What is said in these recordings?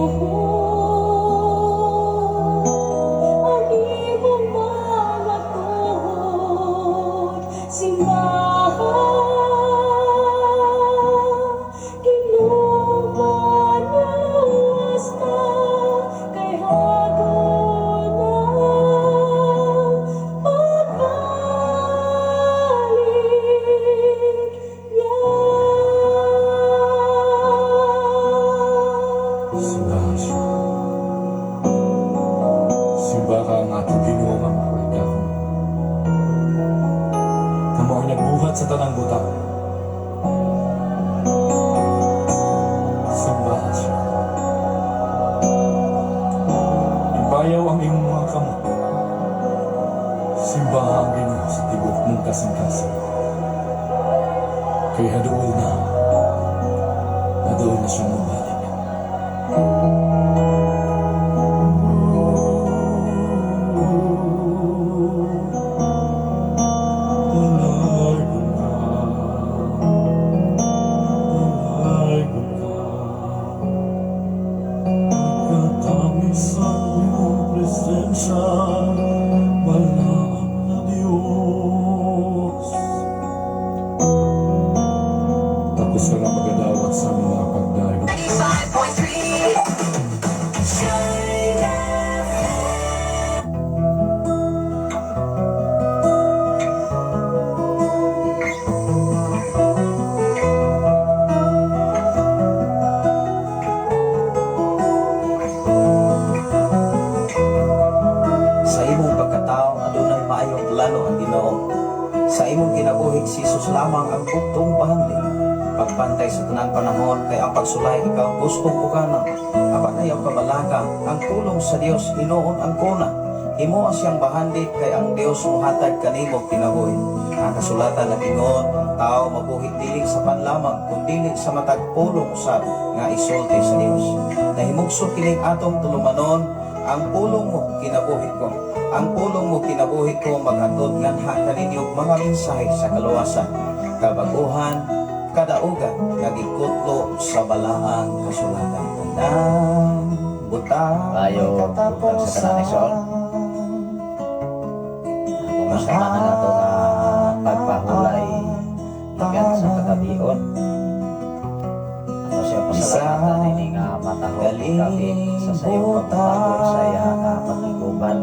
Tinuod ang imong mga tuhod, simbaha. Ginoo, luwas ta kay hadool na pagbalik niya. Simbaha siya. Simbaha ang atong Ginoo nga makagagahom. Nga mao'y nagbuhat sa tanang butang. Simbaha siya. Ibayaw ang imong mga kamot. Simbaha ang Ginoo sa tibuok mong kasing-kasing. Kay haduol na. Haduol na siyang mabalik. Dalaygon ka, dalaygon ka, Pagkatamis sa iyong presensya, balaan na Diyos. Tapos ka na magadawat sa aming mga pagdayon. 95.3 Shine FM. Sa imong pagkatao, adunay maayong plano ang Ginoo. Sa imong kinabuhi, si Jesus lamang ang bugtong bahandi. Pagpantay sa tanang panahon kay ang pagsulay ikaw gustong ukana. Apan ayaw kabalaka, ang pulong sa Dios hinuon ang kuna. Himoa siyang bahandi kay ang Dios mohatag kanimo kinabuhi. Ang kasulatan nag-ingon, ang tao mabuhi dili sa pan lamang kundili sa matag pulong usab nga isulti sa Dios. Nahimugso kining atong tulumanon, ang pulong mo kinabuhi ko. Ang pulong mo kinabuhi ko maghatod nganha kaninyo mga mensahe sa kaluwasan, kabaguhan, kadaugan nga gikutlo sa balaang kasulatan. Tanang butang Ayo, may buntag sa tanan, igsoon. katapusan. Kumusta man ang ato nga pagpahulay gikan sa kagabion? Ato siya pasalamatan ini nga matahong kapit sa sayong pagpagod sa iya nga pagkiguban,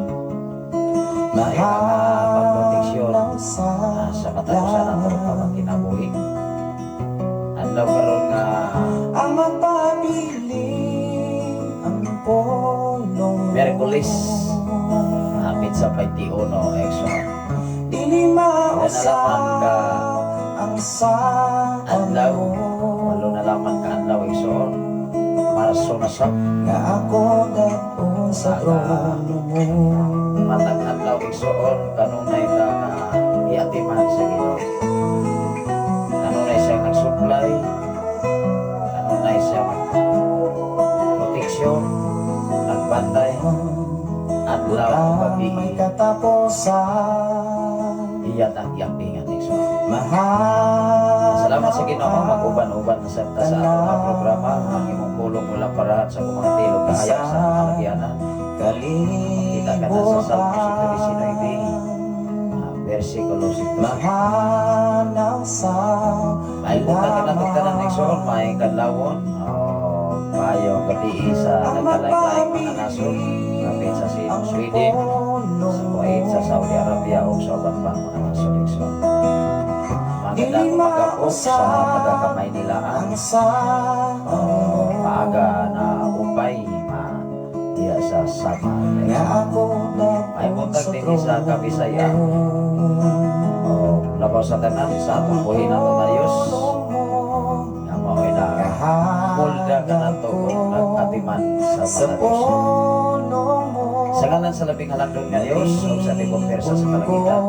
sa iya nga pagproteksyon sa katapusan ato pagkinabuhi. Adlaw karon nga Ang mapabili ang pulong Miyerkules, hapit sa 21, igsoon. Dili Wala na mausap lamang ka ang sa adlaw, 8 na lamang ka adlaw, igsoon. Marso na sa nga ako daon sa Aga. trono mo. Matag adlaw, igsoon, kanunay ta nga iatiman sa Ginoo. Kanunay siya nagsupply, kanunay siya proteksyon, nagbantay, adlaw Butang gabi may katapusan. Iya tang iapingan, igsoon. Mahal Salamat sa Ginoo, mag-uban-uban sa ta sa atong nga programa, ang imong pulong wala parahan sa akong mga tilog kahayag sa mga kalagyanan. Makita ka na sa Salmo 119, versikulo 105. Mahanaw sa May buntag ka natin tanan, igsoon, may kadlawon. Oh, maayong gabi sa nagkalain-laing mga nasod. Kapit sa Sweden, sa Kuwait, sa Saudi Arabia o sa uban pang mga nasod, igsoon. Magandang umaga po sa taga Kamaynilaan. Ang sa Oh, maaga na upay ma diya sa Samar. nga ako May daon buntag sa din sa Kabisaya. Oh, labaw sa tanan sa atong buhi nato na Dios. Nga mao'y na mulda kanato kung nag-atiman sa Sa mga Dios. pulong mo Sa ngalan sa labing halangdon nga Dios ug sa tibok persa sa kalangitan.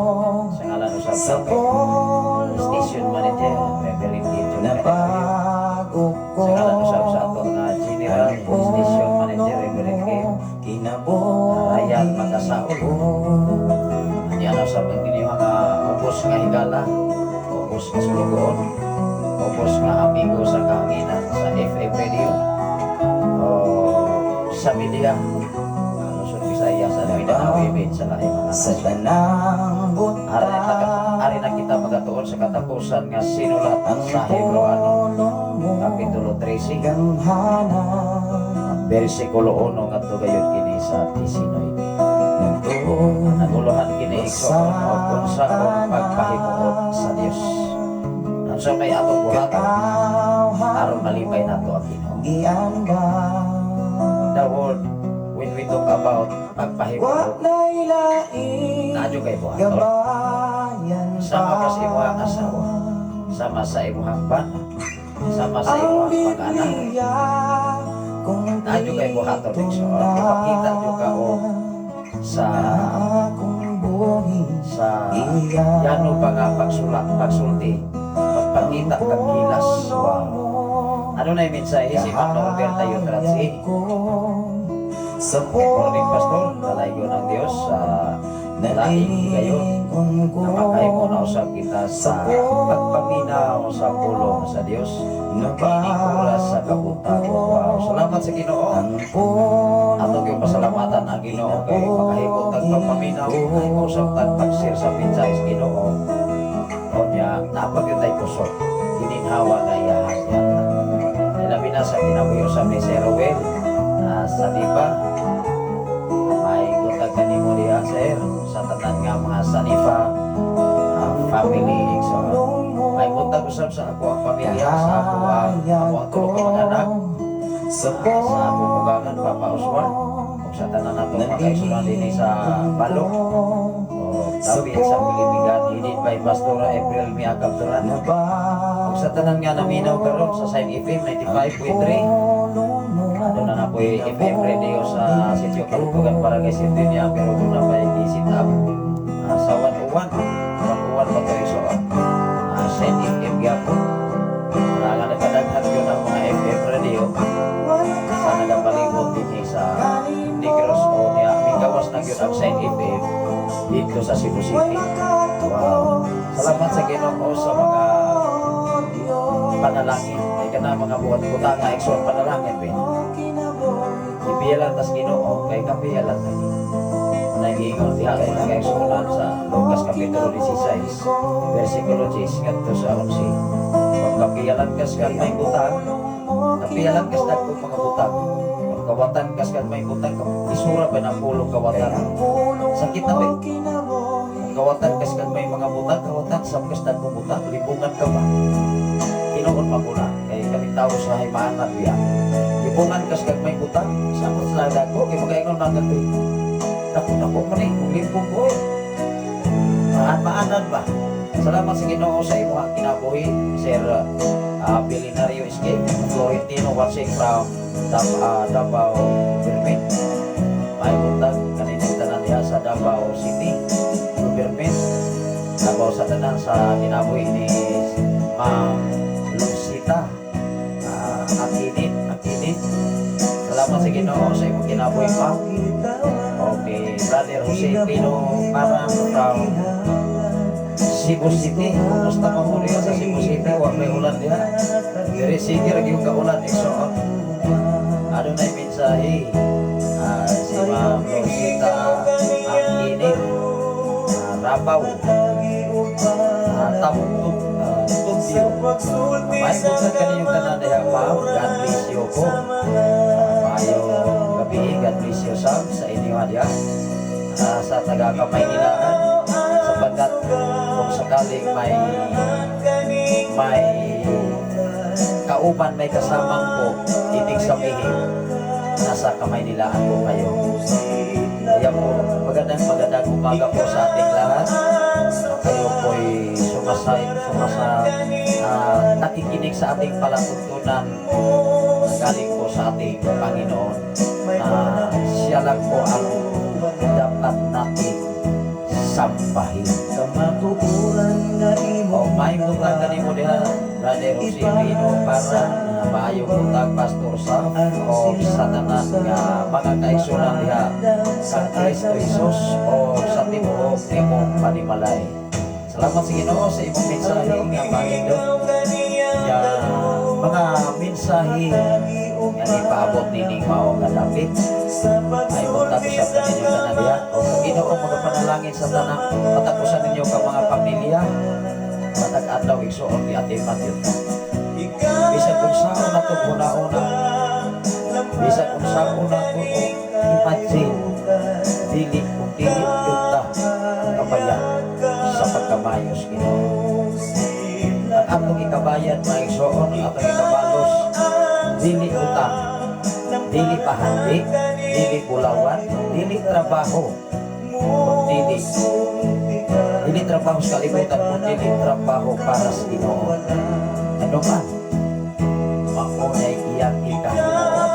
Sa ngalan usab Sa sa pulong station manager Reverend Gideon Canario. Nabago ko Sa ngalan usab sa ato nga general station manager Reverend Kim Kinabuhi Ryan Matasaol. Anya na usab ang inyong nga ubos nga higala, ubos nga sulugoon, ubos nga amigo sa kahanginan sa FM radio. O Sa media, Luzon, Visayas, at Mindanao, ibig sa laing mga Sa nasyon. tanang Ari na, butang ari na kita magatuon sa katapusan nga sinulat ang sa Hebreo ano, pulong mo Kapitulo 13, gamhanan. versikulo 1 ngadto gayon kini sa 19. Nagtuo Naguluhan kini, igsoon, og unsaon pagpahimuot sa Dios. Unsa may atong buhaton katawhan aron malipay nato ang Ginoo? gianba. The word, when we talk about Wa pagpahimuot, na'y laing naa jud kay buhaton. gabayan Sama pa. ka sa imong asawa, sama sa imong bana, sama sa Ang imong mga anak. Biblia kung Naa jud kay buhaton, igsoon. Ipakita jud ka og sa na akong buhi sa iya. yano pa nga pagsulat, pagsulti, pagpakita kag kilas. Wow. Ano na yung mensahe si Ma'am Norberta Yutratsi? Sa Morning, Pastor. Kalaygo ng Diyos sa laing higayon na makahimo na usab kita sa pagpaminaw sa pulong sa Dios ining oras sa kabuntag. Wow. Salamat sa Ginoo. Ang pulong Ato gyud pasalamatan ang Ginoo kay makahimo tag pagpaminaw, makahimo usab tag pag-share sa mensahe sa Ginoo. Unya, naa pa gyud tay kusog, gininhawa nga iyahang yata. Labi na sa kinabuhi usab ni Sir Rowel na sa Diba. May buntag kanimo diha, sir, sa tanan nga mga Sanifa family. So, may buntag usab sa ako ang pamilya, sa ako ang tulo ka mga anak, sa sa akong bugangan, Papa Oswan, ug sa tanan nato mga kaigsuonan dinhi sa Balok o dapit sa Pilipigan, headed by Pastora April Mia Capturan. Ug sa tanan nga naminaw karon sa Sign FM 95.3. Ano na po yung FM radio sa Sitio Kalutugan, Barangay Sintinia, pero doon na pa i-sit up sa 101. 101 ba ito, so Sign FM gyapon. Wala nga nagkadaghan yun ang mga FM radio sa nagapalibot din sa Negros o niya migawas na gyud ang Sign FM dito sa Cebu City. Wow. Salamat sa Ginoo sa mga panalangin. Ay kana mga buhat butanga, igsoon, panalangin be. Ipiyalan tas Ginoo kay kapiyalan ta. Nagiingon diha ang mga kaigsuonan sa Lucas Kapitulo 16 versikulo 10 ngadto sa 11. Kung kapiyalan kas kan may butang, kapiyalan kas dagkong mga butang. Kung kawatan kas kan may butang, isura ba ng pulong kawatan? Sakit na ba? Kung kawatan kas kan may mga butang, kawatan sa kas dagkong butang, libungan ka ba? Tinuod maguna kay kaming tao sa himaan biya. Libungan kas kag may butang, samot sa dagko kay makaingon man kag dako dako man eh, kung limpong ko eh. Maan maanan ba? Salamat sa Ginoo sa imong kinabuhi, Sir Billionario Escape, Florentino watching from Davao Government. May buntag kaninyong tanan diha sa Davao City Government. Davao sa tanan sa kinabuhi ni Ma'am Lucita Akinit, Akinit. Salamat sa Ginoo sa imong kinabuhi, Ma'am. Okay, Brother Jose Pino Parang from Cebu City. Kumusta pa mo diha sa Cebu City? Wa may ulan diha. Diri sige ra gyud ka ulan, igsoon. Ano na yung mensahe? Si Ma'am Rosita Akinit. Rabaw. Tabugtog. Tubyo. May buntag kaninyong tanan diha, ma'am. God bless you po. Maayong gabi. God bless you sab sa inyo diha. Sa taga Kamaynilaan sapagkat kung sakaling may kauban, may kasamang po, ibig sabihin nasa Kamaynilaan po kayo. Kaya po, magandang magandang umaga po sa ating lahat. Kayo po'y sumasa nakikinig sa ating palatuntunan na galing po sa ating Panginoon na siya lang po ang dapat nating sambahin. O may butang kanimo diha, Brother Jose Pino, para maayong buntag, Pastor Sam, o sa tanan nga mga kaigsuonan diha sa Kristo Jesus o sa tibuok imong panimalay. Salamat sa Ginoo sa imong mensahe nga manindot. Ya, mga mensahe nga ipaabot nining mao nga dapit. Ay buntag usab kaninyo tanan diha. O ang Ginoo magapanalangin sa tanang matag usa ninyo ka mga pamilya. Matag adlaw, igsuon, giatiman yun. Bisan kung saan nato una-una, bisan kung saan nato imagine, dili kung dili yun ta kabayan sa pagkamayos, Ginoo. Ang atong ikabayan, mga igsoon, ang atong ikabalos, dili utang, dili pahandi, dili bulawan, dili trabaho, dili dili trabaho sa kalibutan, kundi dili trabaho para sa Ginoo. Ano man, maunay iyang ikahimuon.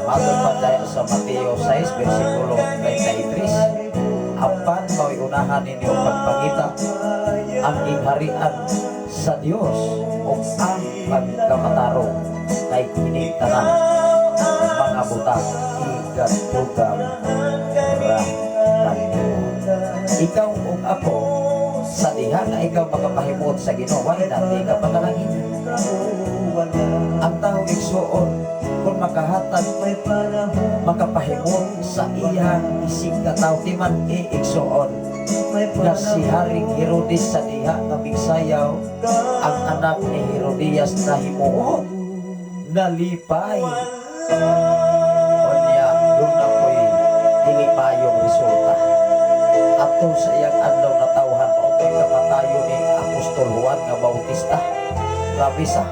Matod pa dahil sa Mateo 6, versikulo 33, apan mao'y unahan ninyo pagpangita ang gingharian sa Dios ug ang pagkamatarong, kay kining tanan mga butang igadugang ra kanimo. Ikaw ug ako, sa diha nga ikaw makapahimuot sa Ginoo, why not di ka panalangin? Ang tao, igsuon, kung makahatag, makapahimuot sa iyang isig ka tao, di man igsuon nga si Haring Herodes, sa diha nga migsayaw ang anak ni Herodias, nahimuot, nalipay. Unya duna po'y dili maayong resulta. Ato sa iyang adlaw na tawhan, mao kay kamatayo ni Apostol Juan nga Bautista. Grabe sa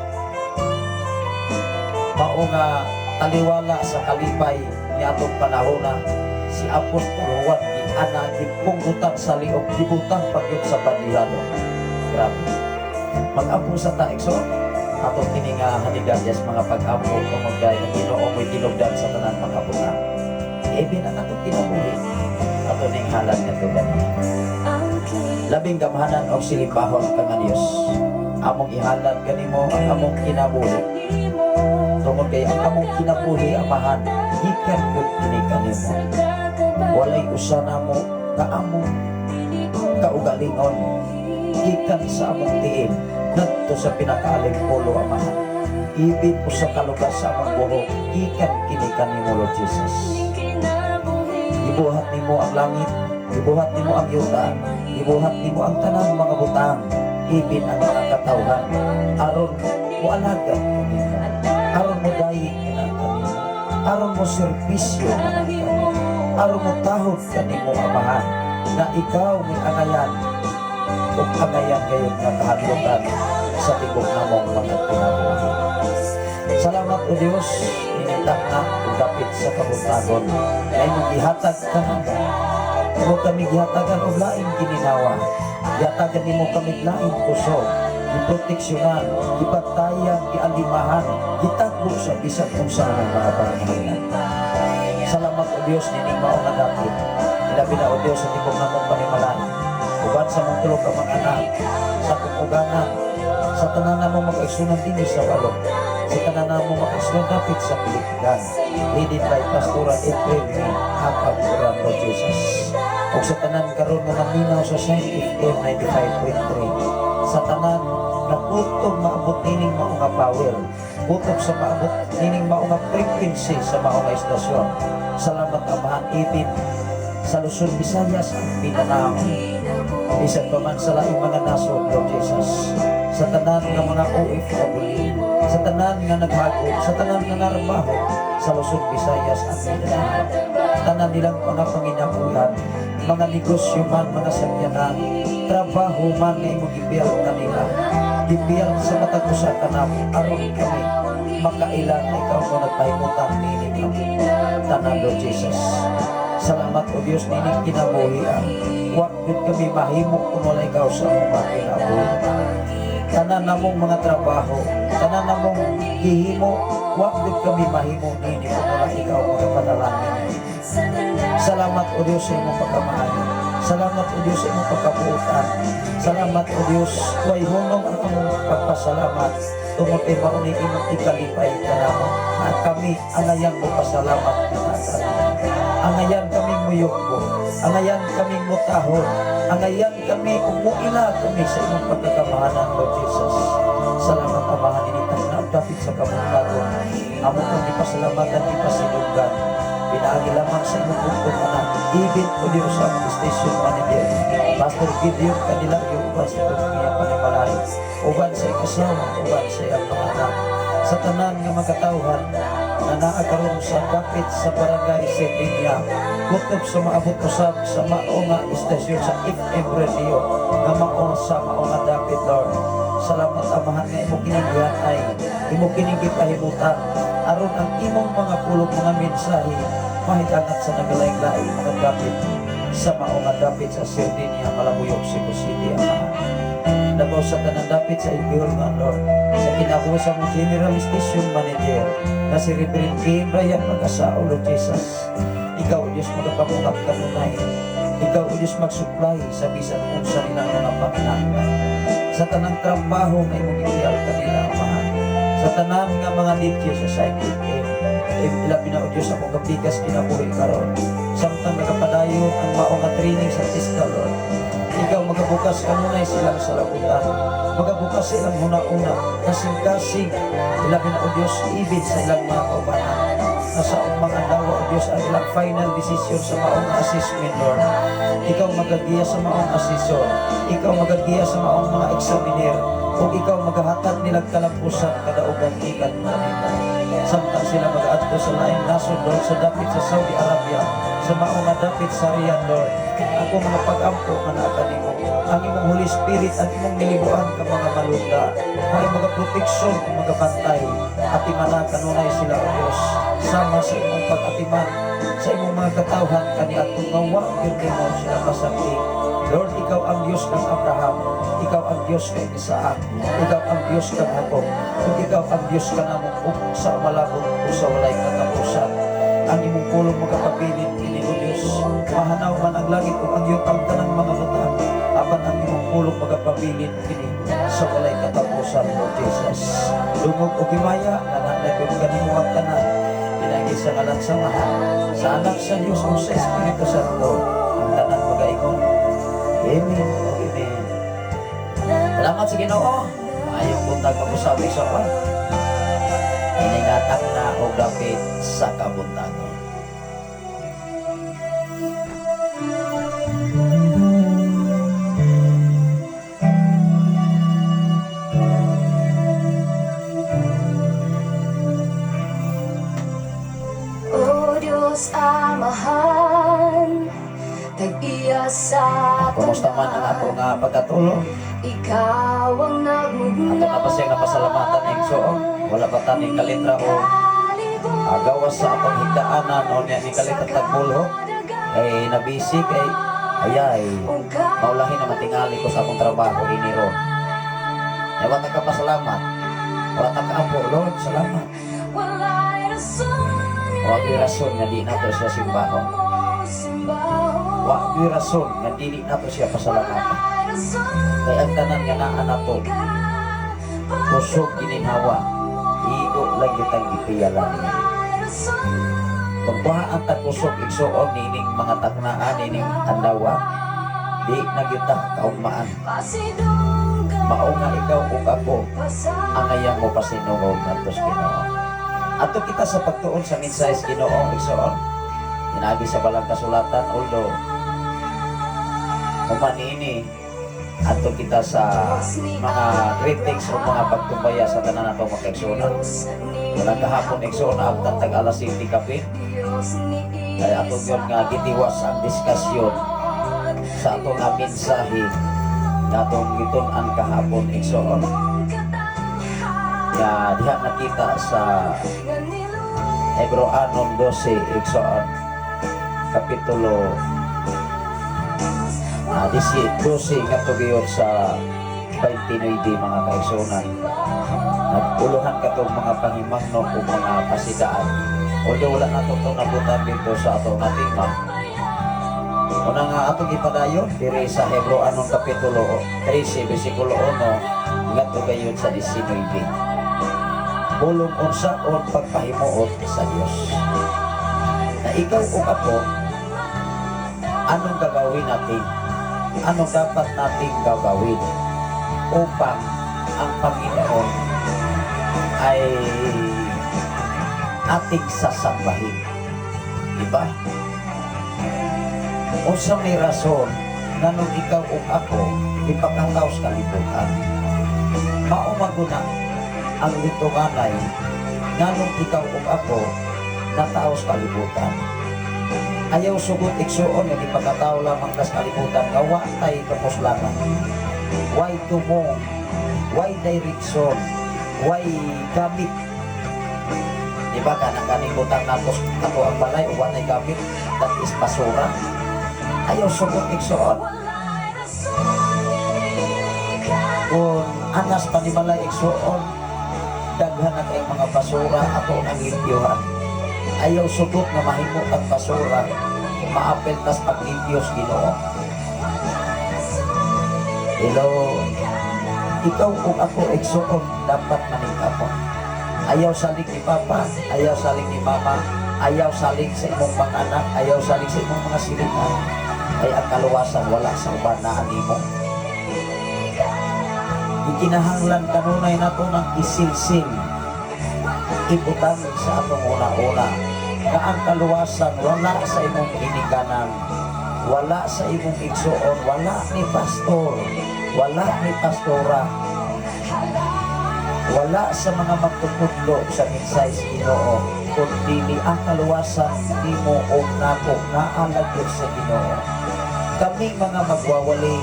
mao nga taliwala sa kalipay ni atong panahona, si Apostol Juan gi ana gipunggutan sa liog, gibutang pagyud sa bandihado. Grabe. Mag-ampo sa ta, igsoon. Atong kini nga hanigadyas mga pag-ampo tungod kay ang Ginoo mo'y tinubdan sa tanan mga butang. Even ang atong kinabuhi, ato ning halad ngadto kaniya. Labing gamhanan og silimbahon ka nga Dios, among ihalad kanimo ang among kinabuhi. Tungod kay ang among kinabuhi, Amahan, gikan gud kini kanimo. Walay usa namo nga among kaugalingon, gikan sa among tiil ngadto sa pinakaaling pulo, Amahan. Ibig usa ka lugar sa among buhok, gikan kini kanimo, Lord Jesus. Gibuhat nimo ang langit, gibuhat nimo ang yuta, gibuhat nimo ang tanang mga butang, ibin ang mga katawhan, aron moalagad kanimo, aron mo dayi kanimo, aron mo serbisyo kanimo, aron mo tahod kanimo, Amahan, na ikaw may angayan ug angayan gayon nga kahadlukan sa tibok namong mga kinabuhi. Salamat, O Dios, inintak na ug dapit sa kabuntagon na imong gihatag kanamo. Imo kami gihatagan og laing gininawa. Gihatagan nimo kami laing kusog, giproteksyonan, gibantayan, gialimahan, gitagbo sa bisan unsa nga mga panginahanglan. Salamat, O Dios, nining mao nga dapit. Ilabi na, O Dios, sa tibok namong panimalay. Uban sa mong tulo ka mga anak, sa akong ugangan, sa tanan namong mga igsunan dinhi sa balok, sa tanan namong mga igsunan dapit sa Pilipinas, leaded by Pastora April ni Hakab Uran, Lord Jesus. Ug sa tanan karon nga naminaw sa Shine FM 95.3, sa tanan na putong maabot nining mao nga power, putong sa maabot nining mao nga frequency sa mao nga istasyon. Salamat, Amahan, ibin sa Luzon, Visayas, ug Mindanao. Bisan pa man sa laing mga nasod, Lord Jesus. Sa tanan nga mga OFW, sa tanan nga naghagod, sa tanan nga narbaho, sa Luzon, Visayas at Mindanao. Tanan nilang mga panginabuhan, mga negosyo man, mga sakyanan, trabaho man nga imong gibiyal kanila. Gibiyal sa matag usa kanamo aron kami makaila na ikaw mo nagpahimutang niini kami. Tanan, Lord Jesus. Salamat, O Diyos, nining kinabuhi. Wa gyud kami mahimo kung wala ikaw sa among mga kinabuhi. Tanan namong mga trabaho, tanan namong gihimo, wa gyud kami mahimo nini kung wala ikaw mga panalangin. Salamat, O Diyos, sa imong pagkamaayo. Salamat, O Diyos, sa imong pagkabuotan. Salamat, O Diyos, way hunong ang among pagpasalamat tungod kay mao ni imong ikalipay kanamo. At kami angayan mo pasalamat kanamo. Angayan kaming muyukbo, angayan kaming mutahod, angayan kami ug muila kami sa imong pagkakamahanan, Lord Jesus. Salamat, Amahan, ini tanan dapit sa kabuntagon. Amo kang gipasalamatan, gipasinugdan. Pinagi lamang sa imong bugtong anak. Ibit o Diyos ang station manager, Pastor Gideon Candelario, uban sa itong iyang panimalay, uban sa iyang asawa, uban sa iyang mga anak, sa tanan nga makatawhan na naa karon sa dapit sa Barangay Sardinia, kutob sa maabot usab sa mao nga istasyon sa FM radio nga mao sa mao nga dapit, Lord. Salamat, Amahan, nga imo kining ay imo kining gipahimutan aron ang imong mga pulong, mga mensahe, mahidangat sa nagalaing-laing mga dapit sa mao nga dapit sa Sardinia, Malabuyok, Cebu City, Amahan. Labaw sa tanan dapit sa Ibihulngan, Lord, sa kinabuhi sa mong General Station Manager na si Reverend Kim Ryan Mag-asao, Lord Jesus. Ikaw, Diyos, magapamukat kanunay. Ikaw, O Diyos, mag-supply sa bisan unsa nilang mga panginahanglan. Sa tanang trabaho nga imong gitiyal kanila, Amahan. Sa tanan nga mga DJ sa Shine FM. Ilabi na, O Diyos, akong kapikas kinabuhi karon. Samtang nagapadayon ang mao nga training sa TESDA, Lord. Ikaw magabukas kanunay silang salabutan. Magabukas silang huna-una, kasing-kasing. Ilabi na, O Diyos, ibig sa ilang mga kaubanan. Nasa mga dawa, O Diyos, ang ilang final decision sa maong assessment, Lord. Ikaw magagiya sa maong assessor. Ikaw magagiya sa maong mga examiner. Ug ikaw magahatag nilang kalampusan kadaugan gikan kanila. Samtang sila magaadto sa laing nasod, Lord, sa dapit sa Saudi Arabia, sa maong nga dapit sa Riyadh, Lord. Ako mga pag-ampo nga naa kanimo. Ang imong Holy Spirit ang imong nilibuan ka mga malunda. May mga proteksyon ug mga bantay. Atimana kanunay sila, O Diyos. Sama sa imong pag-atiman sa imong mga katawhan kaniadtong nga wa gyud nimo sila pasabti. Lord, ikaw ang Diyos ng Abraham, ikaw ang Diyos kay Isaac, ikaw ang Diyos kang Jacob, ug ikaw ang Diyos kanamo ug sa malabot o sa walay katapusan. Ang imong pulong magapabilin kini, O Diyos. Mahanaw man ang langit ug ang yuta ug tanang mga butang, apan ang imong pulong magapabilin kini sa walay katapusan, Lord Jesus. Dungog ug himaya nga nanlagot kanimo ang tanan. Pinaagi sa ngalan sa Amahan, sa Anak sa Diyos ug sa Espiritu Santo. Ang tanan magaingon. Amen ug amen. Salamat sa Ginoo. Maayong buntag pag-usab sa pa. Iningatak na og dapit sa kabuntagon. O Diyos Amahan, tag-iya sa Kumusta man ang ato nga pagkatulog? Ikaw ang nagmugna. Ato na pa siyang napasalamatan ning Igsoon. Wala pa ta ning kalitra o gawas sa atong higdaanan o niya ni kalitra tagbulho. Kay nabisi kay ayay maulahin na matingali ko sa akong trabaho iniro. Ya wa ta ka pasalamat. Wa ta ka ampo, Lord, salamat. Wa gyud rason nga di nato siya simbahon. Wa gyud rason nga dili nato siya pasalamatan. Kay ang tanan nga naa nato kusog gininhawa, igo lang kitang gipiyalan niya. Pagbuhaan ta kusog, igsuon, nining mga taknaan nining adlaw, di na gyud ta kaugmaan. Mao nga ikaw ug ako ang angayang mo pasinungog ngadto sa Ginoo. Adto kita sa pagtuon sa mensahe sa Ginoo, igsoon. Pinaagi sa balang kasulatan, although human niini adto kita sa mga greetings o mga pagtumbaya sa tanan nato mga kaigsuonan. Walang kahapon, igsoon, abtan tag alas 7 kapin. Kaya ato yun nga gitiwas ang diskusyon sa ato nga mensahe nga atong gitun-an kahapon, igsoon. Nga diha nakita sa Hebreoanon 12, igsoon, kapitulo 12 ngadto gyud sa 29, mga kaigsuonan. Nagpuluhan katong mga pahimangno o mga pasidaan. Although wala nato ito nabutan dito sa ato nga tema. Una nga atong ipadayon diri sa Hebreoanon kapitulo 13 bersikulo 1 ngadto gayud sa 19. Pulong unsaon pagpahimuot sa Dios. Na ikaw ug ako, anong gagawin natin? Ano dapat nating gagawin upang ang Panginoon ay ating sasambahin? Diba? Unsa may rason nganong ikaw ug ako ipakataw sa kalibutan? Mao man gud na ang litunganay nganong ikaw ug ako natawo sa kalibutan. Ayaw sugot, igsuon, nga gipakatawo lamang tas kalibutan nga wa tay kapuslanan. Way tumong, way direction, way gamit. Di ba kanang kaning butang natos ato ang balay o wa nay gamit, that is basura. Ayaw sugot, igsuon. Kung anas panimalay, igsuon, daghan na kayong mga basura ato nang limpyuhan. Ayaw sugot nga mahimo ang basura, maapil tas paglimpyo sa Ginoo. Hello, ikaw ug ako, igsuon, dapat maningkamot. Ayaw salig ni Papa, ayaw salig ni Mama, ayaw salig sa imong mga anak, ayaw salig sa imong mga silingan. Kay ang kaluwasan wala sa uban, naa nimo. Ikinahanglan kanunay nato ng isilsil, ibutang sa atong una-una nga ang kaluwasan wala sa imong ginikanan, wala sa imong igsuon, wala ni pastor, wala ni pastora, wala sa mga magtutudlo sa mensahe sa Ginoo, kundi ang kaluwasan nimo o nako naa lang gyud sa Ginoo. Kaming mga magwawali,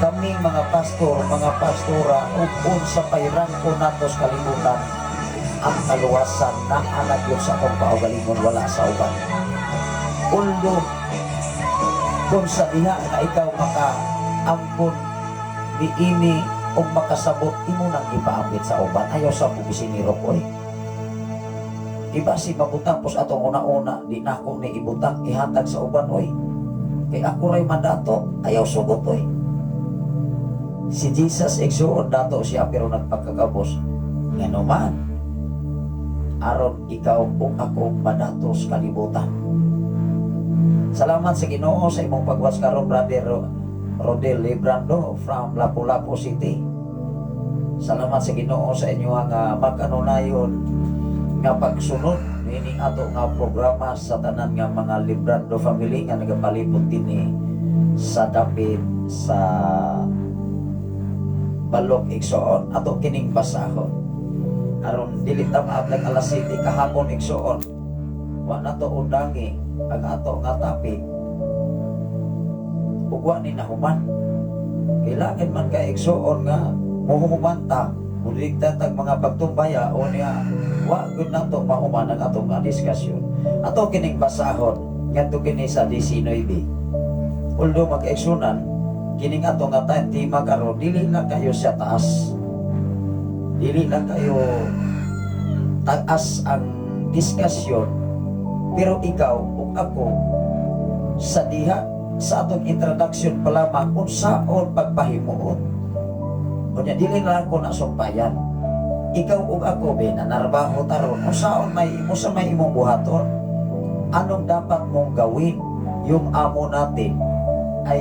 kaming mga pastor, mga pastora, ug unsa pay rangko nato sa kalibutan, ang kaluwasan naa lang gyud sa atong kaugalingon, wala sa uban. Although, kung sa diha nga ikaw maka-angkon niini o makasabot, imo nang ipaapit sa uban, ayaw sa pubisiniro ko eh. Iba si mabutang pos atong una-una, di nako ni ibutang, ihatag sa uban oy. Kay ako ray mandato, ayaw sugot oy. Si Jesus, igsuon, dato siya pero nagpagkagabos. Ngano man, aron ikaw ug ako madato sa kalibutan. Salamat sa Ginoo sa imong pagwas karon, Brother Rodel Librando from Lapu-Lapu City. Salamat sa Ginoo sa inyong nga makanunayon nga pagsunod niining ato nga programa sa tanan nga mga Librando family nga nagapalibot dinhi sa dapit sa Balok, igsoon. Ato kining basahon aron dili ta maablag alas 7 kahapon, igsoon. Wa na to undangi ang ato nga topic ug wa ni nahuman. Kailangan man kay, igsuon, nga muhuman ta, muligta tag mga pagtumbaya o niya wa gud nato mahuman ang atong nga diskusyon. Ato kining basahon ngadto kini sa 19. Although mag-igsunan, kining ato nga tema karon dili lang kayo sa taas, dili lang kayo taas ang diskusyon, pero ikaw ug ako sa diha sa atong introduction pa lamang unsaon pagpahimuot. Unya dili na lang ko na sumpayan. Ikaw ug ako be nanarbaho taron, unsaon may unsa may imong buhaton? Anong dapat mong gawin? Yung amo natin ay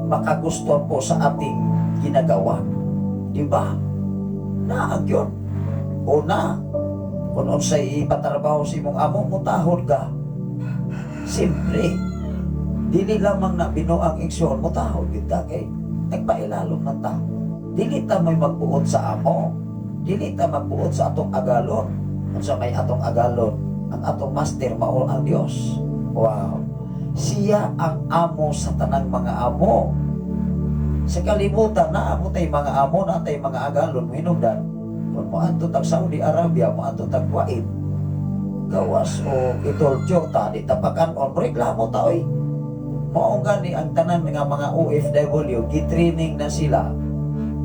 makagusto po sa ating ginagawa. Di ba? Naag yun. O na, kung unsay ipatrabaho sa imong amo, mutahod ka. Siyempre, dili lamang na binuang, igsoon, mutahod gyud ka kay nagpailalom man ta. Dili ta may magbuot sa amo. Dili ta magbuot sa atong agalon. Unsa may atong agalon? Ang atong master mao ang Dios. Wow. Siya ang amo sa tanang mga amo. Sa kalibutan, naa tay mga amo, naa tay mga agalon, hinungdan. Kung moadto tag Saudi Arabia, moadto tag Kuwait, gawas o itultyo ta, di tapakan on, reklamo ta oy. Mao gani ang tanan nga mga OFW, gitraining na sila,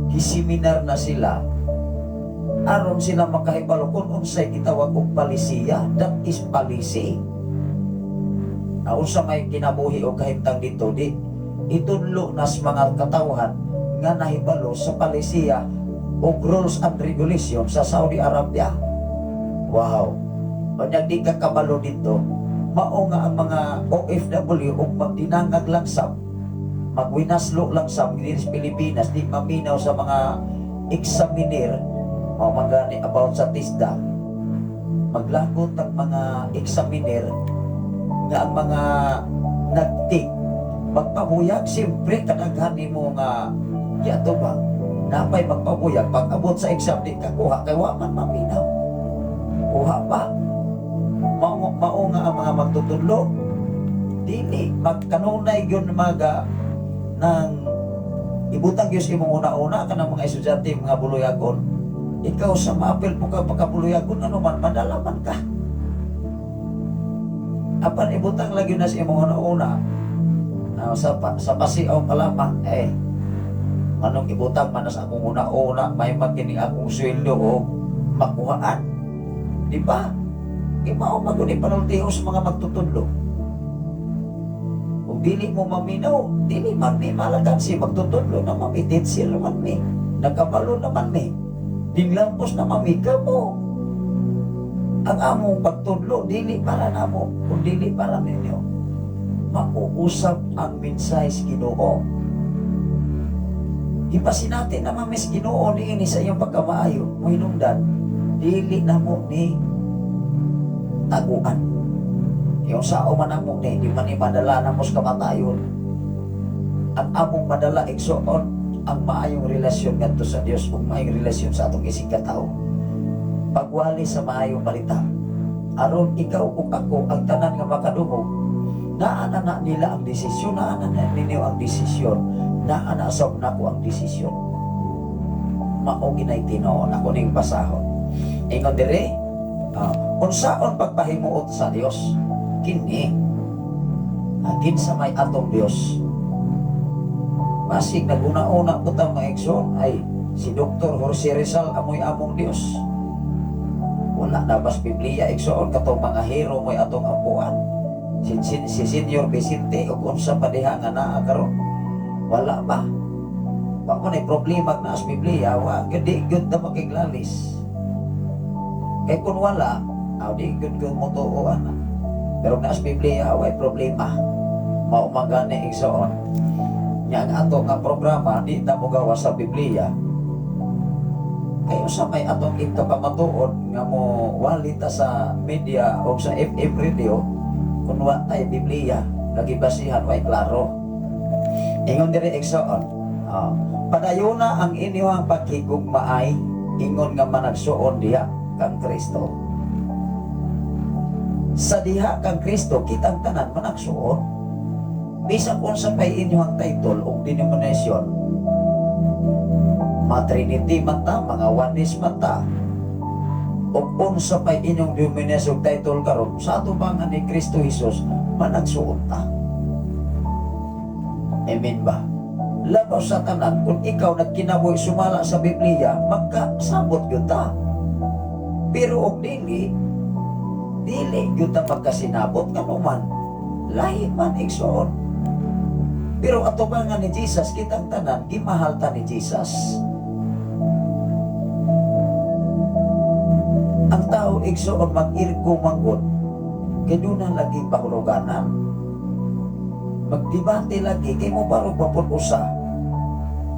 giseminar na sila, aron sila makahibalo kung unsay gitawag og palisiya. That is policy. Na unsa may kinabuhi o kahimtang dito, di itudlo nas mga katawhan nga nahibalo sa palisiya o rules and regulation sa Saudi Arabia. Wow. Unya di ka kabalo dito, mao nga ang mga OFW ug magdinangag lang sab, magwinaslo lang sab diri sa Pilipinas, di maminaw sa mga examiner, mao man gani about sa TESDA. Maglagot ang mga examiner nga ang mga nag-take magpabuyag. Siyempre kadaghan nimo nga giato ba, napay magpabuyag, pag abot sa exam di ka kuha kay wa man maminaw. Kuha pa. Mao mao nga ang mga magtutudlo dili magkanunay gyud maga nang ibutang gyud sa imong una-una kanang mga estudyante, mga buluyagon. Ikaw sa maapil po ka pagkabuluyagon, ano man madala man ka, apan ibutang lagi na sa imong una-una sa pasiaw pa lamang eh, anong ibutang man na sa akong una-una, may magkini akong sweldo o makuhaan, di ba? Kay mao man gud panultiho sa mga magtutudlo. Kung dili mo maminaw, dili man mi malakan si magtutudlo na mami, teacher man mi, nakabalo naman mi, dinglampos na mami kamo. Ang among pagtudlo, dili para namo, kung dili para ninyo. Mauusap ang mensahe sa Ginoo. Ipasinati na mamis Ginoo niini sa iyong pagkamaayo, mohinungdan, dili na mo ni taguan. Yung sao man namo ni, di man ni madala na mo sa kamatayon. Ang among madala, igsoon, ang maayong relasyon ngadto sa Dios ug maayong relasyon sa atong isig katao. Pagwali sa maayong balita. Aron ikaw ug ako, ang tanan nga makadungog, naa na na nila ang desisyon, naa na na ninyo ang desisyon, naa na sa nako ang desisyon. Mao ginay tinuod ako ning basahon. Ingon dire, unsaon pagpahimuot sa Dios? Kini kinsa may atong Dios. Basig naguna-una po ta, mga igsoon, ay si Dr. Jose Rizal amoy among Dios. Wala na bas Biblia, igsoon, katong mga hero mo'y atong ampuan. Si Senior Vicente ug unsa pa diha nga naa karon. Wala ba? Wa man ay problema na as Biblia, wa gyud, di gyud ta makiglalis. Kay kung wala, aw di gyud gyud mo tuo ana. Pero na as Biblia, way problema. Mao man gani, igsoon. Nya ang ato nga programa di ta mogawa sa Biblia. Kay usa may atong ikapamatuod nga mo wali ta sa media o sa FM radio kung wa tay Biblia nagibasihan, way klaro. Ingon diri, igsoon, padayona ang inyong paghigugmaay ingon nga managsuon diha kang Kristo. Sa diha kang Kristo, kitang tanan managsuon. Bisan unsa pay inyong title o denomination, ma-Trinity man ta, mga Oneness man ta, o unsa pay inyong denomination title karon, sa atubangan ni Kristo Jesus, managsuon ta. Amen ba? Labaw sa tanan, kung ikaw nagkinabuhi sumala sa Biblia, magkasabot gyud ta. Pero og dili, dili gyud ta magkasinabot, ngano man, lahi man, igsoon. Pero atubangan ni Jesus, kitang tanan, gimahal ta ni Jesus. Ang tao, igsoon, mag-irgo manggod, kay duna lagi baruganan. Magdebate lagi, kay mo barog pa usa.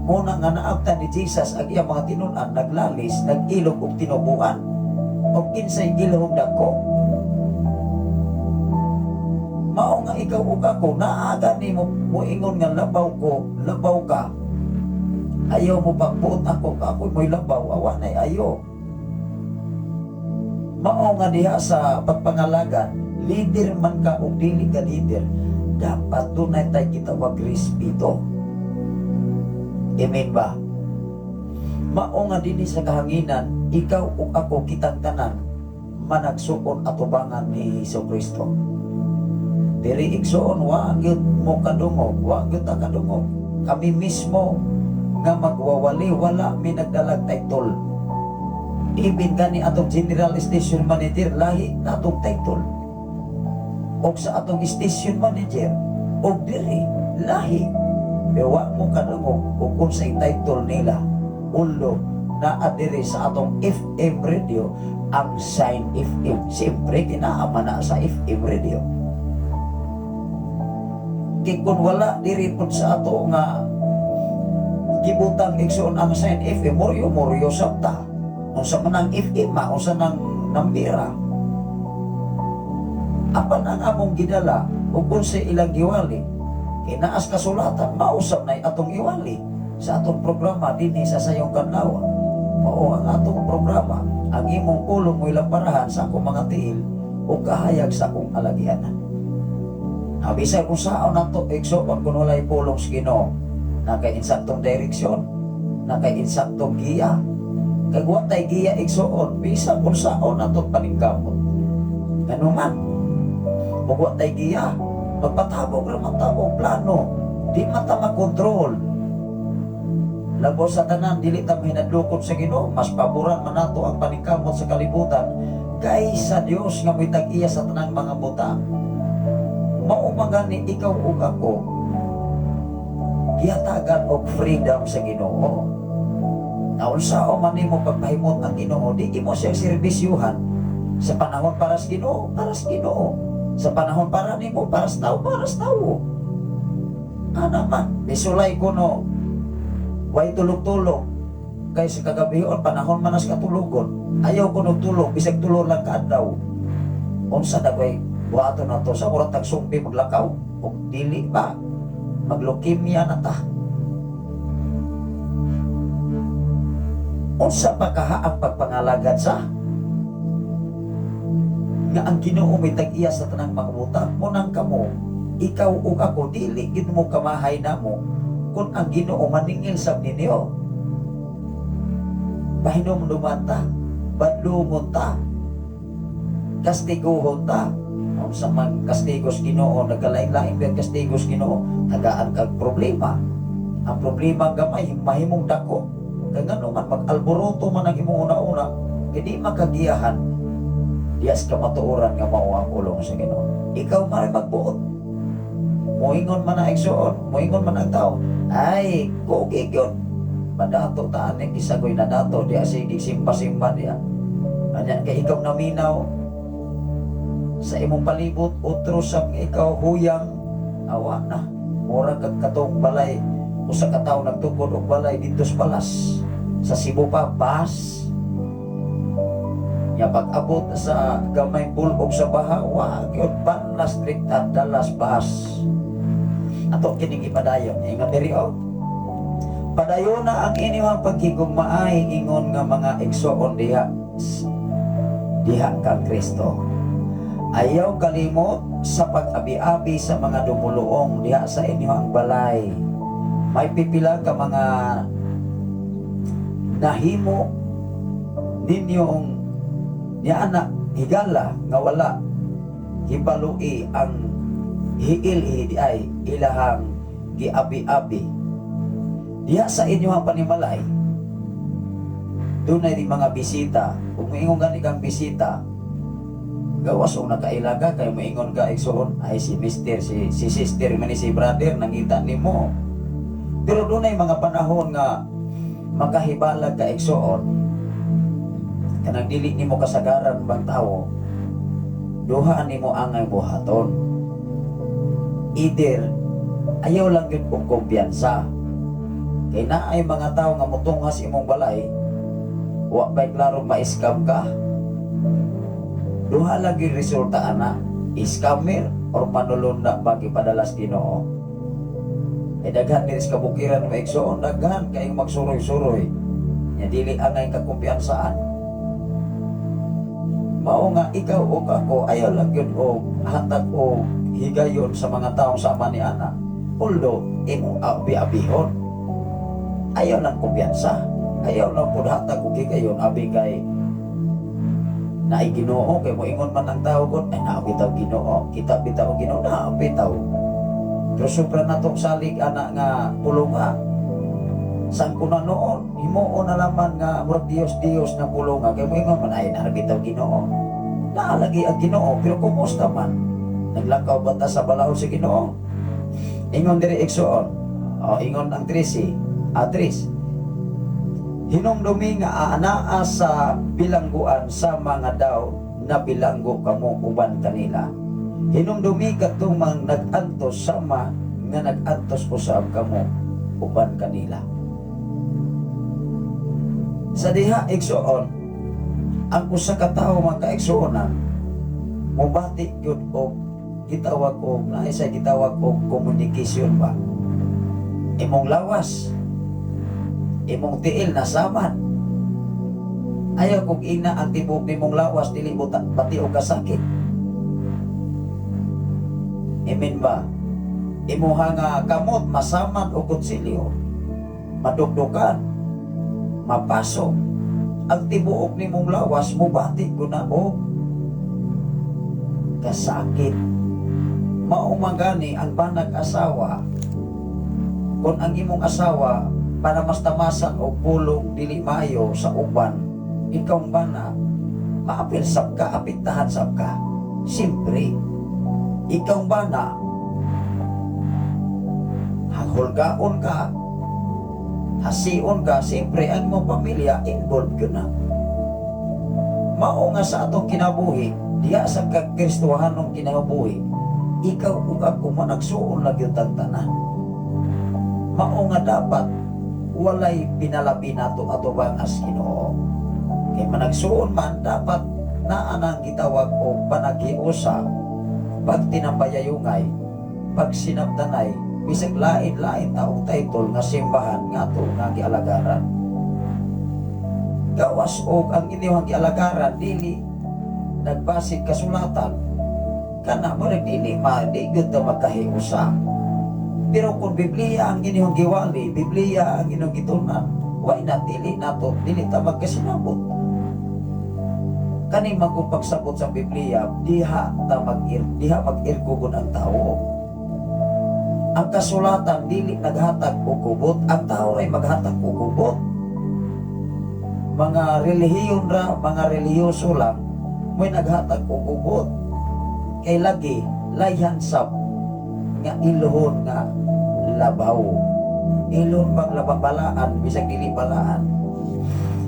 Muna nga naabtan ni Jesus ang iyang mga tinun-an, naglalis, nag-ilog og tinubuan. Og kinsay gilhog dako. Mao nga ikaw ug ako, naaga ni mo moingon nga labaw ko, labaw ka. Ayaw mo pagbuot ako, ako mo'y labaw, awa na'y ayo. Mao nga diha sa pagpangalagan, leader man ka o dili ka leader, dapat dunay tay gitawag respeto. Amen ba? Mao nga dinhi sa kahanginan, ikaw ug ako, kitang tanan managsuon atubangan ni Hesus Kristo. Diri, igsoon, wa gyud mo kadungog, wa gyud ta kadungog. Kami mismo nga magwawali, wala mi nagdalag title. Ibin gani atong general station manager, lahi na atong title. Og sa atong station manager, og diri lahi. Pero wa mo kadungog og unsay title nila. Ulo naa diri sa atong FM radio ang Sign FM. Siyempre kinaama na sa FM radio. Kay kung wala diri pud sa ato nga gibutang, igsoon, ang Sign FM, moryo moryo sabta. Unsa man ang FM ma, unsa nang nambira. Apan ang among gidala ug unsay ilang giwali kay naas kasulatan, mausab na atong iwali sa atong programa dinhi sa Sayong Kadlaw. Mao ang atong programa, ang imong pulong mo'y lamparahan sa akong mga tiil ug kahayag sa akong alagianan. Bisag unsaon nato, igsoon, kung walay pulong sa Ginoo, naa kay insaktong direksyon, naa kay insaktong giya. Kay wa tay giya, igsoon, bisag unsaon nato paningkamot. Ngano man, ug wa tay giya, magpatabok ra man ta og plano, di man ta makontrol. Labaw sa tanan, dili ta mahinadlokon sa Ginoo, mas paboran man nato ang paningkamot sa kalibutan kaysa Dios nga mo'y tag-iya sa tanang mga butang. Mao man gani ikaw ug ako gihatagan og freedom sa Ginoo. Na unsaon man nimo pagpahimot ang Ginoo, di imo siya serbisyuhan. Sa panahon para sa Ginoo, para sa Ginoo. Sa panahon para nimo, para sa tao, para sa tao. Ana man, misulay kuno, way tulog-tulog. Kay sa kagabion, panahon man nas katulogon. Ayaw ko tulog, bisag tulo lang kaadlaw. Unsa na ko'y buhaton na to sa murag tag sumbi maglakaw ug dili ba maglukemia na ta? Unsa pa kaha ang pagpangalagad sa nga ang Ginoo may tag-iya sa tanang mga butang? Munang kamo, ikaw ug ako, dili gid mo kamahay namo kung ang Ginoo maningil sab ninyo. Pahinumduman ta, badlungon ta, kastiguhon ta. Unsa man kastigos Ginoo, nagkalain-lain ba kastigos Ginoo? Tagaan kag problema, ang problema gamay mahimong dako, kay ngano man mag-alboroto man ang imong una-una, kay di makagiyahan diyas kamatuoran nga mao ang pulong sa Ginoo. Ikaw man ay magbuot. Moingon man ang igsoon, moingon man ang tao, ay kugi gyud, madato ta ani, kisagoy na dato diya, sige simba-simba diya. Anya kay ikaw naminaw sa imong palibot, otro sa ikaw huyang, awa na, mura kag katong balay, usa ka tawo nagtukod og balay didto sa Balas sa Cebu pa bas nya. Pag-abot sa gamay bulog sa baha, wa gyud banlas direkta dalas bahas. Ato kining ipadayon. Ingon diri, oh, padayon na ang inyong paghigugmaay, ingon nga mga igsoon diha diha kang Kristo. Ayaw kalimot sa pag-abi-abi sa mga dumuluong diha sa inyong balay. May pipila ka mga nahimo ninyong niya anak higala nga wala hibalui ang hiil di ay ilahang giabi-abi diha sa inyong panimalay. Dunay di mga bisita. Kung moingon gani kang bisita, gawas og nakailaga, kay moingon ka, igsoon, ay si mister, si sister man ni, si brother nangita nimo. Pero dunay mga panahon nga makahibalag ka, igsoon, kanang dili nimo kasagaran bang tawo, duha nimo angay buhaton. Either ayaw lang gyud og kumpiyansa, kay naay mga tawo nga mutunghas imong balay, wa pa'y klaro ma-scam ka. Duha lang gyud resulta ana, scammer or manulunda ba gipadalas Ginoo. Eh daghan diri sa kabukiran, mga igsoon, daghan kayong magsuroy-suroy nya dili angay kakumpiyansaan. Mao nga ikaw o ako, ayaw lang gyud og hatag og higayon sa mga taong sama ni ana. Although imo abi-abihon, ayaw lang kumpiyansa, ayaw lang pud hatag og higayon abi kay naay Ginoo, kay moingon man ang tao kon ay naa bitaw Ginoo, kita bitaw ang Ginoo, naa bitaw. Pero sobra na tong salig ana nga pulunga. Saan ko na noon, himuon na laman nga murag Dios Dios na pulunga, kay moingon man ay naa bitaw Ginoo. Naalagi ang Ginoo, pero kumusta man? Naglakaw ba ta sa balaod sa Ginoo? Ingon diri, igsoon. O, ingon ang 13, atris. Hinumdumi nga anaa sa bilangguan sa mga daw na bilanggo kamo uban kanila. Hinumdumi kadtong mga nag-antos sama nga nag-antos usab kamo uban kanila. Sa diha, igsoon, ang usa ka tawo, mga kaigsuonan, Mubati gyud og gitawag og naay sa gitawag og communication ba. Imong lawas, imong tiil nasamad. Ayaw kung ina ang tibok nimong lawas dili mo bati og kasakit. Amen ba? Imuha nga kamot masamad og kutsilyo. Madugdukan. Mapaso. Ang tibuok nimong lawas mubati ko na og kasakit. Mao man gani ang banag asawa, kung ang imong asawa para mas tamasan og pulong dili maayo sa uban, ikaw bana maapil sab ka, apektahan sab ka. Siyempre, ikaw bana hulgaon ka, hasion ka, siyempre ang imong pamilya involved ka na. Mao nga sa atong kinabuhi, diha sa kakristuhanong kinabuhi, ikaw ug ako managsuon na gyud tang tanan. Mao nga dapat walay pinalabi nato atubang as Ginoo. Kay managsuon man, dapat naa nang gitawag og panaghiusa, pagtinambayayungay, pagsinabtanay, bisag lain-lain ta og title nga simbahan nga ato nga gialagaran. Gawas og ang inyong gialagaran dili nagbasig kasulatan, kana mo dili ma di gyud ta magkahiusa. Pero kung Biblia ang inyong giwali, Biblia ang inyong gitunan, why not dili nato, dili ta magkasinabot. Kani man kung pagsabot sa Biblia, diha mag-irko ang tao. Ang kasulatan dili naghatag og kubot, ang tao ray maghatag og kubot. Mga relihiyon ra, mga relihiyoso lang mo'y naghatag og kubot. Kay lagi layhan sab nga ilohon nga labaw. Ilon bang lababalaan bisag dili balaan.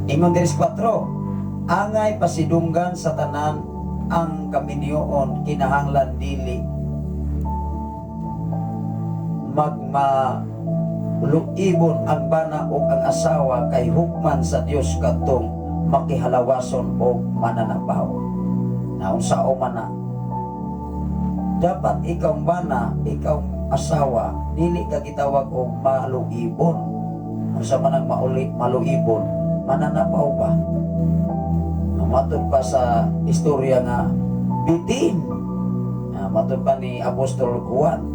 Ingon diri sa 4, angay pasidunggan sa tanan ang kaminyoon, kinahanglan dili magma luibon ang bana o ang asawa kay hukman sa Dios kadtong makihalawason o mananapaw. Naunsa o man na. Dapat ikaw bana, ikaw asawa, dili ka gitawag og maluibon. Unsa man ang mauli, maluibon? Mananapaw ba? Matod pa sa istorya nga bitin. Matod pa ni Apostol Juan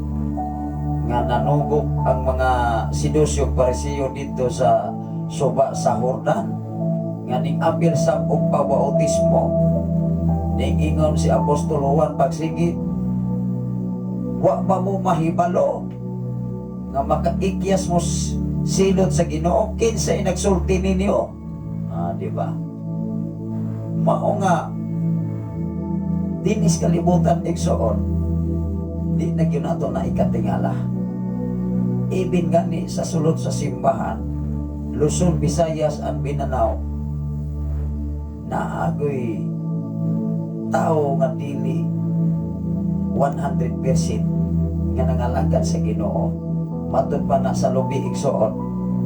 nga nanugok ang mga Saduseo, Pariseo dito sa suba sa Jordan nga ning apil sa og pabautismo. Ning ingon si Apostol Juan pagsigit, "Wa ba mo mahibalo nga makaikyas mo silot sa Ginoo? Kinsa nagsulti ninyo?" Ah, di ba? Mao nga dinis kalibutan, igsoon, di na gyud nato na ikatingala. Ibin gani sa sulod sa simbahan, Luzon, Visayas and Mindanao, naagoy tao nga dili 100% nga nangalagad sa Ginoo. Matud pa na sa lubi, igsoon,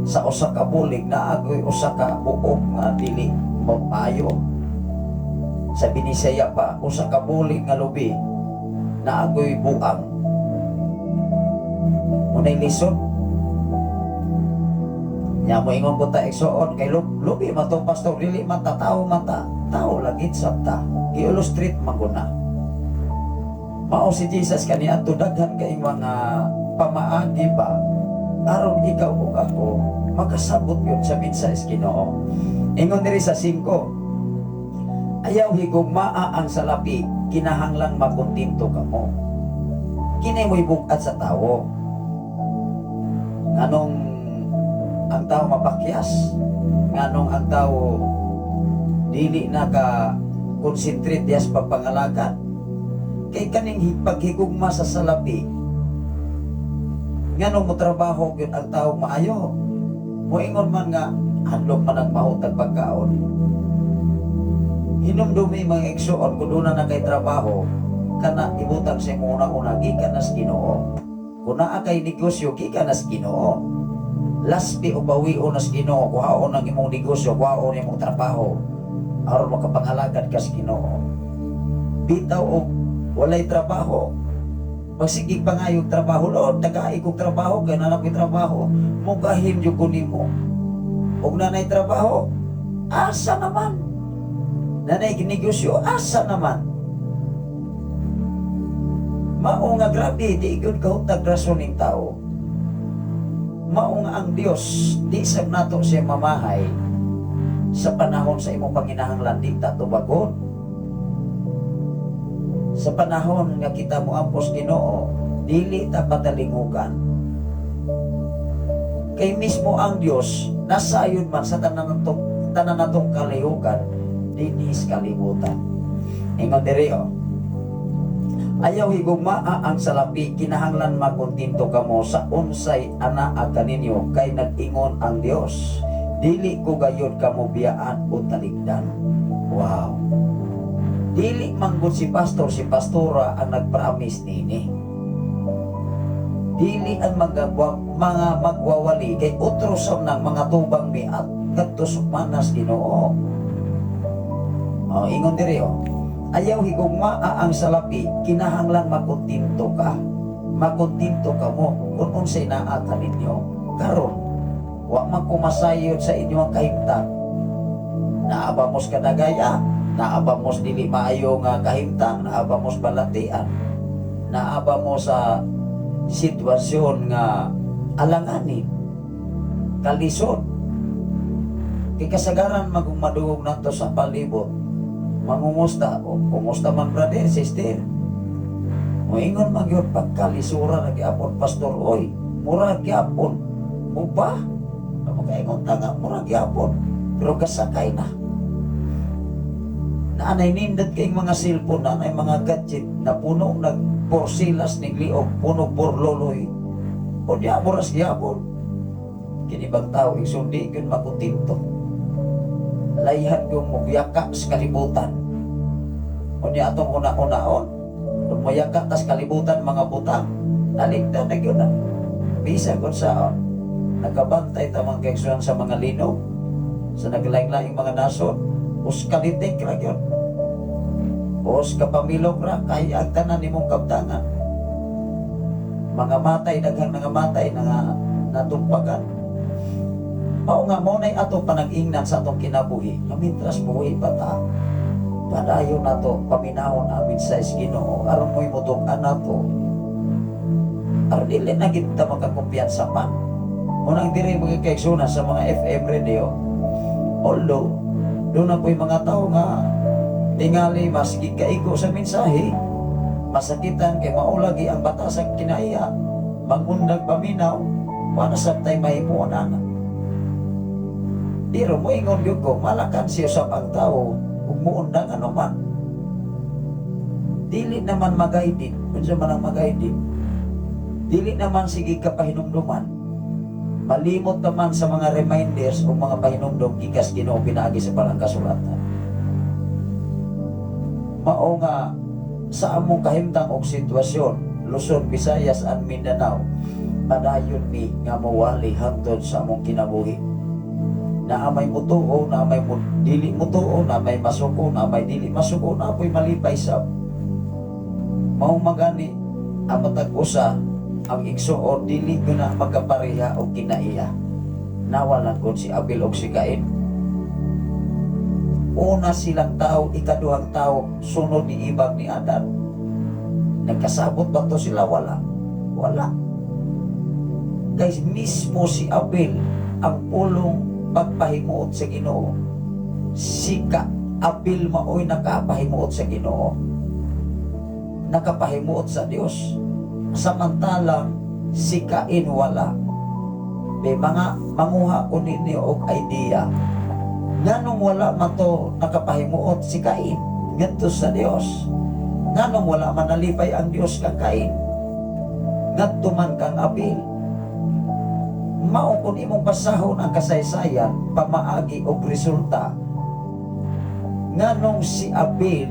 sa usa ka bulig naagoy usa ka buok nga dili maayo. Sa Binisaya pa, usa ka bulig nga lubi naagoy buang munay lisod nya. Moingon ko ta, igsoon, kay lubi man to, pastor, dili man ta tao man ta. Tao lagi sabta, gi-illustrate man ko na. Mao si Jesus kaniadto daghan kay mga pamaagi ba aron ikaw ug ako makasabot yun sa mensahe sa Ginoo. Ingon diri sa 5, ayaw higugmaa ang salapi, kinahanglang makontento kamo. Kini mo'y bugat sa tao. Nganong ang tao mapakyas? Nganong ang tao dili na ka concentrate diya sa pagpangalagad? Kay kaning paghigugma sa salapi, nganong mo trabaho gyud ang tao maayo, moingon man nga handlok man ang mahutag pagkaon. Hinumdumi, mga igsoon, kung doon na kay trabaho kana, ibutang sa imong una-una gikan na sa Ginoo. Kung naa kay negosyo, gikan na sa Ginoo. Laspi o bawion na sa Ginoo, kuhaon ang imong negosyo, kuhaon ang imong trabaho aron makapangalagad ka sa Ginoo. Bitaw og Walay trabaho. Magsige pangayog trabaho, "Lord, tagai kog trabaho kay naa ko'y trabaho, mugahin jud ko nimo." Ug nanay trabaho, asa naman? Nanay negosyo, asa naman? Mao nga grabe, di gyud kahutag rason ning tao. Mao nga ang Dios, di sab nato siya mamahay sa panahon sa imong panginahanglan, di ta tubagon. Sa panahon nga kita moampos Ginoo, dili ta patalingugan. Kay mismo ang Dios nasayod man sa tanan natong kalihukan dinhi sa kalibutan. Ingon diri oh. Ayaw higugmaa ang salapi, kinahanglan makontento kamo sa unsay anaa kaninyo kay nag-ingon ang Dios, "Dili ko gayud kamo biyaan o talikdan." Wow. Dili manggod si pastor, si pastora ang nagpromise nini. Dili ang mga magwawali kay otro sab ng mga tubang mi at kadto sukmanas Ginoo. Oh, ingon diri oh. Ayaw higugmaa ang salapi, kinahanglan makontento ka. Makontento ka mo kung unsay naa kaninyo. Karon, wa man ko masayod sa inyo ang kahimtang. Naa ba mos kadagaya, naa ba mos dili maayo nga kahimtang, naa ba mos balatian, naa ba mo sa sitwasyon nga alanganin, kalisod. Kay kasagaran magong madugog nato sa palibot, mangumusta, o kumusta man, brother, sister? Moingon man gyud, "Pagkalisura na gyapon, pastor, oy, mura gyapon." Mo ba? Makaingon ta nga mura gyapon, pero kasakay na. Naanay nindot kay mga cellphone, naanay mga gadget na puno nag porsilas ning liog, puno porloloy. O diya muras gyapon. Kini bang tao, igsoon, di gyud makontento. Layhan yung mugyaka sa kalibutan. Unya atong una-unaon. Kung mayaka tas kalibutan mga butang, naligtan na gyud na. Bisa kung sa nagabantay tamang kaigsuonan sa mga linog, sa naglaing-laing mga nasod, us kalitik ra gyud. Us kapamilok ra kay ang tanan nimong kabtangan. Mga matay, daghang mga matay na nga natumpagan. Mao nga mao nay ato panag-ingnan sa atong kinabuhi. Nga mintras buhi pa ta, padayon nato paminawon amin sa Ginoo aron mo'y mutug-an nato. Aron dili na gid ta makakumpiyansa pa. Unang diri mga kaigsuonan sa mga FM radio, although doon na po'y mga tao nga tingali maski kaigo sa mensahe, masakitan kay maulagi ang batasag kinaiya, mangundag paminaw, wala sabtay mahimuon ana. Pero moingon gyud ko, malakan siya sa ang tao ug muundang ano man. Dili naman magaidin, unsa man ang magaidin. Dili naman sige ka pahinumduman. Malimot naman sa mga reminders o mga pahinumdum gikas Ginoo pinaagi sa balang kasulatan. Mao nga sa among kahimtang og sitwasyon, Luzon, Visayas and Mindanao, padayon mi nga mowali hangtod sa among kinabuhi. Naa may mutuo, naa may dili mutuo, naa may masuko, naa may dili masuko, naa po'y malipay sab. Mao magani ang matag usa ang igsuon dili gyud na magkapareha og kinaiya. Nawalan kon si Abel og si Cain. Una silang tao, ikaduhang tao, sunod ni Ibag ni Adan. Nagkasabot ba to sila? Wala. Wala. Kay mismo si Abel ang pulong pagpahimuot sa Ginoo. Si ka Abel maoy nakapahimuot sa Ginoo. Nakapahimuot sa Dios. Samantalang si Cain wala. May mga manguha ko ninyo og idea. Nganong wala man to nakapahimuot si Cain ngadto sa Dios? Nganong wala man nalipay ang Dios kang Cain ngadto man kang Abel? Mao kung imong basahon ang kasaysayan pamaagi og resulta, nganong si Abel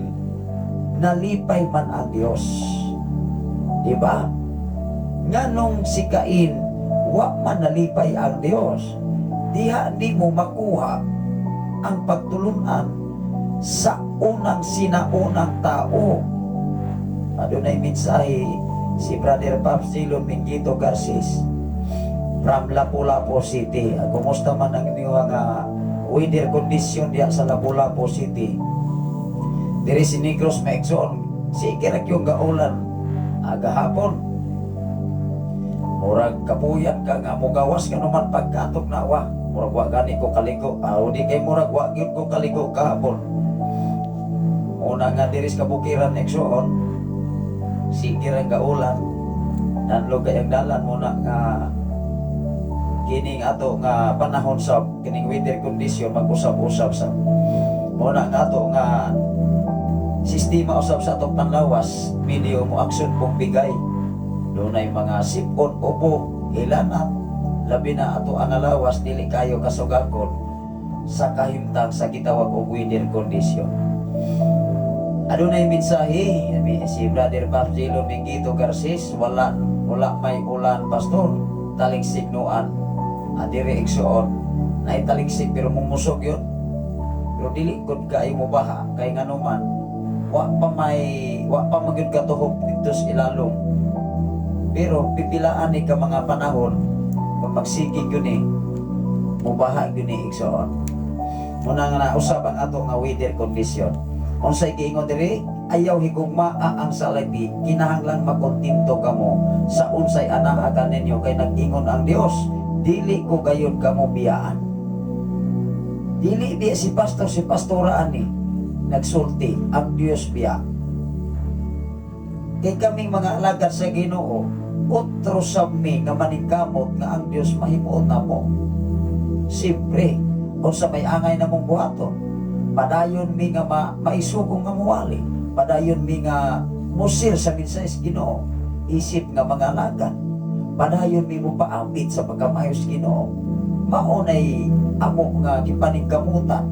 nalipay man ang Dios? Di ba? Nganong si Cain wa man nalipay ang Dios? Diha di mo makuha ang pagtulunan sa unang sinaunang tao. Adunay mensahe si Brother Pops Dillon Mingito Garces from Lapu-Lapu City. Kumusta man ang inyong weather condition diya sa Lapu-Lapu City? Diri si Negros, mga igsoon, sige ra yung gaulan gahapon. Murag kapuyan ka nga mugawas ka naman pagkatok na wa. Murag wa gani ko kaligo. Ah, di kay murag wa gyud ko kaligo kahapon. Una nga diri sa kabukiran, igsoon, sige ra gaulan. Nanlog kay ang dalan mo na nga kining ato nga panahon sa kining weather condition mag-usab-usab sa mo na nga ato nga sistema usab sa atong panlawas medyo mo aksyon pong bigay. Dunay mga sipon, ubo, hilanat, labi na ato ang lawas dili kayo kasugakon sa kahimtang sa gitawag og weather condition. Adunay mensahe si Brother Pops Dillon Mingito Garces, wala wala may ulan, pastor, taligsik nuan. Adiri, igsoon, naitaligsik pero mumusog yun. Pero dili gud kaayo mo baha kay nganuman wa pa magyud katuhok didto sa ilalom. Pero pipilaan ni ka mga panahon kung magsige gyud ni mubaha gyud ni, igsoon. Muna nga nausab ang ato nga weather condition. Unsay giingon diri? Ayaw higugmaa ang salapi, kinahanglan makontento kamo sa unsay anaa kaninyo kay nag-ingon ang Dios, dili ko gayon kamo biyaan. Dili biya si pastor, si pastora ani nagsulti, ang Dios biya. Kay kaming mga alagad sa Ginoo, otro sab mi nga maningkamot nga ang Dios mahimuot namo. Siyempre, unsa may angay namong buhaton, padayon mi nga maisugong nga muwali, padayon mi nga musir sa mensahe sa Ginoo, isip nga mga alagad, padayon mi mo paambit sa pagkamayo sa Ginoo. Mao nay amo nga gipaningkamutan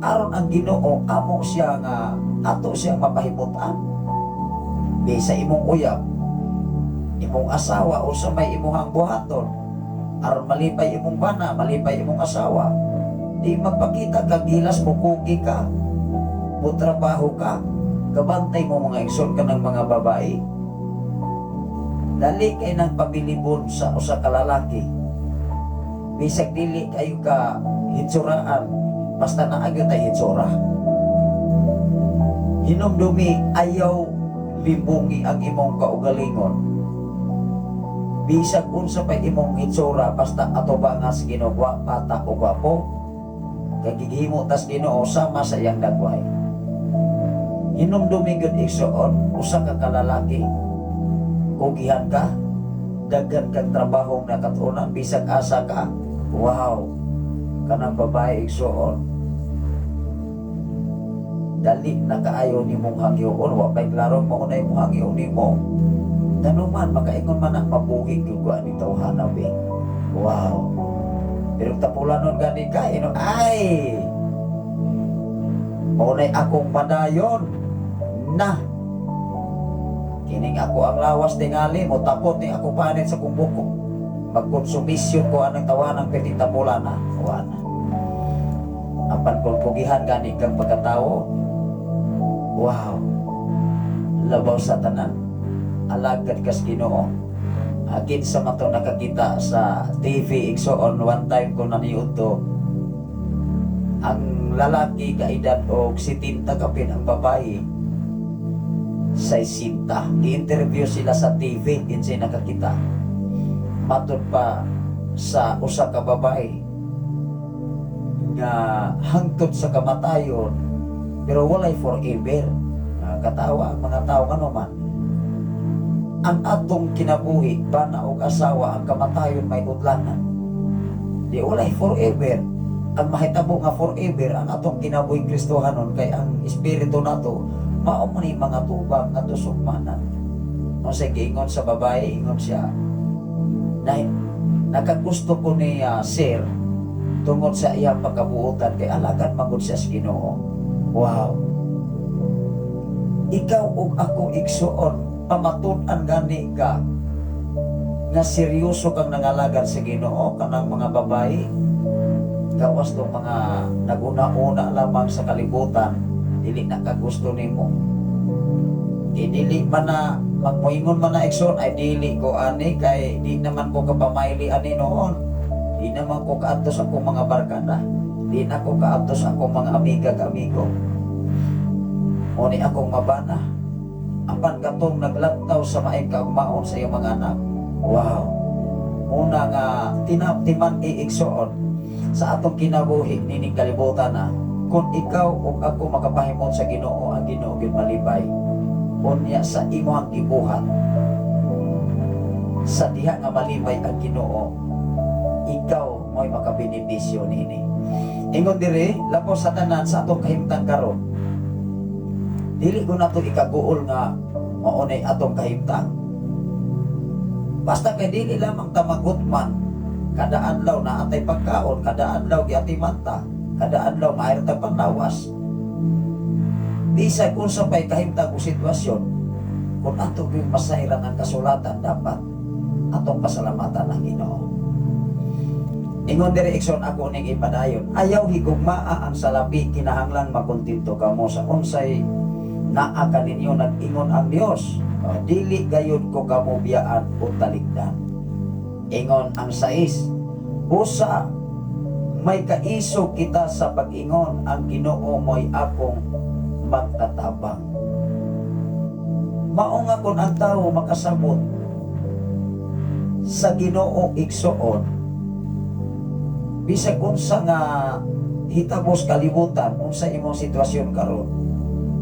aron ang Ginoo amo siya nga ato siya mapahimutan. Di sa imong uyab, imong asawa o sa may imuhang buhaton aron malipay imong bana, malipay imong asawa, di magpakita ka gilas mo, kugi ka, mo trabaho ka, kabantay mo, mga igsoon, ka ng mga babae. Dali kay nang pabilibon sa usa ka lalaki. Bisag dili kayo ka hitsuraan, basta naa gyud tay hitsura. Hinumdumi, ayaw libungi ang imong kaugalingon. Bisag unsa pa imong hitsura, basta atubangan sa Ginoo pata o gwapo, kay gihimo tas Ginoo sama sa iyang dagway. Hinumdumi gyud, igsoon, usa ka kalalaki, kugihan ka, daghan kang trabahong nakatunan, bisag asa ka, wow, kanang babae, igsoon, dali na kaayo nimong hangyoon, wa pa'y klarong mao na imong hangyo nimo. Tanuman, makaingon man ang mabuhi gyud ko ani tawhana be. Wow. Pero tapulanon gani ka, ino, ay! Mao na'y akong padayon na. Kining ako ang lawas tingali mo tapot ni ako panit sa kong buko. Magkonsumisyon ko anang tawanang piti tapulana. Wana. Apan kung pugihan gani kang pagkatao, wow. Labaw sa tanan. Alagad kas Ginoo. Akin sa mato nakakita sa TV, igsoon, one time ko naniud to, ang lalaki kaedad og 70 kapin, ang babae 60. Gi-interview sila sa TV, kinsay nakakita. Matod pa sa usa ka babae nga hangtod sa kamatayon, pero walay forever. Ah, katawa ang mga tao, ngano man ang atong kinabuhi, bana og asawa, ang kamatayon may udlanan. Di walay forever. Ang mahitabo nga forever ang atong kinabuhi Kristohanon kay ang espiritu nato mao man ni mga tubang nga sugmanan. No sa giingon sa babae, ingon siya na nakagusto ko ni sir tungod sa iyang pagkabuotan kay alagad magud siya sa Ginoo. Wow. Ikaw ug ako, igsoon, pamatud-an gani ka nga seryoso kang nangalagad sa Ginoo, kanang mga babae, gawas tong mga naguna-una lamang sa kalibutan, dili na kagusto nimo. Di dili man na magmoingon man na, igsoon, "Ay, dili ko ani kay di naman ko kapamayli ani noon. Di naman ko kaadto sa akong mga barkada. Di na ko kaadto sa akong mga amiga amigo. Mao ni akong mabana." Apan katong naglantaw sa maayong kaugmaon sa iyong mga anak. Wow. Una nga tinaptiman iigsoon sa atong kinabuhi nining kalibutan na kung ikaw ug ako makapahimot sa Ginoo, ang Ginoo gyud malipay. Unya sa imong gibuhat sa diha nga malipay ang Ginoo, ikaw mo'y makabenepisyo niini. Ingon diri, lapaw sa tanan sa atong kahimtang karon, dili ko nato ikaguol nga mao nay atong kahimtang. Basta kay dili lamang ta magutman, kada adlaw naa tay pagkaon, kada adlaw giatiman ta, kada adlaw maayo ta panglawas. Bisag unsa pay kahimtang o sitwasyon, kung ato gyud masayran ang kasulatan, dapat atong pasalamatan ang Ginoo. Ingon diri, igsoon, ako ning ipadayon. Ayaw higugmaa ang salapi, kinahanglan makontento kamo sa unsay naa kaninyo. Nag-ingon ang Dios, "Dili gayud ko kamo biyaan o talikdan." Ingon ang 6, busa may kaisog kita sa pag-ingon, "Ang Ginoo mo'y akong magtatabang." Mao nga kung ang tao makasabot sa Ginoo, igsoon, bisag unsa nga hitabos kalibutan, unsa imong sitwasyon karon,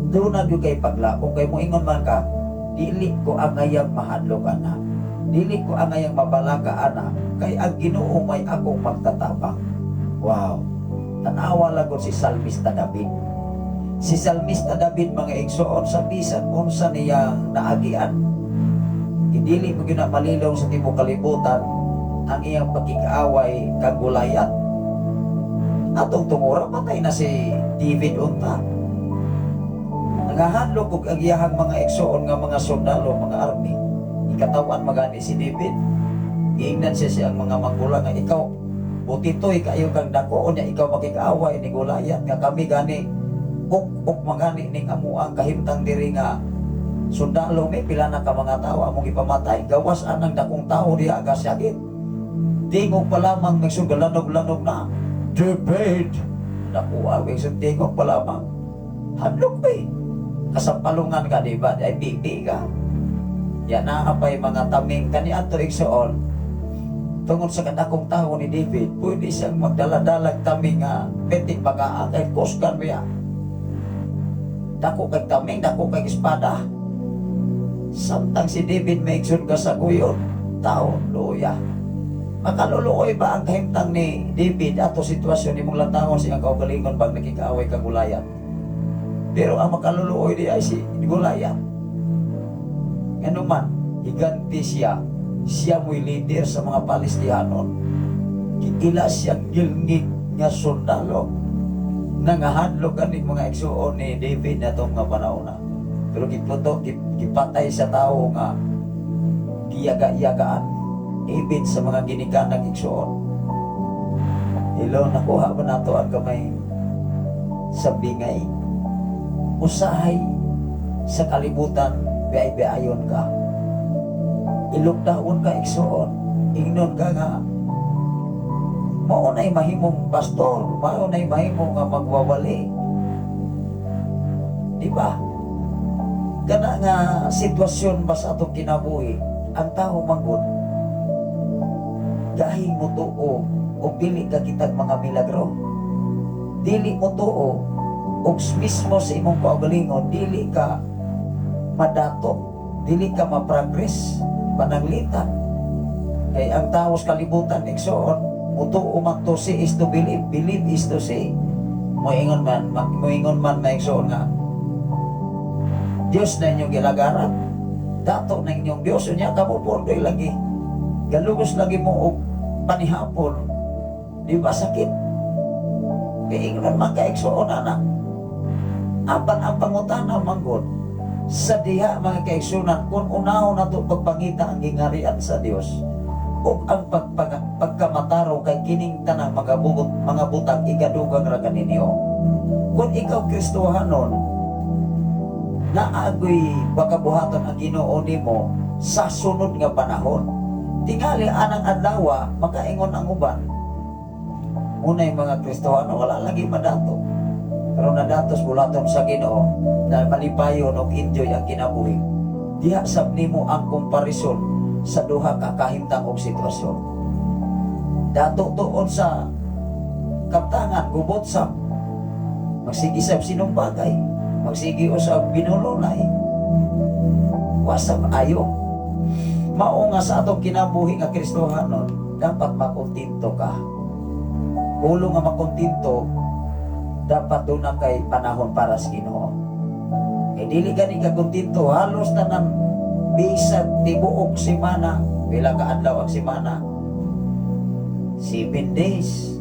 duna gyud kay paglaom kay moingon man ka, "Dili ko angayang mahadlok ana. Dili ko angayang mabalaka ana kay ang Ginoo may akong magtatabang." Wow. Tanawa lang si Salmista David. Si Salmista David, mga igsoon, sa bisan unsa niyang naagian, dili mo gyud na malilong sa tibuok kalibutan ang iyang pagkikaaway kang Goliath. Atong tungura, patay na si David unta. Nangahadlok og ang iyahang mga igsoon nga mga sundalo, mga army. Ikatawan magani si David. Giingnan siya siyang mga magulang nga, "Ikaw, butitoy kayo kang dako, unya ikaw makikaaway ni Goliath nga kami gani uk uk magani ning amuang kahimtang diri nga sundalo, may pila na ka mga tao among ipamatay, gawas anang dakong tao diha gasyagit." Tingog pa lamang, nagsugalanog-lanog na, "David!" Nakuha, sa tingog pa lamang, hadlok ba eh. Kasampalungan ka, di ba? Ay, bibi ka. Yan na pa'y mga taming kaniadto, igsoon. Tungod sa kadakong tao ni David, pwede siyang magdala-dalag taming nga petik bagaa kay kusgan biya. Dako kay taming, dako kay espada. Samtang si David may igsoon ka sa guyon, taon, luya. Makaluluoy ba ang kahimtang ni David ato sitwasyon imong lantawon siyang kaugalingon pag nakikaaway kang Goliath? Pero ang makaluluoy di ay si Goliath. Ngano man, higanti siya. Siya mo'y leader sa mga Palestihanon. Giila siyang gilngig nga sundalo. Nangahadlok ganing mga igsuon ni David na itong nga panahon na. Pero giputo, gipatay sa tao nga giyaga-yagaan ibig sa mga ginikanan, igsuon. Hello, nakuha ba nato ang kamay sa bingay? Usahay sa kalibutan, biay-biayon ka. Ilugdahon ka, igsuon. Ingnon ka nga, mao na'y mahimong pastor, mao na'y mahimong nga magwawali. Di ba? Kana nga sitwasyon ba sa atong kinabuhi, ang tao manggod, gahing mo tuo o dili ka kitag mga milagro. Dili mo tuo og mismo sa imong kaugalingon, dili ka madato, dili ka ma-progress, pananglitan. Kay ang tao sa kalibutan, igsoon, mutuo man, to see is to believe, believe is to see. Moingon man maigsoon nga, "Diyos na inyong gilagaran. Dato na inyong Diyos, unya kamo pordoy lagi. Galugos lagi mo og panihapon." Di ba sakit? Kay ingnon man ka, igsoon, anak. Apan ang pangutana manggod, sa diha, mga kaigsunan, kung unahon nato pagpangita ang gingarian sa Dios ug ang pagkamataro, kay kining tanang mga bugot, mga butang igadugang ra kaninyo. Kung ikaw Kristohanon, Naagoy baka buhaton ang Ginoo nimo sa sunod nga panahon. Tingali anang adlaw makaingon ang uban. Unay mga Kristohano wala lagi madato. Pero nadatos bulaton sa Ginoo na malipayon og enjoy ang kinabuhi. Diha sab nimo ang komparison sa duha ka kahimtang og sitwasyon. Dato tuon sa kaptangan, gubot sab. Magsige sab sinumbagay. Magsige usab binulunay. Wasab ayo. Mao nga sa atong kinabuhi nga Kristohanon, dapat makontento ka. Ulo nga makontento, dapat doon na kay panahon para sa Ginoo. Kay dili gani ka kontento, halos tanan bisag tibuok semana, pila ka adlaw ang semana? 7 days.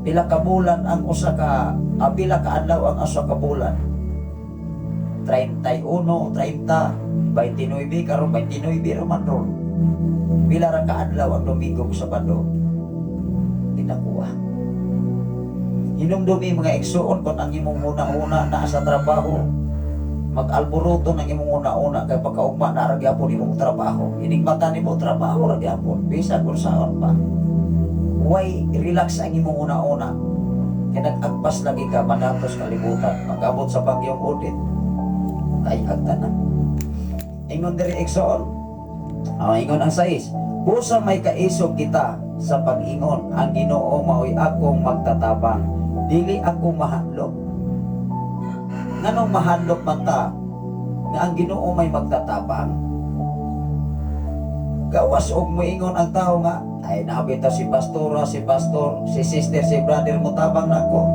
Pila ka bulan ang usa ka pila ka adlaw ang usa ka bulan? 31, 30, 29 karon, 29 ra man ron. Pila ra ka adlaw ang Domingo ug Sabado? Tinakuha. Hinumdumi, mga igsuon, kung ang imong una-una naa sa trabaho, mag-alboroto ng imong una-una kay pagkaugma na ra gyapon imong trabaho. Inig mata nimo, trabaho ra gyapon bisag kung saon pa. Way relax ang imong una-una kay nag-agpas lagi ka madatos kalibutan. Pag-abot sa bagyong Odette, kay tanan. Ingon diri, igsoon. Ah, ingon ang 6, "Busa may kaisog kita sa pag-ingon, 'Ang Ginoo maoy akong magtatabang, dili ako mahadlok.'" Nganong mahadlok man ta nga ang Ginoo may magtatabang? Gawas og moingon ang tao nga, "Ay, nabita si pastora, si pastor, si sister, si brother mo tabang nako."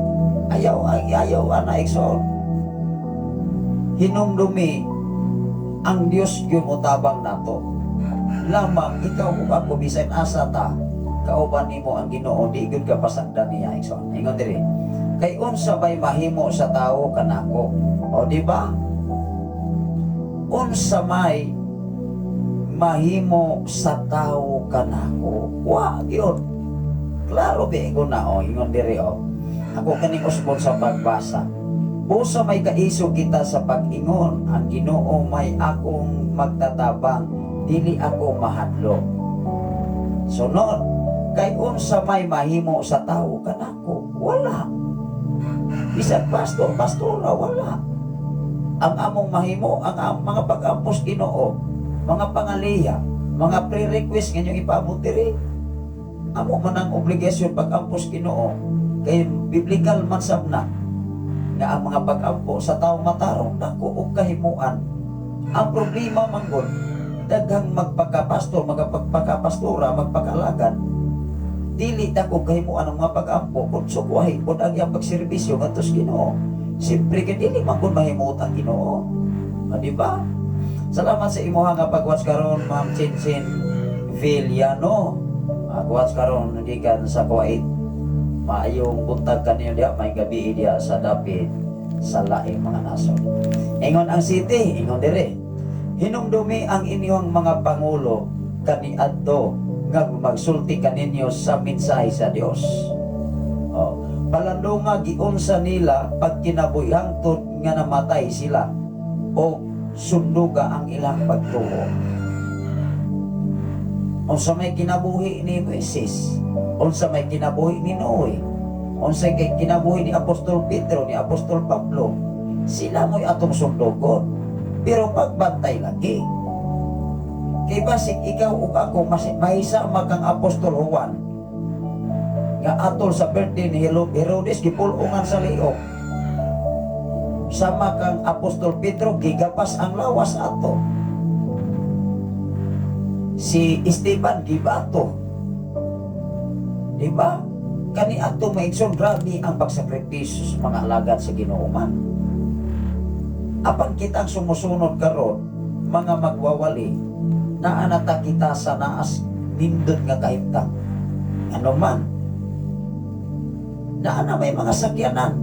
Ayaw, ay, ayaw ana, igsoon. Hinumdumi, ang Dios gyud motabang nato. Lamang ikaw ug ako, bisan asa ta, kauban nimo ang Ginoo, di gyud ka pasagdan niya, igsoon. Ingon diri, "Kay unsa bay mahimo sa tawo kanako?" O, di ba? Unsa may mahimo sa tawo kanako? Wa gyud. Klaro bi ko na o, ingon diri o. Ako kaning usbon sa pagbasa. "Busa may kaisog kita sa pag-ingon, 'Ang Ginoo may akong magtatabang, dili ako mahadlok.'" Sunod, "Kay unsa may mahimo sa tawo kanako?" Wala. Bisag pastor, pastora, wala. Ang among mahimo, ang mga pag-ampos Ginoo, mga pangaliya, mga pre-request nga inyong ipaabot diri. Amo man ang obligasyon pag-ampos Ginoo kay biblical man sab na nga ang mga pag-ampo sa taong matarong dako og kahimuan. Ang problema manggod, daghang magpakapastor, magpagpakapastora, magpakalagad, dili dako kahimuan ang mga pag-ampo kung sukwahi pud ang iyang pagserbisyo ngadto sa Ginoo. Siyempre kay dili man gud mahimuot ang Ginoo. Ah, di ba? Salamat sa imuha nga pag-watch karon, Ma'am Chinchin Villano. Watch karon gikan sa Kuwait. Maayong buntag kaniyo diha, may gabi diha sa dapit sa laing mga nasod. Ingon ang 7, ingon dire, "Hinumdumi ang inyong mga pangulo kaniadto nga magsulti kaninyo sa mensahe sa Dios. Oh, palandunga giunsa nila pagkinabuhi hangtod nga namatay sila o sunduga ang ilang pagtuo." Unsa may kinabuhi ni Moises, unsa may kinabuhi ni Noe, unsa kay kinabuhi ni Apostol Pedro, ni Apostol Pablo, sila mo'y atong sundugon. Pero pagbantay lagi. Kay basig ikaw ug ako mahisa kang Apostol Juan nga atol sa birthday ni Herodes gipulungan sa liok. Sama kang Apostol Pedro, gigapas ang lawas ato. Si Esteban, gibato. Di ba? Kani ato, mga igsoon, grabe ang pagsakripisyo sa mga alagad sa Ginoo man. Apan kitang sumusunod karon, mga magwawali, naanata kita sa naas nindot nga kahimtang. Ano man, naa na may mga sakyanan.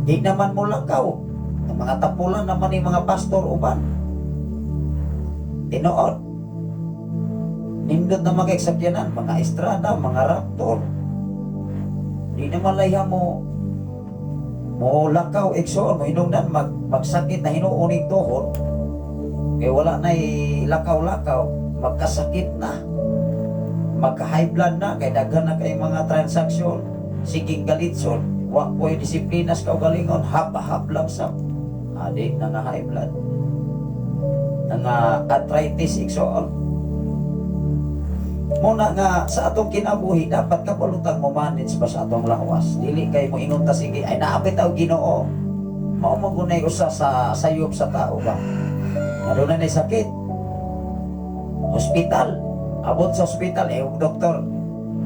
Di naman mo lakaw. Ang mga tapulan naman ni mga pastor uban. Tinuod. Nindot na mga sakyanan, mga estrada, mga Raptor. Di naman layha mo Mo lakaw, igsoon, mo hinungdan magsakit na hinuon ning tuhod kay wala na lakaw-lakaw, magkasakit na, magka-high blood na kay daghan na kay mga transaksyon, siging galitson, wa po'y disiplina sa kaugalingon, hap-hap lang sa adi na nga high blood, na nga arthritis, igsoon. Muna nga sa atong kinabuhi dapat kabalutan mo manage ba sa atong lawas. Dili kay mo ingon ta, sige ay naapit ang Ginoo. Mao man gunay usa sa sayop sa tao ba. Nga doon na sakit. Hospital. Abot sa hospital eh og doktor.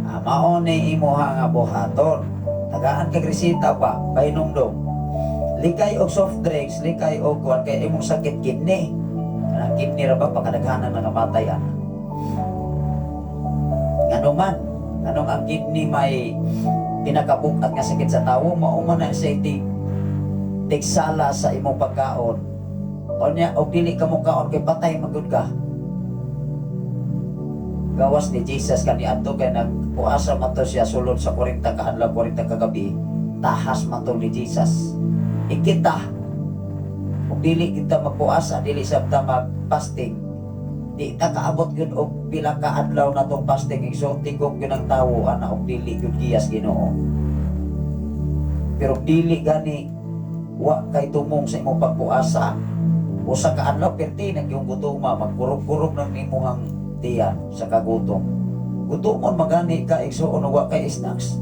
Ah, mao ni imuha nga buhaton. Tagaan kag reseta ba pahinumdom. Likay og soft drinks, likay og kuan kay imong sakit kidney. Kanang kidney ra ba pakadaghanan nga matay ana. Ngano man, nganong ang kidney may pinakabukat nga sakit sa tawo, mao man na siya tigsala sa imong pagkaon. Unya og dili ka mo kaon kay patay magud ka. Gawas ni Jesus kaniadto kay nagpuasa man to siya sulod sa 40 ka adlaw, 40 ka gabi, tahas man to ni Jesus. Ikita ug dili kita magpuasa, dili sab ta mag-fasting, di ta kaabot gyud og pila ka adlaw na tong fasting, igsoon. Tigom gyud ang tawo ana og dili gyud giyas Ginoo. Pero dili gani wa kay tumong sa imong pagpuasa, usa ka adlaw perti nag yung gutuma, magkurog-kurog ng imuhang tiyan sa kagutom. Gutomon magani ka, igsoon, wa kay snacks.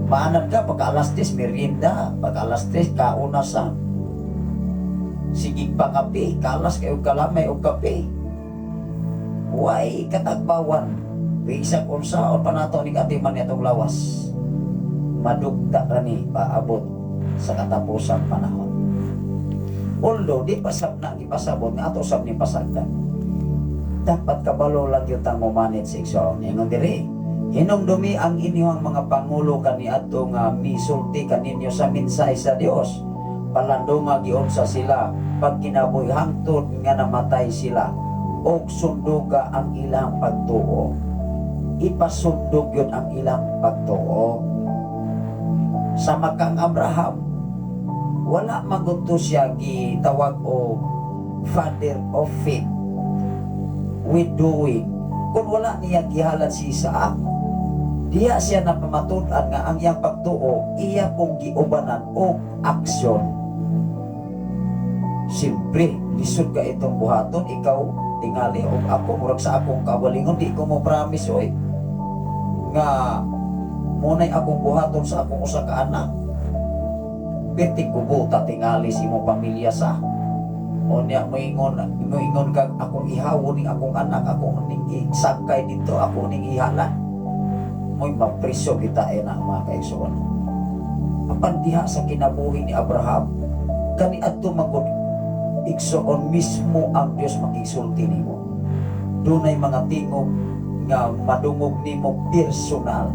Maanad ka pagka alas 10 merienda, pagka alas 3 kauna sa sige pa kape, kalas kayo kalamay og kape. Way katagbawan. Bisag unsaon pa nato ning atiman ni atong lawas. Madugta ra ni paabot sa katapusang panahon. Although di pa sab na gipasabot nga ato sab ni pasagdan. Dapat kabalo lang gyud tang mo manage, igsoon. Ingon diri, hinumdumi ang inyong mga pangulo kaniadto nga misulti kaninyo sa mensahe sa Dios. Palandunga giunsa sila pagkinabuhi hangtod nga namatay sila og sunduga ang ilang pagtuo. Ipasundog yun ang ilang pagtuo. Sama kang Abraham, wala magunto siya gitawag og father of faith with doing kung wala niya gihalad si Isaac. Diya siya napamatud-an nga ang iyang pagtuo iya pong giubanan og aksyon. Siyempre, lisod ka itong buhaton, ikaw tingali og ako, murag sa akong kaugalingon, di ko mo promise oy nga munay akong buhaton sa akong usa ka anak. Perti kubuta tingali sa imong pamilya sa unya moingon kag akong ihawon ning akong anak, akong ning isagkay dito, ako ning ihalad, mo'y mapriso kita eh na, mga kaigsoon. Apan diha sa kinabuhi ni Abraham kaniadto magud, igsoon, mismo ang Dios makisulti nimo. Dunay mga tingog nga madungog nimo personal,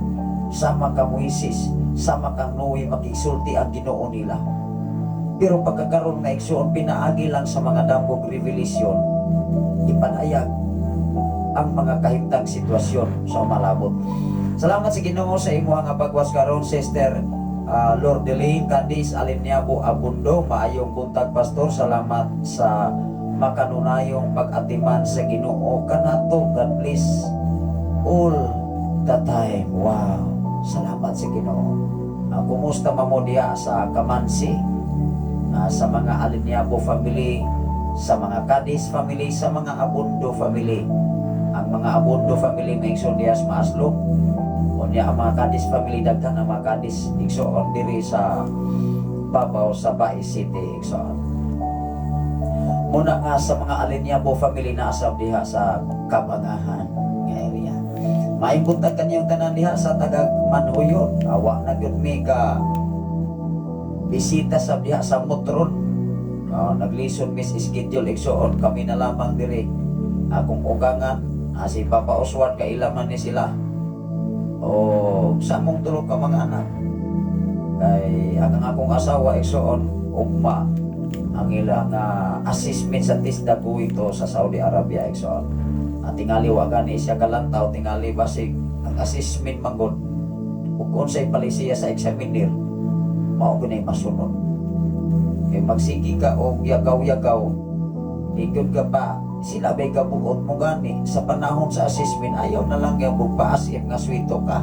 sama ka Moises, sama kang Noe, makisulti ang Ginoo nila. Pero pagkakaroon nga, igsoon, pinaagi lang sa mga dambog revelation, ipanayag ang mga kahimtang sitwasyon sa malabot. Salamat sa Ginoo sa imuha nga pagwas karon, Sister Lordeline Cadiz Aliniabo Abundo. Maayong buntag, pastor. Salamat sa makanunayong pag-atiman sa Ginoo kanato. God bless all the time. Wow. Salamat sa Ginoo. Kumusta mamo diha sa Kamansi? Sa mga Aliniabo family, sa mga Cadiz family, sa mga Abundo family. Ang mga Abundo family may igsoon diha sa Maaslong. Unya ang mga Cadiz family, daghan ang mga Cadiz, igsoon, diri sa Babaw sa Bais City, igsoon. Muna nga sa mga Aliniabo family na asab diha sa Kabangahan nga area. Maayong buntag kanyang tanan diha sa tagag Manhuyon. Awa na gyud mi ka bisita sa diha sa Mutron. Naglisod mis schedule, igsoon, kami na lamang diri. Akong ugangan, si Papa Oswald, kailaman ni sila. O sa among tulo ka mga anak. Kay ang akong asawa, igsoon, ugma ang ilang assessment sa TISDA going to sa Saudi Arabia, igsoon. At tingali wa gani siya kalantaw, tingali basig ang assessment manggod ug unsay palisiya sa examiner mao gunay masunod. Kay magsige ka og yagaw-yagaw, di gyud ka pa sila bay gabuot mo gani sa panahon sa assessment, ayaw na lang yung paas if nga swito ka.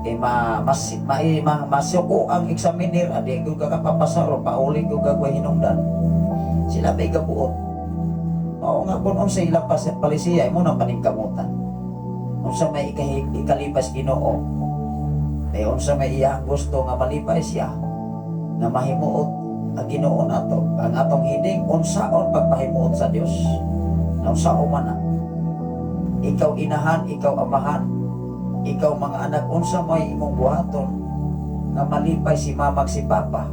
Kay ma mas ma, ma, masuko ang examiner, adi gyud ka kapapasar o pauli gyud ka way hinungdan. Sila bay gabuot. Mao nga kung unsa ilang palisiya, imo nang paningkamutan. Unsa may ikalipas Ginoo. Kay unsa may iyang gusto nga malipay siya, nga mahimuot ang Ginoo nato. Ang atong hiding, unsaon pagpahimuot sa Dios. Unsaon man na. Ikaw inahan, ikaw amahan, ikaw mga anak, unsa may imong buhaton nga malipay si mamag si papa.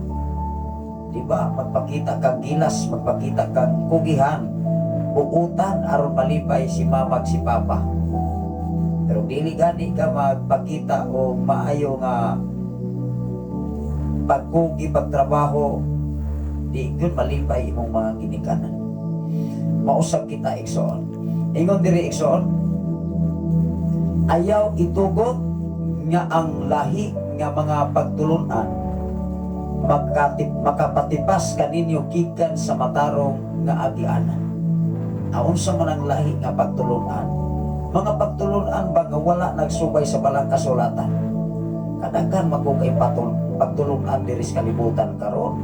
Di ba? Magpakita kang gilas, magpakita kang kugihan, buutan aron malipay si mamag si papa. Pero dili gani ka magpakita o maayo nga pagkugi, pagtrabaho, di gyud malipay imong mga ginikanan. Mausab kita, igsoon. Ingon diri, igsoon, ayaw itugot nga ang lahi nga mga pagtulunan makapatipas kaninyo gikan sa matarong nga agianan. Aunsa man ang lahi nga pagtulunan? Mga pagtulunan ba nga wala nagsubay sa balang kasulatan? Kadaghan man kay pagtulunan diri sa kalibutan karon.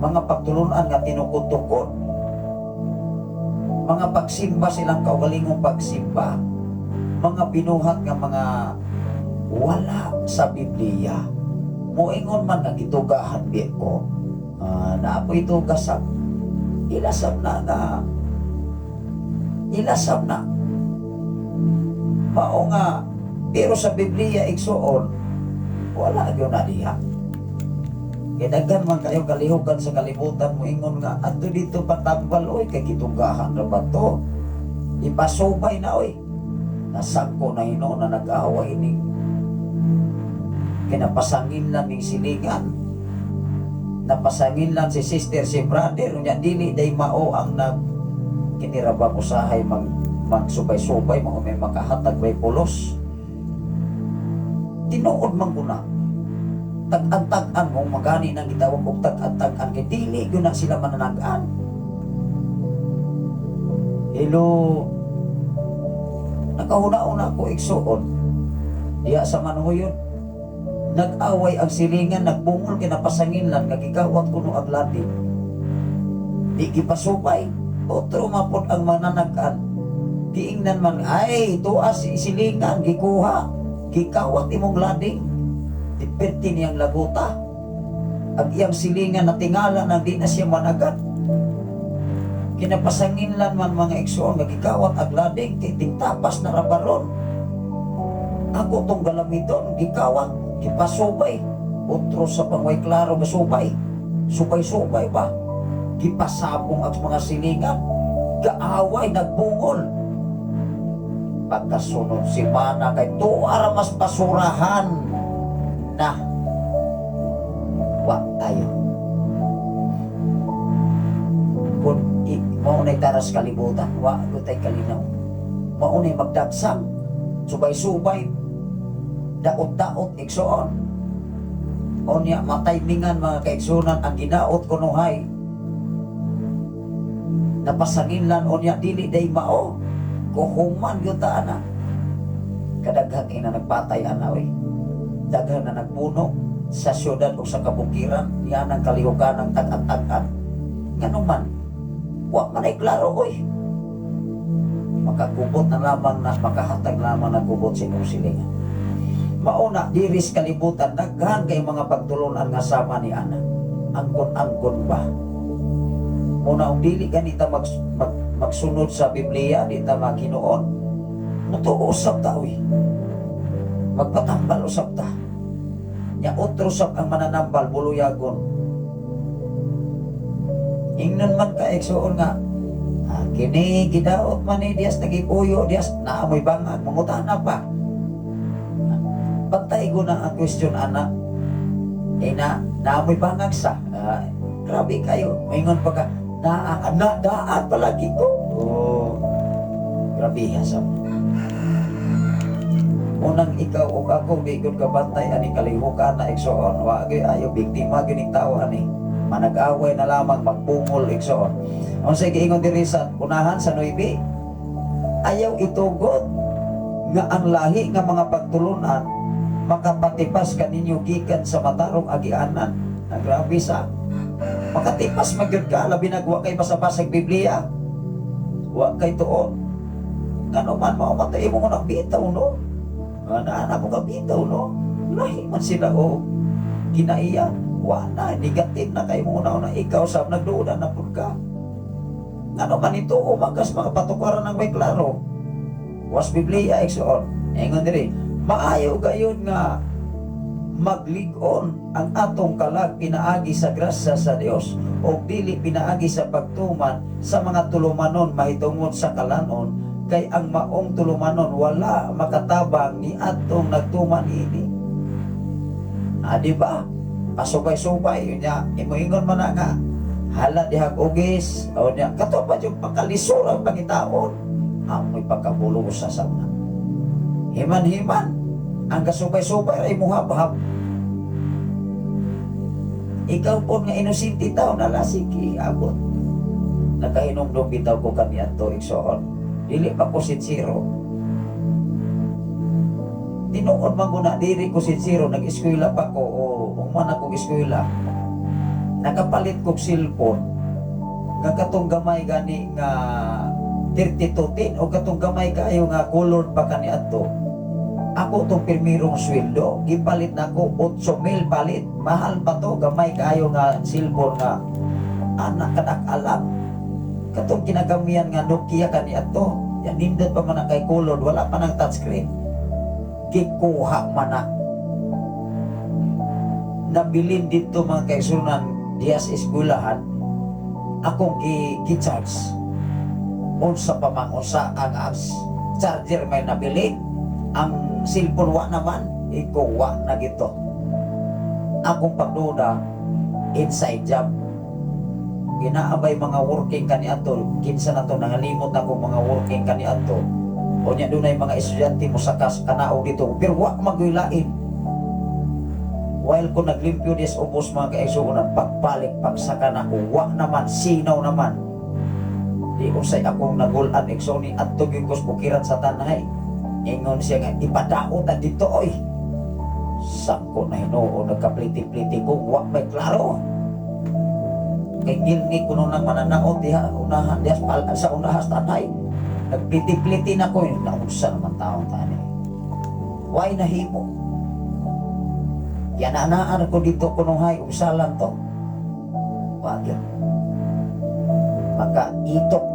Mga pagtulunan nga tinukod-tukod. Mga pagsimba, silang kaugalingong pagsimba. Mga binuhat nga mga wala sa Biblia. Moingon man nga gitugahan bi ko. Naa poy tugasab. Ilasab na nga ilasab na. Mao nga pero sa Biblia, igsuon, wala gyud na diha. Kay daghan man kayo kalihukan sa kalibutan, moingon nga adto dito patambal oy, kay gitugahan ra ba to? Ipasubay na oy. Nasangko na hinuon na nag-away ni kinapasangin lang ning silingan. Napasangin lang si sister, si brother, unya dili day mao ang nag kinira ba usahay magsubay-subay mao may makahatag may pulos. Tinuod man guna. Tag-an-tag-an mong magani nang gitawag og tag-an-tag-an kay dili gyud na sila mananag-an. Hello. Nakahuna-una ko, igsuon. Diya sa Manhuyon. Nag-away ang silingan, nagbungol kay napasangin lang, nagigawat kuno ang ladi. Di gipasubay. Otro mapod ang mananag-an. Giingnan man, ay, tuas silingan, gikuha. Gikawat imong lading. Diperte niyang laguta. Ang iyang silingan na tingala nang di na siya managat. Kinapasanginlan man, mga igsoon, nga gikawat ang lading, kay tingtapas na rabaron. Ako tong galamiton, gikawat, gipasubay. Otro sa pangway klaro gasubay. Subay-subay ba? Gipasabong ang mga silingan. Gaaway, nagbungol. Pagkasunod si Mana kay tuara mas basurahan na. Wa ayo. Kung mao na'y taras kalibutan, wa gutay kalinaw. Mao na'y magdagsang, subay-subay, daot-daot, igsoon. Unya mataymingan, mga kaigsunan, ang ginaot kunuhay. Napasanginlan unya dili day mao. Kuhuman gyud ta ana. Kadaghan kay na nagpatay ana oy. Daghan na nagpuno sa syudad o sa kabukiran niya ang kalihukan ng tag-an-tag-an. Ngano man, wa man ay klaro oy. Makakubot na lamang na makahatag lamang ng kubot sa imong silingan. Mauna diri sa kalibutan daghan kay mga pagtulunan nga sama ni ana. Angkon-angkon ba? Muna og dili ganita magsunod sa Biblia, di ta maghinuon. Mutuo usab ta oy. Magpatambal usab ta. Nya otro sab ang mananambal buluyagon. Ingnon man ka, igsuon, nga kini gidaot man ni diyas nagipuyo diyas naamoy bangag, mangutana pa. Pantay ko na ang question ana. Eh na naamoy bangag sa. Grabe kayo. Maingon pa ka na na daan palagi ko. Oh. Grabe ha sa. Unang ikaw ug ako di gud kabantay ani kalihukan na, igsoon. Wa gyud ayo biktima gyud ning tawo ani. Manag-away na lamang, magbungol, igsoon. Unsay giingon diri sa unahan sa 9, ayaw itugot nga ang lahi nga mga pagtulunan makapatipas kaninyo gikan sa matarong agianan. Ang grabe sa makatipas magyud ka, labi na wa kay basa-basag Biblia, wa kay tuon. Ngano man mao matay mo nang bitaw, no? Naa na ko ka bitaw, no? Lahi man sila o kinaiya. Wa na, negative na kay mo na ikaw sa nagduda na pud ka. Ngano man ito umagas mga patukaran ng may klaro. Was Biblia, igsoon. Ingon diri, maayo gayon nga maglig-on ang atong kalag pinaagi sa grasya sa Dios o dili pinaagi sa pagtuman sa mga tulumanon mahitungod sa kalanon, kay ang maong tulumanon wala makatabang ni atong nagtuman ini. Ah, di ba? Pasubay-subay yun niya, imuingon man na nga hala dihag ugis o niya kato pa yung pagkalisor ang pangitaon, amoy pagkabulo sa sana. Himan-himan ang kasubay-subay ay muhabhab. Ikaw po nga inosente tao na lasiki abot. Nakahinumdum bitaw ko kami ato, igsoon. Dili pa ko sincero. Tinuod man ko na diri ko sincero, nag-eskwela pa ko o human akong eskwela. Nakapalit kog cellphone nga katong gamay gani nga 3210 o katong gamay kaayo nga colored pa kani adto. Ako tong pirmirong sweldo, gipalit nako 8,000 palit. Mahal pa to, gamay kaayo nga cellphone nga anak kadak alam. Katong kinagamian nga Nokia kani adto. Yan nindot pa man ang kay colored, wala pa nang touchscreen. Gikuha man na. Nabilin dito, mga kaigsunan, diya sa eskwelahan, akong gi-charge. Unsa pa man unsa ang charger may nabilin, ang cellphone wa naman, ikuha na gito. Akong pagduda, inside job. Ginaabay mga working kani ato, kinsa na to, nangalimot na ko mga working kani ato. O niya dunay mga estudyante mo sakas kanaog dito, pero wa magyulain. While ko naglimpyo des ubos, mga kaigsuonan, pagbalik pagsaka na ko, wa naman, sinaw naman. Di usay akong nagulan, igsoon, ni adto gyud ko sa bukiran sa tanay. Ingon siya nga ipadaot na dito oy. Sangko na Hinoo, nagkapliti-pliti ko, wa may klaro. Kay gilni ko nung nang mananaot diha unahan diha sa unahas tanay. Nagpliti-pliti na ko, naunsa naman taon tani. Why nahimo? Yananaan ko dito kunuhay, usalan to. Wag yun. Makaitok.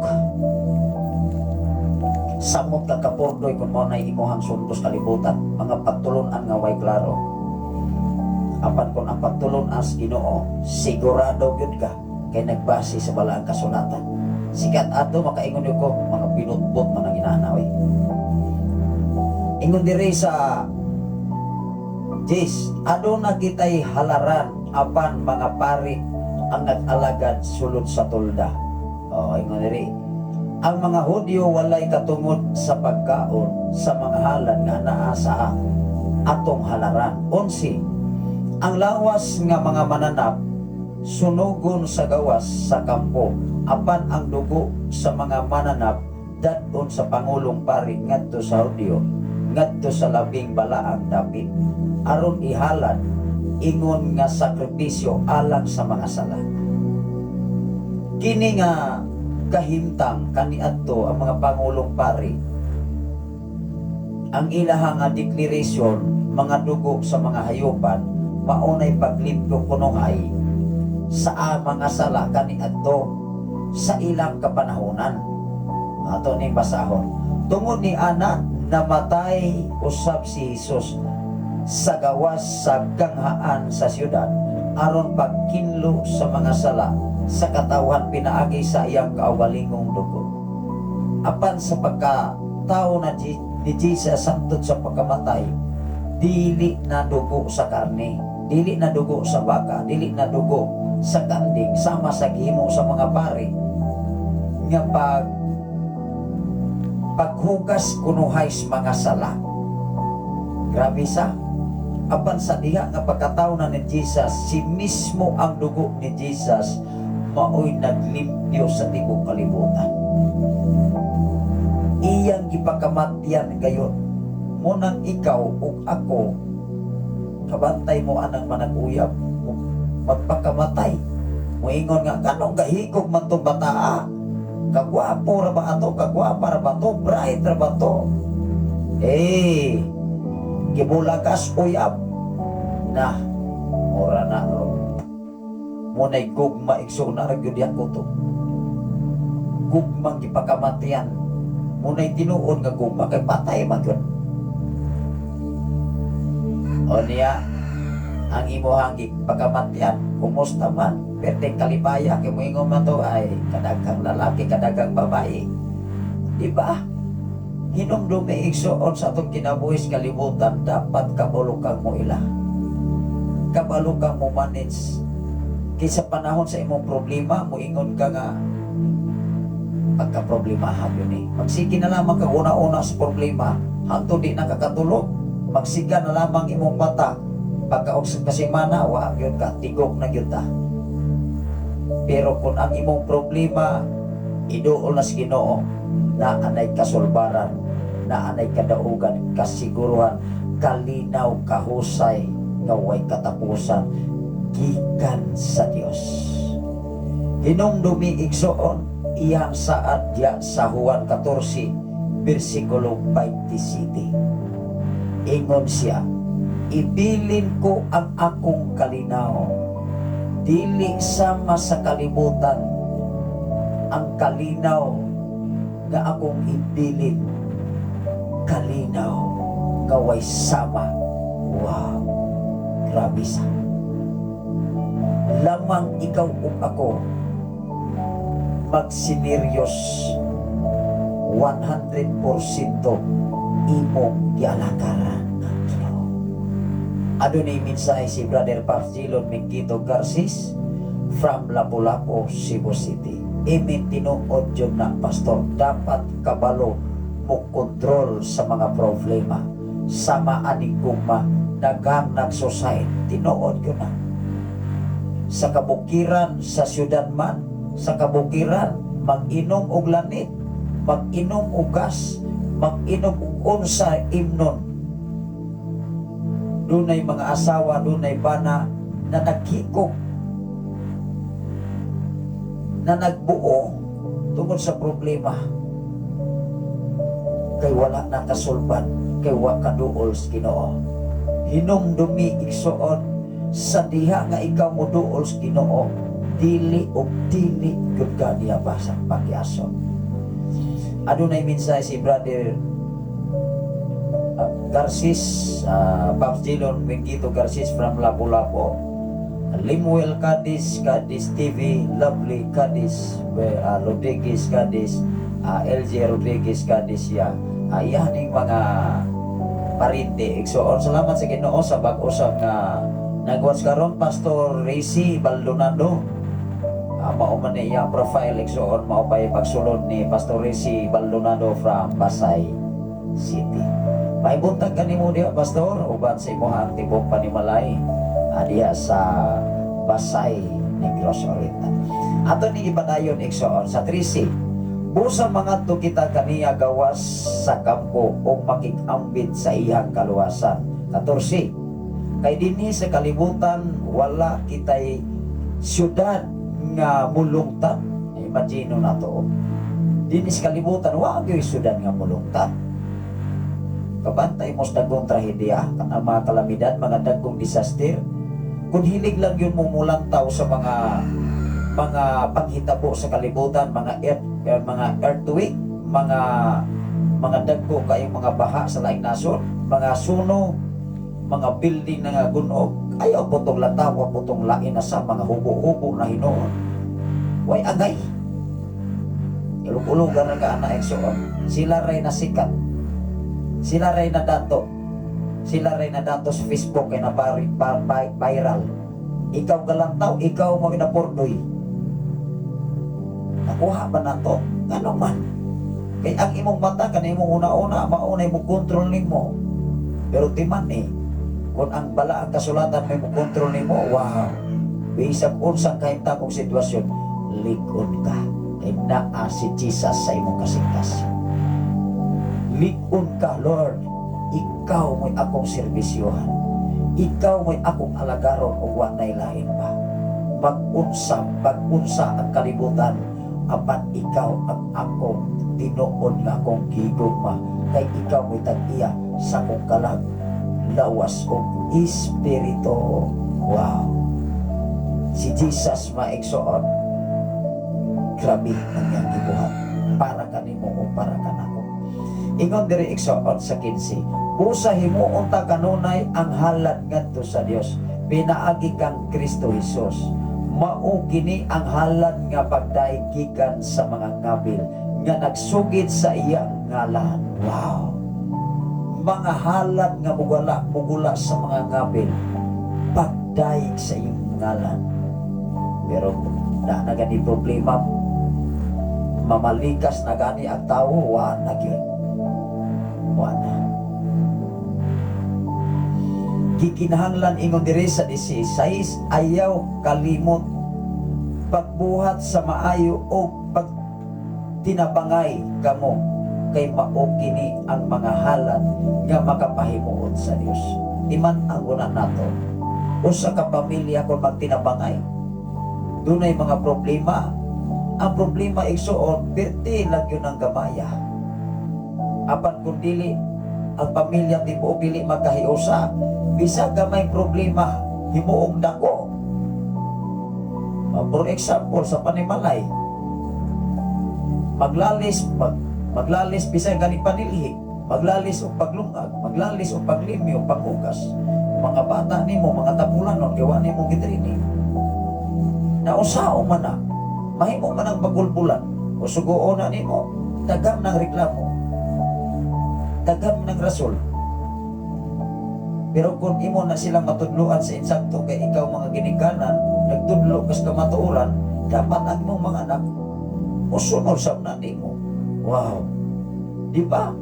Samot ka kapurdoy kung mo na imuhang sundos kalibutan, mga pagtulunan nga way klaro. Apan kung ang pagtulunan sa Ginoo, sigurado gyud ka kay nagbase sa balaang kasulatan. Sikat ato makaingon ko mga binutbot man ang inanaw eh. Ingon diri sa 10, aduna kitay halaran apan mga pari ang nag-alagad sulod sa tolda. Oh, ingon diri. Ang mga Hudyo walay katungod sa pagkaon sa mga halad nga naa sa atong halaran. 11. Ang lawas nga mga mananap sunugon sa gawas sa kampo apan ang dugo sa mga mananap dadon sa pangulong pari ngadto sa Hudyo ngadto sa labing balaang dapit aron ihalad ingon nga sakripisyo alang sa mga sala. Kini nga kahimtang kaniadto ang mga pangulong pari, ang ilaha nga declaration, mga dugo sa mga hayupan maunay paglimpyo kunuhay sa mga sala kaniadto sa ilang kapanahonan. Ato ning basahon. Tungod ni ana, namatay usab si Jesus sa gawas sa ganghaan sa siyudad aron pagkinlo sa mga sala sa katawhan pinaagi sa iyang kaugalingong dugo. Apan sa pagkatao na ni Jesus santod sa pagkamatay, dili na dugo sa karne, dili na dugo sa baka, dili na dugo sa kanding, sama sa gihimo sa mga pari nga paghugas kunuhay sa mga sala. Grabe sa. Apan sa diha nga pagkatao na ni Jesus, si mismo ang dugo ni Jesus maoy naglimpyo sa tibok kalibutan. Iyang gipakamatyan gayon. Munang ikaw ug ako, kabantay mo anang manag-uyab, magpakamatay. Moingon nga, "Kanong gahigog man tong bataa? Kagwapo ra ba ato? Kagwapa ra ba to? Bright ra ba to?" Eh, gibulagas uyab. Na, ora na ro. Muna'y gugma, igsoon, na ra gyud ko to. Gugmang gipakamatian. Muna'y tinuod nga gugma kay patay man gyud. O niya, ang imuhang gipakamatyan, kumusta man? Perteng kalipaya, kay moingon man to, ay kadaghang lalaki, kadaghang babae. Di ba? Hinumdumi, igsoon, sa atong kinabuhi sa kalibutan, dapat kabalo kang mo ila. Kabalo kang mo manage. Kaysa panahon sa imong problema, moingon ka nga, pagka-problemahan yun eh. Magsige na lamang ka una-una sa problema, hangtod di na kakatulog, magsiga na lamang imong mata, pagka og kasimana, wa yun ka, tigok na gyud ta. Pero kung ang imong problema, iduol na sa Ginoo, na anay kasulbaran, na anay kadaugan, kasiguruhan, kalinaw, kahusay, nga way katapusan, gikan sa Dios. Hinumdumi, igsoon, iyang saad diya sa Juan 14, versikulo 27. Ingon siya, "Ibilin ko ang akong kalinaw. Dili sama sa kalibutan ang kalinaw nga akong ibilin. Kalinaw nga way sama." Wow, grabe sa. Lamang ikaw ug ako magsineryos 100% imong gialagaran ang Ginoo. Adunay mensahe si Brother Pops Gilon Mingquito Garcis from Lapu-Lapu, Cebu City. "Amen, tinuod yun na, Pastor. Dapat kabalo mo kontrol sa mga problema. Sama aning gugma, daghang nagsuicide." Tinuod yun na. Sa kabukiran, sa syudad man, sa kabukiran, mag-inom og lanit, mag-inom og gas, mag-inom og unsa imnon. Dunay mga asawa, dunay bana na naghikog, na nagbuo tungod sa problema. Kay wala na kasulbad, kay wa kaduol sa Ginoo. Hinumdumi, igsoon, sa diha nga ikaw moduol sa Ginoo, dili og dili gud ka niya basang pakiason. Adunay mensahe si Brother Garcis, Pops Dillon Mengito Garcis from Lapu-Lapu. Limuel Cadiz, Cadiz TV, Lovely Cadiz, Rodriguez Cadiz, LJ Rodriguez Cadiz ya. Iyan ning mga parente. Igsoon, salamat sa Ginoo sa bag-usab nga nagwatch karon, Pastor Racy Baldonado. Mao man ni iyang profile, igsoon, mao pay pagsulod ni Pastor Racy Baldonado from Pasay City. May buntag kanimo diha, Pastor, uban sa imong tibok panimalay diha sa Basay, Negros Oriental. Ato ni ipadayon, igsoon, sa 13. Busa mangadto kita kaniya gawas sa kampo ug makig-ambit sa iyang kaluwasan. 14. Kay dinhi sa kalibutan wala kitay syudad nga mulungtad. Imagine na to. Dinhi sa kalibutan wa gyud syudad nga mulungtad. Kabantay mo sa dagkong trahedya, kanang mga kalamidad, mga dagkong disaster. Kung hilig lang yun mo mulantaw sa mga panghitabo sa kalibutan, mga earthquake, mga dagko kayong mga baha sa laing nasod, mga sunog, mga building na nga gunog, ayaw po tong latawa po tong lain na sa mga hubo-hubo na hinuon. Way agay. Ilog-ulogan na ka ana, igsoon. Sila ray nasikat. Sila ray na dato. Sila ray na dato sa Facebook kay na viral. Ikaw galantaw, ikaw mo inapurdoy. Nakuha ba na to? Ngano man? Kay ang imong mata, kanang imong una-una, maunay mo control nimo. Pero timan eh. Kung ang balaang kasulatan may mo kontrol nimo, wow. Bisag unsang kahimtang og sitwasyon, lig-on ka. Kay naa si Jesus sa imong kasingkasing. Lig-on ka, Lord. Ikaw mo'y akong serbisyohan. Ikaw mo'y akong alagaron ug wa nay lain pa. Mag-unsa, pag-unsa ang kalibutan, apan ikaw ang akong tinuod nga akong gigugma, kay ikaw mo'y tag-iya sa akong kalag, lawas ug espiritu. Wow. Si Jesus, mga igsoon, grabe ang iyang gibuhat para kanimo o para kanako. Ingon diri, igsoon, sa 15, "Busa himuon ta kanunay ang halad ngadto sa Dios pinaagi kang Kristo Jesus. Mao kini ang halad nga pagdayeg gikan sa mga ngabil nga nagsugid sa iyang ngalan." Wow. Mga halad nga mugala, mugula sa mga ngabil, pagdayeg sa iyong ngalan. Pero na na gani problema, mamalikas na gani ang tao, wa na gyud. Wa na. Gikinahanglan, ingon diri sa 16, "Ayaw kalimot pagbuhat sa maayo o pagtinabangay kamo, kay mao kini ang mga halad nga makapahimuot sa Dios." Iman ang una nato. Usa ka pamilya kung magtinabangay, dunay mga problema. Ang problema, igsuon, perti lang yun ang gamaya. Apan kung dili ang pamilya tibuok dili magkahiusa, bisag gamay problema, himuong dako. For example, sa panimalay, maglalis bisag gani panilhi, maglalis og paglungag, maglalis og paglimyo, paghugas. Mga bata nimo, mga tapulanon, gawa nimo gitraining. Nausao man na, mahimo man ang pagulbulan, o suguon na nimo, daghan ng reklamo, daghan ng rasol. Pero kung imo na silang matudloan sa insakto, kay ikaw mga ginikanan, nagtudlo kas kamatuoran, dapat ang imong mga anak musunod sa una nimo. Wow. Di ba?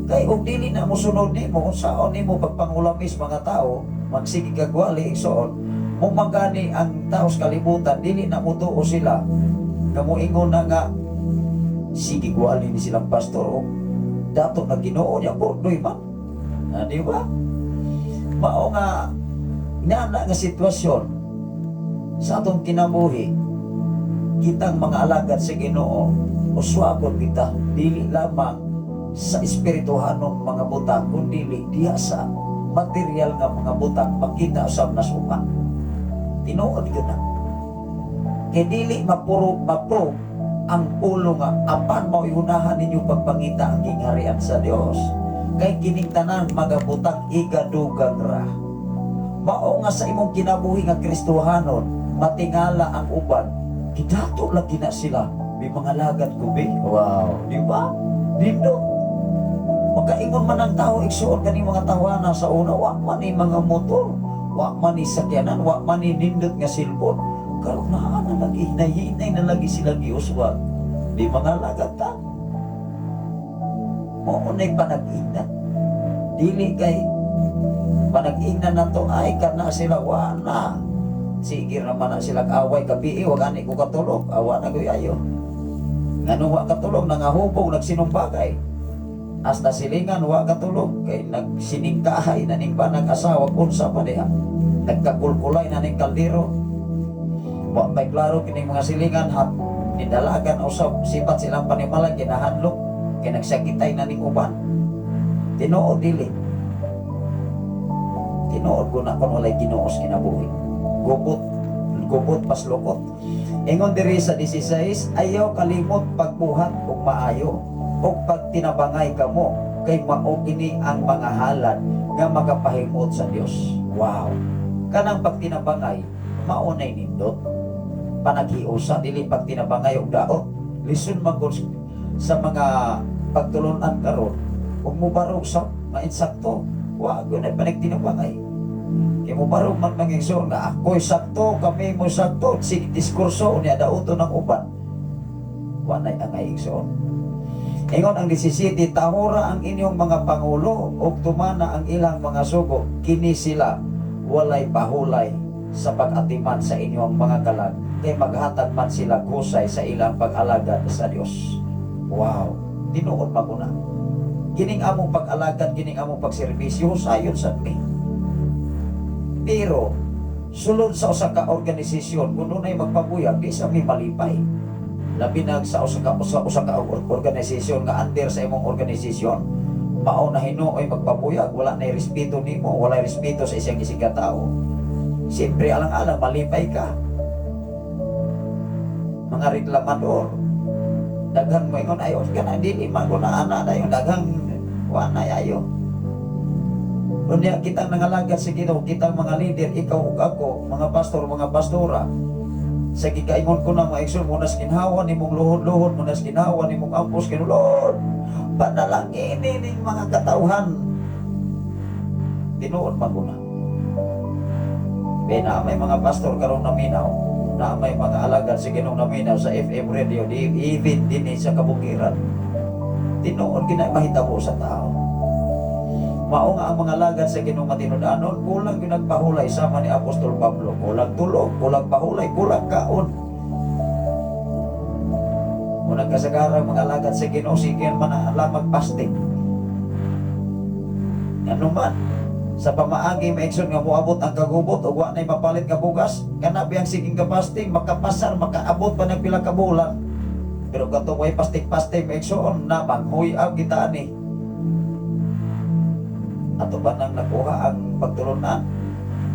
Kay og dili na mosunod nimo, saon nimo pagpangulamis mga tao, magsige kag wali, igsoon, mo magani ang tao sa kalibutan, dili na motuo sila. Kamuingon na nga, sige gwali ni silang pastor o dato na Ginoo niya bordoy man. Ah, di ba? Mao nga inana nga sitwasyon sa atong kinabuhi, kitang mga alagad sa Ginoo, uswagon kita dili lamang sa espirituhanong mga butang kundi diha sa material nga mga butang makita usab nasuka. Tinuod gyud na kay dili mapuro mapro ang ulo nga apan mao unahan ninyo pagpangita ang gingharian sa Dios, kay kining tanan mga butang igadugang ra. Mao nga sa imong kinabuhi nga Kristohanon, matingala ang uban, gidato lagi na sila, may mga lagad ko be. Wow, di ba? Dito makaingon man ang tao, igsuon, kani mga tawana sa una, wa man ni mga motor, wa man ni sakyanan, wa man ni nindot nga cellphone. Karon naa na lagi, hinay-hinay na lagi sila giuswag. Di mga lagad ta. Mao na'y panag-ingnan. Dili kay panag-ingnan na to, ay kana sila, wa na. Sige naman na sila away gabi, wa gani ko katulog, awa na ko'y ayo. Ngano wa katulog, nangahubog, nagsinumbagay. Hasta silingan wa katulog kay nagsiningkahay na ning banag asawa, unsa pa diha. Nagkakulkulay na ning kaldero. Wa may klaro kining mga silingan hat nidalagan usab sipat silang panimalay, kinahadlok kay nagsakitay na ning uban. Tinuod dili? Tinuod ko na kung walay Ginoo sa kinabuhi, gubot gubot paslukot. Ingon diri sa 16, "Ayaw kalimot pagbuhat og maayo ug pagtinabangay kamo, kay mao kini ang mga halad nga makapahimuot sa Dios." Wow. Kanang pagtinabangay mao nay nindot panaghiusa, dili pagtinabangay og daot. Lison man gud sa mga pagtulunan karon ug mubarog sa mainsakto, wa gyud na panagtinabangay. Kay mubarog man mga igsoon nga ako'y sakto, kami mo sakto, sige diskurso unya dauto ng uban. Wa nay angay, igsoon. Ingon ang 17, "Tahura ang inyong mga pangulo ug tumana ang ilang mga sugo. Kini sila walay pahulay sa pag-atiman sa inyong mga kalag, kay maghatag man sila husay sa ilang pag-alagad sa Dios." Wow, tinuod maguna. Kining among pag-alagad, kining among pagserbisyo, sayon sad mi. Pero sulod sa usa ka organisasyon, kung dunay magpabuyag, di sa mi malipay. Labi na sa usa ka organisasyon nga under sa imong organisasyon, mao na hinuoy magpabuyag, wala na respeto nimo, wala respeto sa isang isang ka tao. Siyempre, alang-alang malipay ka. Mga reklamador, daghan mo ingon ayo kana, dili man ko na ana dayon, daghang wa na ayo. Unya kitang nangalagad sa Ginoo, kitang mga leader, ikaw ug ako, mga pastor, mga pastora, sa gikaingon ko na, mga igsoon, mo nas ginhawa nimong luhod-luhod, mo nas ginhawa nimong ampos kay Lord, panalangin ning mga katawhan. Tinuod man ko na. Kaya na may mga pastor karon naminaw, na may mga alagad sa Ginoo naminaw sa FM radio, di, even din sa kabukiran. Tinuod gina mahitabo sa tao. Mao nga ang mga alagad sa Ginoo matinud-anon, kulang yung nagpahulay sama ni Apostol Pablo. Kulang tulog, kulang pahulay, kulang kaon. Unang kasagaran, mga alagad sa Ginoo sige man lamang fasting. Ano man, sa pamaagi, maigsoon, nga moabot ang kagubot ug wa nay mapalit nga bugas, kana biyang siging ka fasting makapasar, makaabot pa ng pila ka bulan. Pero katong way fasting-fasting, maigsoon, na manghuy-ab kita ani. Ato ba nang nakuha ang pagtulunan?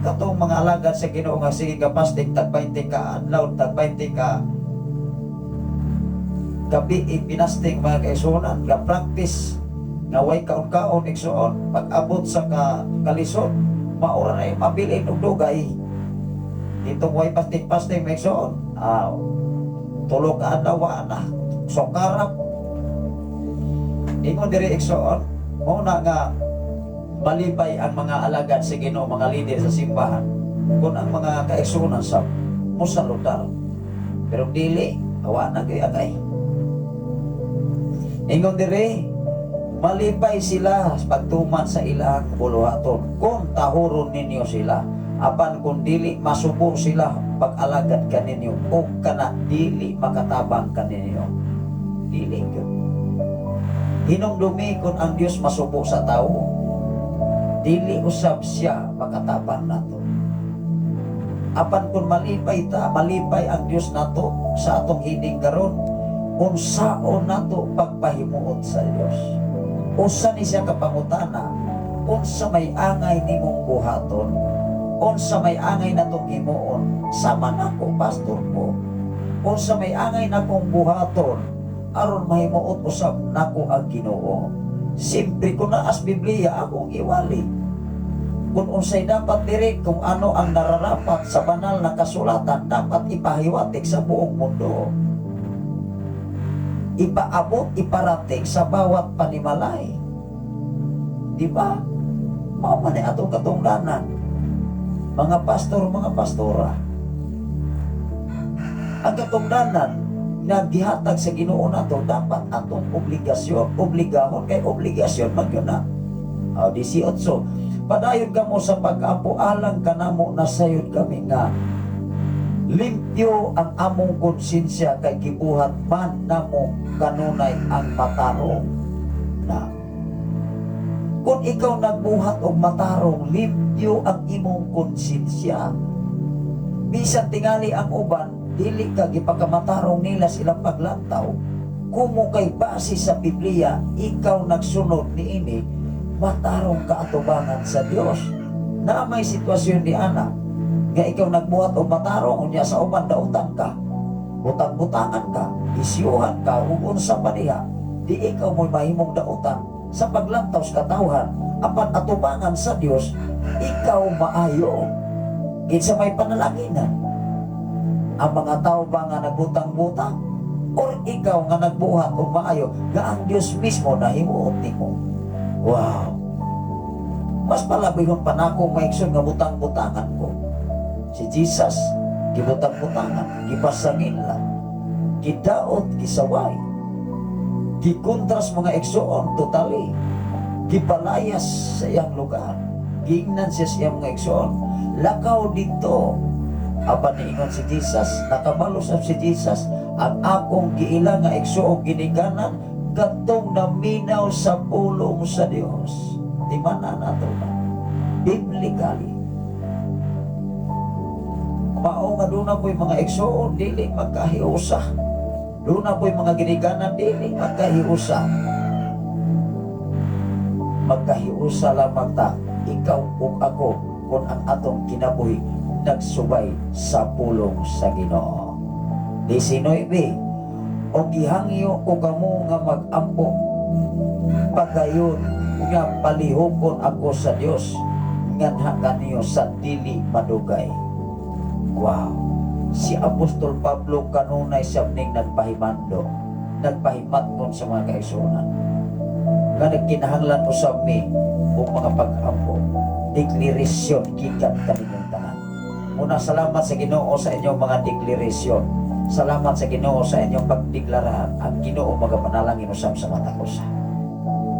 Katong mga alagad sa Ginoo nga sige ka fasting tag 20 ka adlaw, tag 20 ka gabi ipinasting, mga kaigsuonan, ga practice nga way kaon-kaon, igsoon, pag abot sa ka kalisod, maura na mabilin og dugay. Ditong way fasting-fasting, mga igsoon, tulo ka adlaw wa na sokarap. Ingon diri, igsoon, mao na nga malipay ang mga alagad sa Ginoo, mga leader sa simbahan, kung ang mga kaigsuonan sa mosaludar. Pero dili, awa na kay agay. Ingon diri, malipay sila sa pagtuman sa ilang buluhaton kung tahuron ninyo sila. Apan kung dili masubo sila pag-alagad kaninyo o kana dili makatabang kaninyo. Dili gyud. Hinumdumi kung ang Dios masubo sa tao, dili usab siya makatabang nato. Apan kung malipay ta, malipay ang Dios nato sa atong hining karon, unsaon nato pagpahimuot sa Dios? Usa ni siya kapangutana, unsa may angay nimong buhaton, unsa may angay natong himuon, sama nako, pastor ko. Unsa may angay nakong buhaton aron mahimuot usab nako ang Ginoo? Siyempre, kung naas Biblia, akong iwali. Kung unsay dapat diri, kung ano ang nararapat sa banal na kasulatan, dapat ipahiwatig sa buong mundo. Ipaabot, iparating sa bawat panimalay. Di ba? Mao man ni atong katungdanan. Mga pastor, mga pastora. Ang katungdanan nga gihatag sa Ginoo nato dapat atong obligasyon, obligahon, kay obligasyon man yun na. Oh, 18. "Padayon kamo sa pag-ampo alang kanamo, nasayod kami nga limpyo ang among konsensya kay gibuhat man namo kanunay ang matarong." Na kung ikaw nagbuhat og matarong, limpyo ang imong konsensya. Bisan tingali ang uban, dili ka gipakamatarong nila silang paglantaw. Kumo kay base sa Biblia, ikaw nagsunod niini, matarong ka atubangan sa Dios. Na may sitwasyon ni ana nga ikaw nagbuhat og matarong, unya sa uban dautan ka, butang-butangan ka, isyuhan ka, ug unsa pa diha, di ikaw mo'y mahimong dautan sa paglantaw sa katawhan, apan atubangan sa Dios ikaw maayo. Kinsa may panalanginan? Ang mga tao ba nga nagbutang-butang or ikaw nga nagbuhat og maayo nga ang Dios mismo nahimuot nimo? Wow, mas palabihon pa nako, maigsoon, nga butang-butangan ko. Si Jesus gibutang-butangan, gipasangil lang, gidaot, gisaway. Gikontras, mga igsoon, totally. Gipalayas sa iyang lugar. Giingnan siya sa iyang mga igsoon, "Lakaw dito." Apan niingon si Jesus, nakabalo sab si Jesus, "Ang akong giila nga igsoon ginikanan katong naminaw sa pulong sa Dios." Di man na nato na. Biblically. Mao nga duna po'y mga igsoon dili magkahiusa. Duna po'y mga ginikanan dili magkahiusa. Magkahiusa lamang ta, ikaw ug ako, kung ang atong kinabuhi nagsubay sa pulong sa Ginoo. 19. O gihangyo ko kamo nga mag-ampo pagayon nga palihukon ako sa Dios nganha kaniyo sa dili madugay. Wow. Si Apostol Pablo kanunay siya ning nagpahimando, nagpahimatnon sa mga kaigsuonan. Nga nagkinahanglan usab mi og mga pag-ampo, deklarasyon gikan kaninyong tanan. Muna, salamat sa Ginoo sa inyong mga deklarasyon. Salamat sa Ginoo sa inyong pagdeklara. Ang Ginoo magapanalangin usab sa matag usa.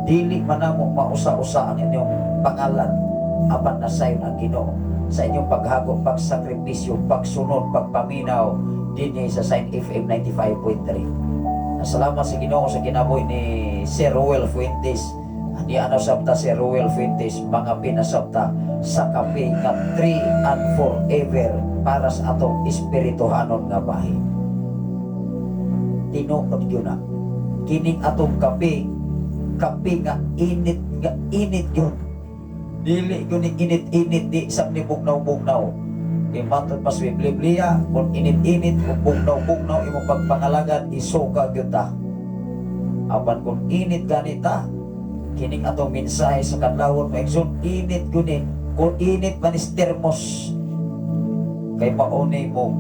Dili man namo mausa-usa ang inyong pangalan, apan nasayon ang Ginoo sa inyong paghago, pagsakripisyo, pagsunod, pagpaminaw dinhi sa Sign FM 95.3. Salamat sa Ginoo sa kinabuhi ni Sir Ruel Fuentes. Hindi ano sabta si Ruel Fuentes, mga pinasabta sa kape nga 3 and forever para sa atong espirituhanon nga bahin. Tinuod yun na. Kining atong kape, kape nga init yun. Dili yun ni init-init di sa ni bugnaw-bugnaw. Kay matod pa sa Biblia, kung init-init o bugnaw-bugnaw imong pagpangalagad, isuka gyud ta. Apan kung init ganita, kining atong mensahe sa kadlawon mo igsoon, init gyud ni. Kung init man is thermos, kay maunay mo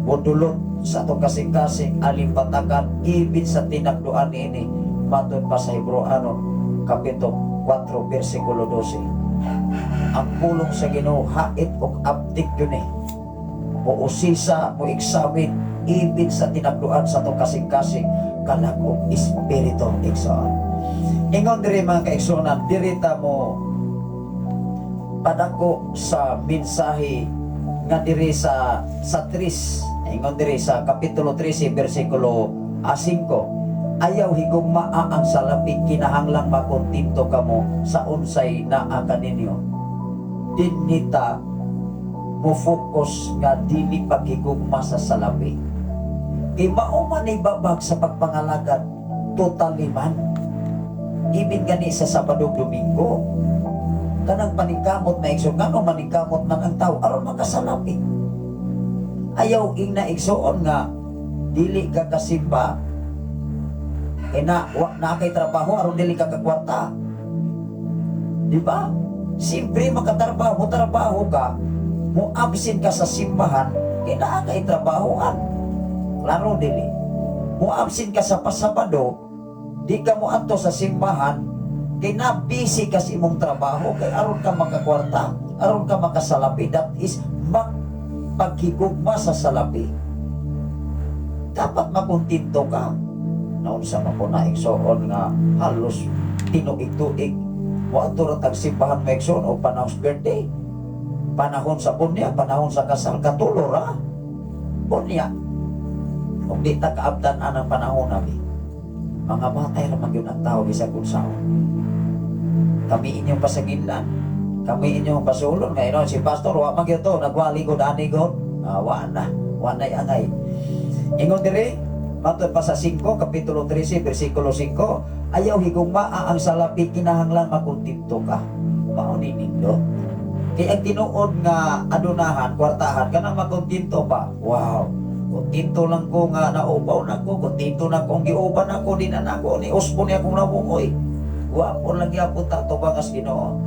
mudulot sa atong kasing-kasing alimpatakan ibig sa tinakduan niini matod pa sa Hebreano Kapitulo 4 versikulo 12. Ang pulong sa Ginoo hait og abtik yun eh, mo usisa, mo examine ibig sa tinakduan sa atong kasing-kasing kalag og espiritu, igsoon. Ingon diri, mga kaigsuonan, diri ta mo padako sa mensahe nga diri sa 3. Ingon diri sa kapitulo 13 bersikulo 5, "Ayaw higugmaa ang salapi, kinahanglang makontento kamo sa unsay naa kaninyo." Dinhi ta mo focus nga dili paghigugma sa salapi kay mao man ay babag sa pagpangalagad totally man. Ibig gani sa Sabado, Domingo, kanang paningkamot na, igsoon. Ngano maningkamot man ang tao? Aron makasalapi. Ayaw ingna, igsoon, nga dili ka kasimba kay na wa na kay trabaho aron dili ka kakwarta. Di ba? Siyempre makatrabaho, trabaho ka, mo absent ka sa simbahan kay naa kay trabahoan. Klaro dili? Mo absent ka sa pasabado, di ka mo adto sa simbahan kay na busy ka sa imong trabaho kay aron ka makakwarta, aron ka makasalapi. That is paghigugma sa salapi. Dapat makontento ka. Naunsa man po na, igsoon, nga halos tinuig-tuig moadto ra tag simbahan mo, igsoon, o panahon sa birthday, panahon sa bunya, panahon sa kasal, katulo ra bunya. Kung di ta kaabdan anang panahon nabi, mga matay ra man gyud ang tao bisag unsaon. Kami inyong pasaginlan, kami inyong pasulon ngayon si pastor wa man gyud to nagwali gud ani gud. Ah, wa na, wa na angay. Ingon diri matod pa sa 5, kapitulo 13 bersikulo 5, "Ayaw higugmaa ang salapi, kinahanglan makontento ka." Mao ni nindot kay ang tinuod nga adunahan kwartahan kanang makontento pa. Wow, kontento lang ko nga naupaw na ko, kontento na ko ang giuban ako, di na nako ni uspo ni akong nawungoy. Wa po lang gyapon ta tubangas Ginoo.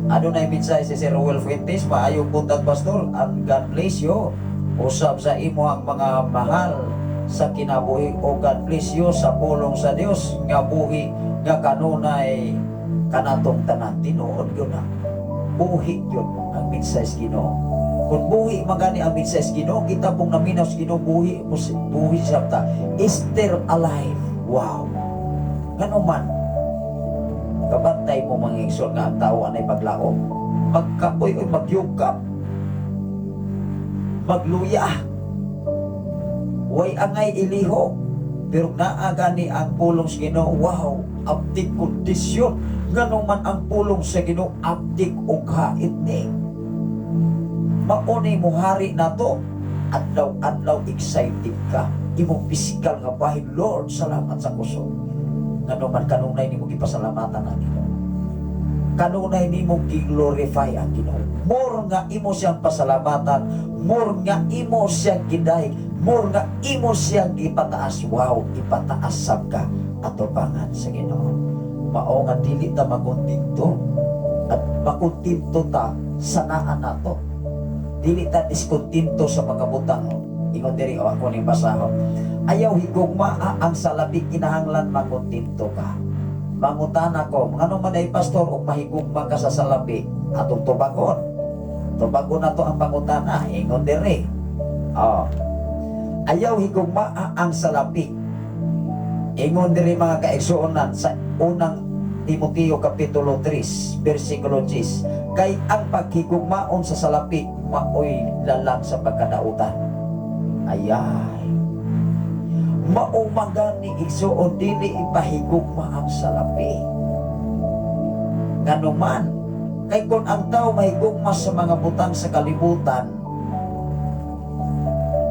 Adunay mensahe si Sir Ruel Fuentes, "Maayong buntag, pastor, and God bless you. Usab sa imo ang mga mahal sa kinabuhi o God bless you sa pulong sa Dios nga buhi nga kanunay kanatong tanan." Tinuod yun na. Buhi yun ang mensahe sa Ginoo. Kung buhi magani ang mensahe sa Ginoo, kita pong naminaw sa Ginoo, buhi buhi siya ta. Is still alive. Wow. Ngano man, kabantay mo, mga igsoon, nga ang tao anay paglaom. Magkapoy o magyukap. Magluya. Way angay iliho. Pero naa gani ang pulong sa Ginoo, wow, abtik kondisyon. Ngano man ang pulong sa Ginoo, abtik og hait ni. Maunay mo hari nato. Adlaw-adlaw excited ka. Imong physical nga bahin, Lord, salamat sa kusog. Ngano man, kanunay nimo gipasalamatan ang Ginoo. Kanunay nimo gi-glorify ang Ginoo. More nga imo siyang pasalamatan, more nga imo siyang gidayeg, more nga imo siyang gipataas. Wow, ipataas sab ka atubangan sa Ginoo. Mao nga dili ta makontento at makontento ta sa naa nato. Dili ta diskontento sa mga butang. Ingon diri, o ako ning basahon. Ayaw higugmaa ang salapi, kinahanglan makontento ka. Mangutana ko, ngano man ay, pastor, og mahigugma ka sa salapi? Atong tubagon. Tubagon na to ang pangutana, ingon diri. Oh. Ayaw higugmaa ang salapi. Ingon diri, mga kaigsuonan, sa Unang Timoteo kapitulo 3 bersikulo 10, kay ang paghigugmaon sa salapi maoy lalang sa pagkadautan. Ayay. Mao magani, igsuon, dili ipahigugma ang salapi. Ngano man, kay kung ang tao mahigugma sa mga butang sa kalibutan,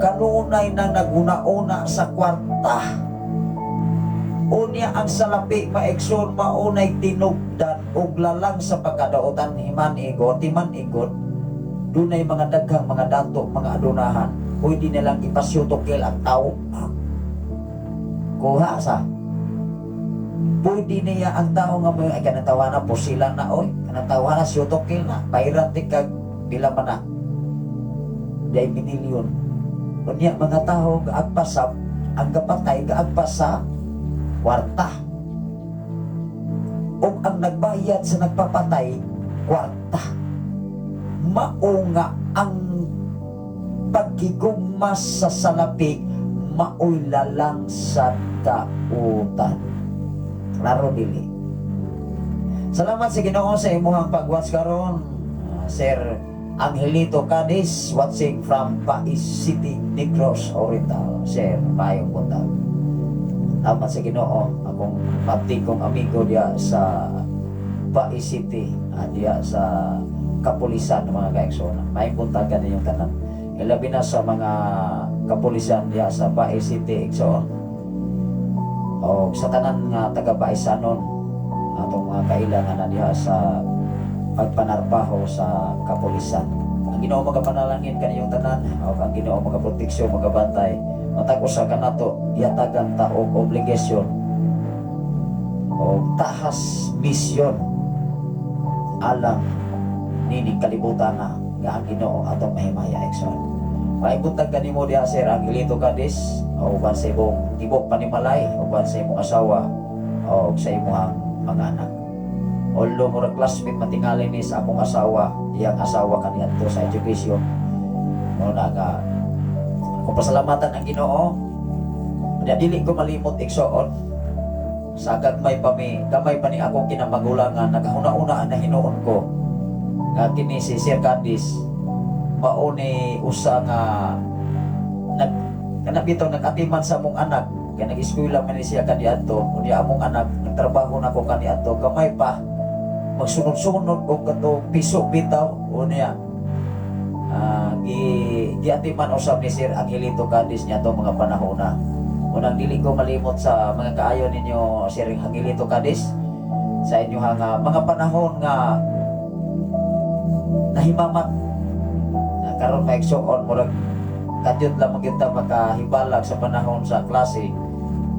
kanunay nang naguna-una sa kwarta. Unya ang salapi, maigsoon, maunay tinugdan og lalang sa pagkadaotan. Himan igo, timan igot, dunay mga daghang mga dato, mga adunahan, pwede nilang ipasyoto-kill ang tao. Kuha sa. Pwede niya ang tao nga may ay kanang tawana pusila na oy, kanang tawana shoot-to-kill na, bayran ti kag pila man na. Day minilyon. Unya mga tao gaagpas sa ang gapatay gaagpas sa kwarta. Ug ang nagbayad sa nagpapatay, kwarta. Mao nga ang paghigugma sa salapi maoy lalang sa dautan. Klaro dili? Salamat sa Ginoo sa imuhang pag-watch karon. Sir Angelito Cadiz, watching from Bais City, Negros Oriental. Sir, maayong buntag. Salamat sa Ginoo, akong pati kong amigo diya sa Bais City, diya sa kapulisan ng mga kaeksona. Maayong buntag kaninyong tanan. Ilabi na sa mga kapulisan diya sa Bais City, igsoon. O sa tanan nga taga Baisanon, atong mga kailangan na diha sa pagpanarbaho sa kapulisan. Ang Ginoo magapanalangin kaniyong tanan, o ang Ginoo magaproteksyon, magabantay. Matag usa kanato gihatagan ta og obligasyon o tahas misyon alang nining kalibutan na nga ang Ginoo atong mahimaya, igsoon. Maayong buntag kanimo diha, Sir Angelito Cadiz, o uban sa imong tibok panimalay, uban sa imong asawa o sa imong mga anak. Although murag classmate matingali ni sa akong asawa, iyang asawa kaniadto sa education. Mo na nga akong pasalamatan ang Ginoo. Unya dili ko malimot, igsoon, sa gagmay pa mi, gamay pa ni akong kinamagulangan, nakahuna-una ang nahinuon ko nga kini si Sir Cadiz mao ni usa nga nag kana bitaw nag-atiman sa among anak kay nag-eskwela man ni siya kaniadto. Unya among anak nagtrabaho na ko kaniadto, gamay pa magsunod-sunod og katong piso bitaw. Unya gi giatiman usab ni Sir Angelito Cadiz niya to mga panahon na unang dili ko malimot sa mga kaayo ninyo, Sir Angelito Cadiz, sa inyong mga panahon nga nahimamat na karon, maigsuon, murag kadyot lamang kita makahibalag sa panahon sa klase.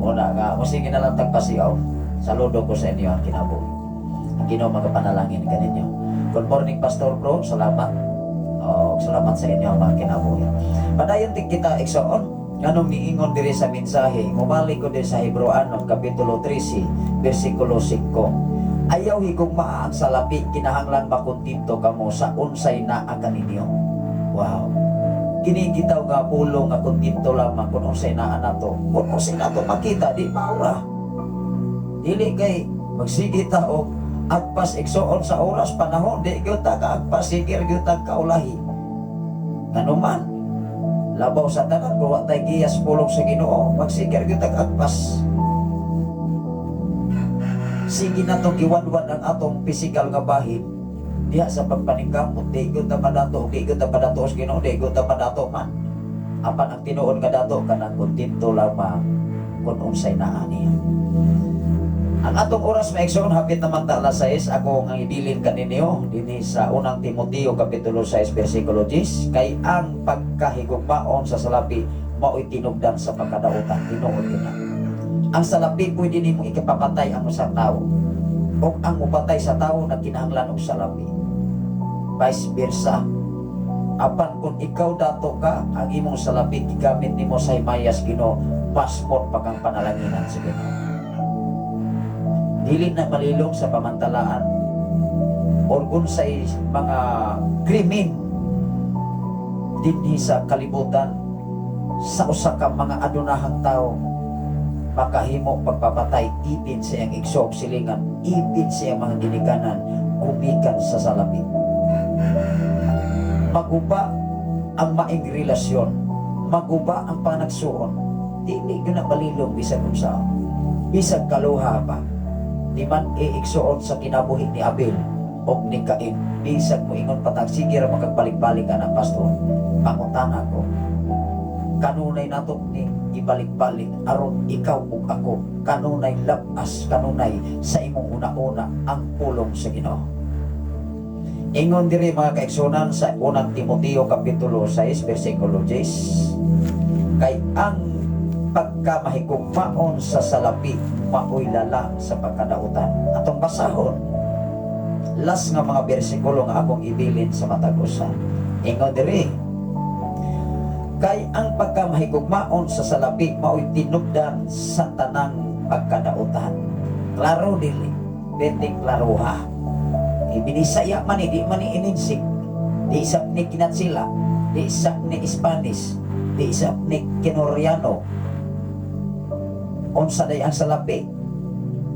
Una nga musige na lang tagpasiyaw. Saludo ko sa inyo ang kinabuhi. Ang Ginoo magapanalangin kaninyo. Good morning, Pastor Bro. Salamat. Oh, salamat sa inyo ang mga kinabuhi. Padayon din kita, igsoon. Nganong niingon diri sa mensahe, mubalik ko diri sa Hebreoanon kapitulo 13 bersikulo 5. Ayaw higugmaa ang salapi, kinahanglan makontento kamo sa unsay naa kaninyo. Wow. Kini gitaw nga pulong nga kontento lamang kung unsay naa nato. Kung unsay nato makita, di maura. Dili kay magsige ta og agpas, igsuon, sa oras panahon, di gyud ta kaagpas, sige gyud ta kaulahi. Nganuman labaw sa tanan, kung wa tay giya sa pulong sa Ginoo, magsige gyud ta agpas. Sige na to giwanwan ang atong pisikal nga bahin diha sa pagpaningkamot, di gyud ta madato, di gyud ta madato sa Ginoo, di gyud ta madato man. Apan ang tinuod nga dato, kanang kontento lamang kung unsay naa niya. Ang atong oras, mga igsoon, hapit naman ta alas 6. Ako ang ibilin kaninyo dinhi sa Unang Timoteo kapitulo 6 bersikulo 10, kay ang pagkahigugmaon sa salapi mao'y tinubdan sa pagkadautan. Tinuod yun na. Ang salapi, pwede nimo ikapapatay ang usang tao. O ang mupatay sa tao, nagkinahanglan og salapi. Vice versa. Apan kung ikaw dato ka, ang imong salapi gigamit nimo sa himayas Ginoo, pasmod pa kang panalanginan sa Ginoo. Dili na malilong sa pamantalaan or unsay mga krimen dinhi sa kalibutan, sa usa ka mga adunahang tao makahimo pagpapatay ibin sa iyang igsoog silingan, ibin sa iyang mga ginikanan, gumikan sa salapi. Maguba ang maing relasyon, maguba ang panagsuon. Dili gyud na malilong bisan unsa, bisag kaluha pa. Di man iigsuon sa kinabuhi ni Abel og ni Cain. Bisag moingon patag, sige ra makagbalik-balik ana, pastor. Pangutana ko, kanunay nato ni ibalik-balik aron ikaw ug ako kanunay labas kanunay sa imong una-una ang pulong sa Ginoo? Ingon diri, mga kaigsunan, sa Unang Timoteo kapitulo 6 bersikulo 10, kay ang pagkamahigugmaon sa salapi maoy lala sa pagkadautan. Atong basahon last nga mga bersikulo nga akong ibilin sa matag usa. Ingon diri, kay ang pagkamahigugmaon sa salapi maoy tinubdan sa tanang pagkadautan. Klaro dili? Perting klaro ha. Ibinisaya man ni, di man ni ininsik. Di isap ni Kinatsila, di isap ni Spanish, di isap ni Kinoryano. Unsa day ang salapi?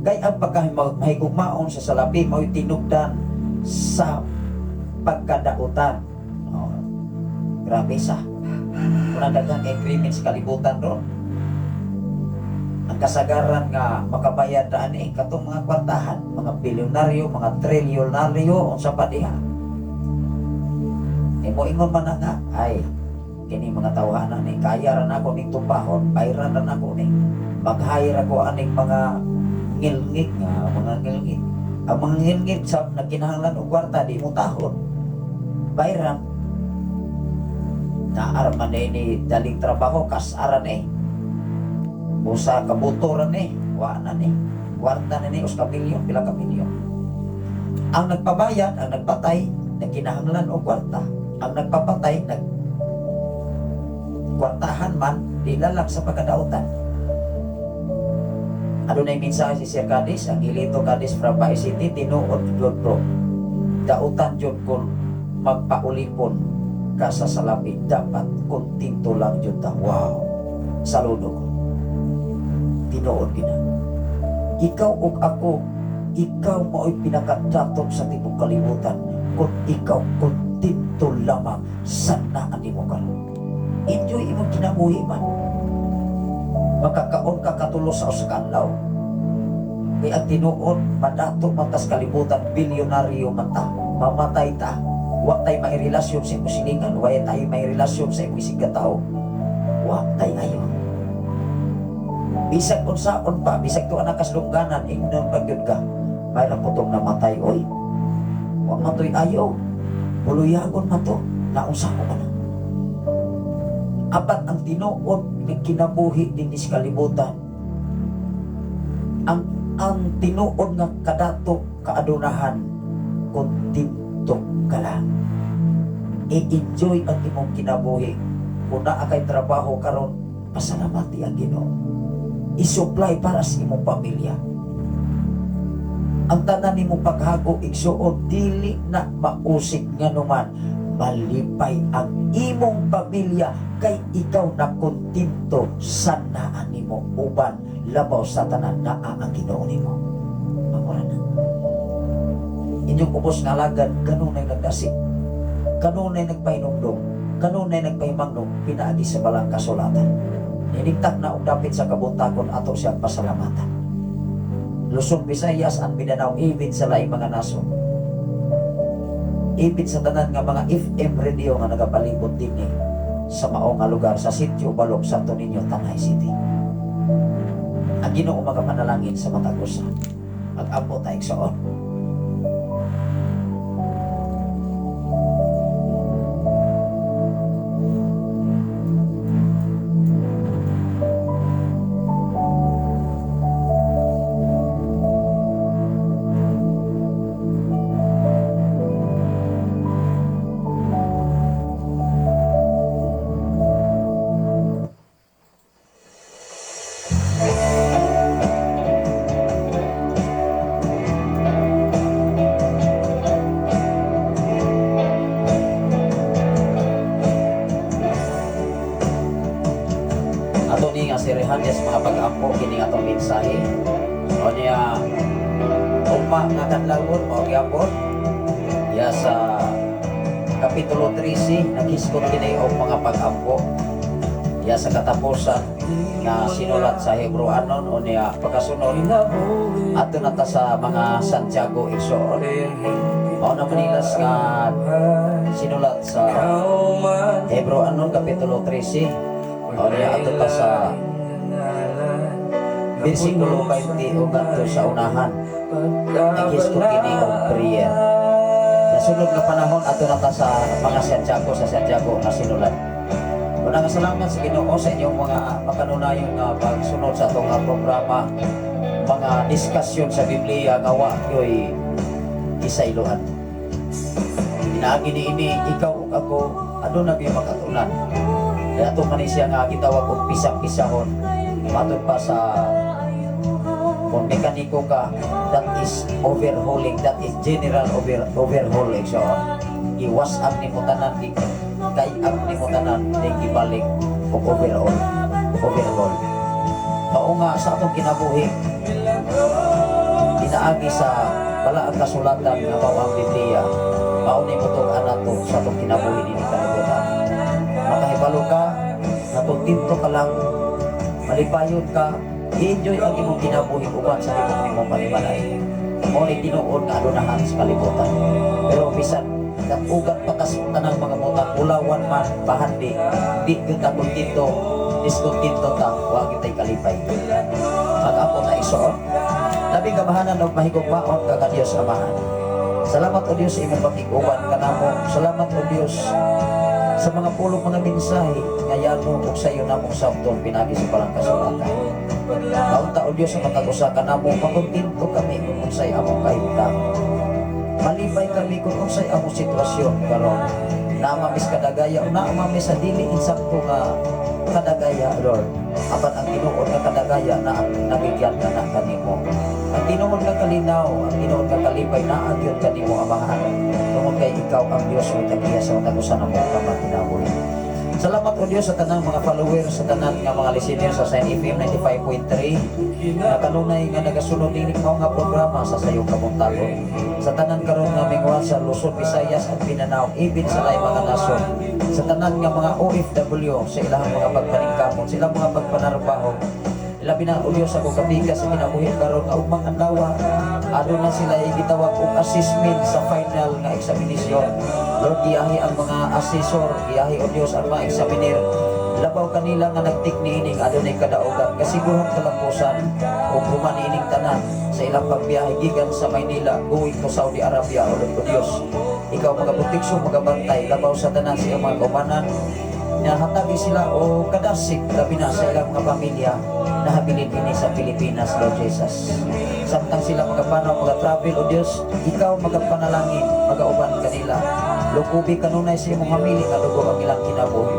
Kay ang pagkamahigugmaon sa salapi maoy tinubdan sa pagkadautan. Oh, grabe sa. Kung ang daghan kay krimen sa kalibutan ron, ang kasagaran nga makabayad na ani katong mga kwartahan, mga bilyonaryo, mga trilyonaryo, unsa pa diha. E mo ingon man na nga, ay, kini mga tawhana ni, kaya ra nako ning tumbahon, bayran ra nako ni. Mag-hire ako aning mga ngilngig nga, mga ngilngig. Ang mga ngilngig sa nagkinahanglan og kwarta, di mo tahon. Bayran. Naar man ni daling trabaho, kasaran eh. Usa ka buto ra ni, wa na ni. Kwarta na ni, usa ka milyon, pila ka milyon. Ang nagpabayad, ang nagpatay, nagkinahanglan og kwarta. Ang nagpapatay, nag kwartahan man, di lang sa pagkadautan. Adunay mensahe si Sir Cadiz, ang Ilito Cadiz from Pasay City, tinuod jud, bro. Dautan jud kung magpaulipon ka sa salapi, dapat kontento lang jud ta. Wow. Saludo ko. Tinuod gina. Ikaw ug ako, ikaw mao'y pinakadato sa tibok kalibutan kung ikaw kontento lamang sa naa nimo karon. Enjoy imong kinabuhi man. Makakaon ka katulo sa usa ka adlaw. Kay ang tinuod, madato man tas kalibutan, bilyonaryo man ta, mamatay ta. Wa tay mairelasyon sa imong silingan, wa tay mairelasyon sa imong isig tao. Wa tay ayo. Bisag unsaon pa, bisag tuwa na kaslungganan, ingnon pa gyud ka. May ra putong namatay, oy. Wa man to'y ayo. Buluyagon man to, naunsa ko man na. Apan ang tinuod ni kinabuhi din sa kalibutan, ang tinuod nga kadato kaadunahan, kontento ka lang. I-enjoy ang imong kinabuhi. Kung naa kay trabaho karon, pasalamati ang Ginoo. I-supply para sa imong pamilya. Ang tanan nimo paghago, igsuon, dili na mausik nganuman. Malipay ang imong pamilya kay ikaw nakontento sa naa nimo, uban labaw sa tanan, naa ang Ginoo nimo. Mao na. Inyong ubos nga alagad kanunay nagdasig, kanunay nagpahinumdom, kanunay nagpahimangno pinaagi sa Balaang Kasulatan. Ninigtak na og dapit sa kabuntagon, ato siyang pasalamatan. Luzon, Visayas and Mindanao, even sa laing mga nasod, even sa tanan nga mga FM radio nga nagapalibot dinhi sa mao nga lugar sa Sitio Balok, Santo Niño, Tanay City. Ang Ginoo magapanalangin sa matag usa. Mag-ampo ta, igsoon. Ato ni nga sirehan yes mga pag-ampo kini atong mensahe. O niya, ugma nga kadlawon mao gyapon ya sa Kapitulo 13, naghisgot kini og mga pag-ampo ya sa katapusan nga sinulat sa Hebreoanon. O niya, pagkasunod ato na ta sa mga Santiago, igsoon. Mao na manilas nga sinulat sa Hebreoanon Kapitulo 13. O niya, ato ta sa versikulo 20 o ngadto sa unahan, naghisgot kini og prayer. Sa sunod nga panahon, ato na ta sa mga Santiago, sa Santiago nga sinulat. Una nga salamat sa Ginoo sa inyong mga makanunayon nga pagsunod sa atong nga programa, mga diskusyon sa Biblia nga wa gyoy isayloan. Pinaagi niini, ikaw ug ako aduna gyud makatunan. Kaya ato man siya nga gitawag og pisa-pisahon. Matod pa sa kung mekaniko ka, that is overhauling, that is general overhaul. So, i-wash up nimo tanan, kay up nimo tanan, then gibalik og overhaul. Overhaul. Mao nga sa atong kinabuhi, pinaagi sa Balaang Kasulatan nga mao ang Biblia, mao ni motug-an nato sa atong kinabuhi dinhi kalibutan. Makahibalo ka, nakontento ka lang, malipayon ka, i-enjoy ang imong kinabuhi uban sa imong nimong panimalay. Mao ni tinuod nga adunahan sa kalibutan. Pero bisan ugat patas tanang mga butang, ulawan man, bahandi, di gyud ta kontento, diskontento ta, wa gyud tay kalipay. Mag-ampo ta, igsoon. Labing kamahanan og mahigugmaon ka nga Dios Amahan. Salamat, O Dios, sa imong pakig-uban kanamo. Salamat, O Dios, sa mga pulong, mga mensahe nga yano ug sayo namong sabton pinaagi sa Balaang Kasulatan. Kaunta, O Dios, sa matag usa kanamo makontento kami kung unsay among kahimtang. Malipay kami kung unsay among sitwasyon karon. Naa mi sa kadagaya o naa mi sa dili insakto nga kadagaya, Lord. Apan ang tinuod nga kadagaya na nabigyan ka na kanimo. Ang tinuod nga kalinaw, ang tinuod nga kalipay naa gyud kanimo, Amahan. Tungod kay ikaw ang Dios ug tagiya sa matag usa namo ka kinabuhi. Salamat, O Dios, sa tanang mga followers, sa tanan nga mga listeners sa Sign FM 95.3 na kanunay nga nagasunod nining mao nga programa sa sayong kabuntagon. Sa tanan karon nga mingwan sa Luzon, Visayas at Mindanao, even sa laing mga nasod. Sa tanan nga mga OFW sa ilang mga pagpaningkamot, sa ilang mga pagpanarbaho. Labi na, O Dios, ako kapiga sa kinabuhi karon nga ugmang adlaw aduna sila gitawag og assessment sa final nga examination. Lord, giyahi ang mga assessor, giyahi, O Dios, ang mga examiner. Labaw kanila nga nag-take niining adunay kadaugan, kasiguran kalampusan ug human ining tanan sa ilang pagbiyahe gikan sa Maynila going to Saudi Arabia. O Lord, O Dios, ikaw magaproteksyon, magabantay labaw sa tanan sa iyong mga kaubanan na hatagi sila o kadasig, labi na sa ilang mga pamilya na habilin dinhi sa Pilipinas, Lord Jesus. Samtang sila magapanaw, mga-travel, O Dios, ikaw magapanalangin, magauban kanila. Lukubi kanunay sa imong hamili nga dugo ang ilang kinabuhi.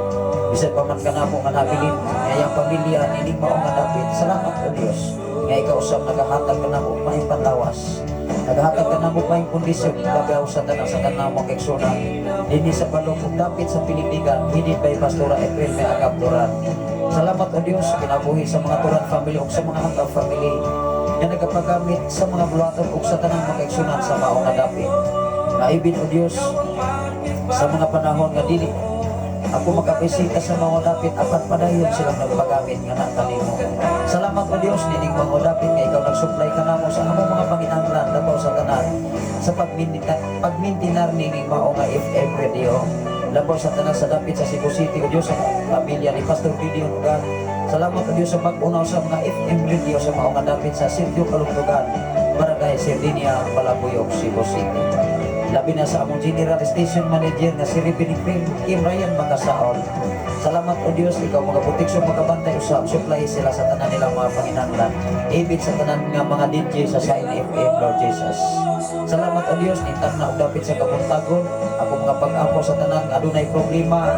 Bisan pa man kanamo nga nabilin, ngayang pamilya nining mao nga dapit. Salamat, O Dios. Nga ikaw usab nagahatag ka namo maayong panlawas. Nagahatag ka namo maayong kondisyon labaw sa tanan mo kaigsuonan. Dinhi sa balong ug dapit sa pilindigan, headed by Pastora April May Agap Duran. Salamat, O Dios, sa kinabuhi sa mga Turan family ug sa mga Agap family nga nagapagamit sa mga buluhaton ug sa tanang mga kaigsuonan sa mao nga dapit. Naibin, O Dios, sa mga panahon nga dili ako makabisita sa mga dapit, apan padayon silang nagpagamit nga na kanimo. Salamat, O Dios, nining mga dapit nga ikaw nag-supply kanamo sa among mga panginahanglan labaw sa tanan sa pagmintinar nining mao nga FM radio. Labaw sa tanan sa dapit sa Cebu City, O Dios, sa pamilya ni Pastor Gideon Ugan. Salamat, O Dios, sa pag-unaw sa mga FM radio sa mao nga dapit sa Sitio Kalugtugan, Barangay Sardinia, Malabuyok, Cebu City. Labi na sa among General Station Manager nga si Ruben Kim, Kim Ryan Makasaol. Salamat, O Dios, ikaw mga proteksyon, magabantay usab, supply sila sa tanan nilang mga panginahanglan. Ibig sa tanan nga mga DJ sa Sign FM, Lord Jesus. Salamat, O Dios, nintang na og dapit sa kabuntagon. Ako mga pag-ampo sa tanan nga adunay problema,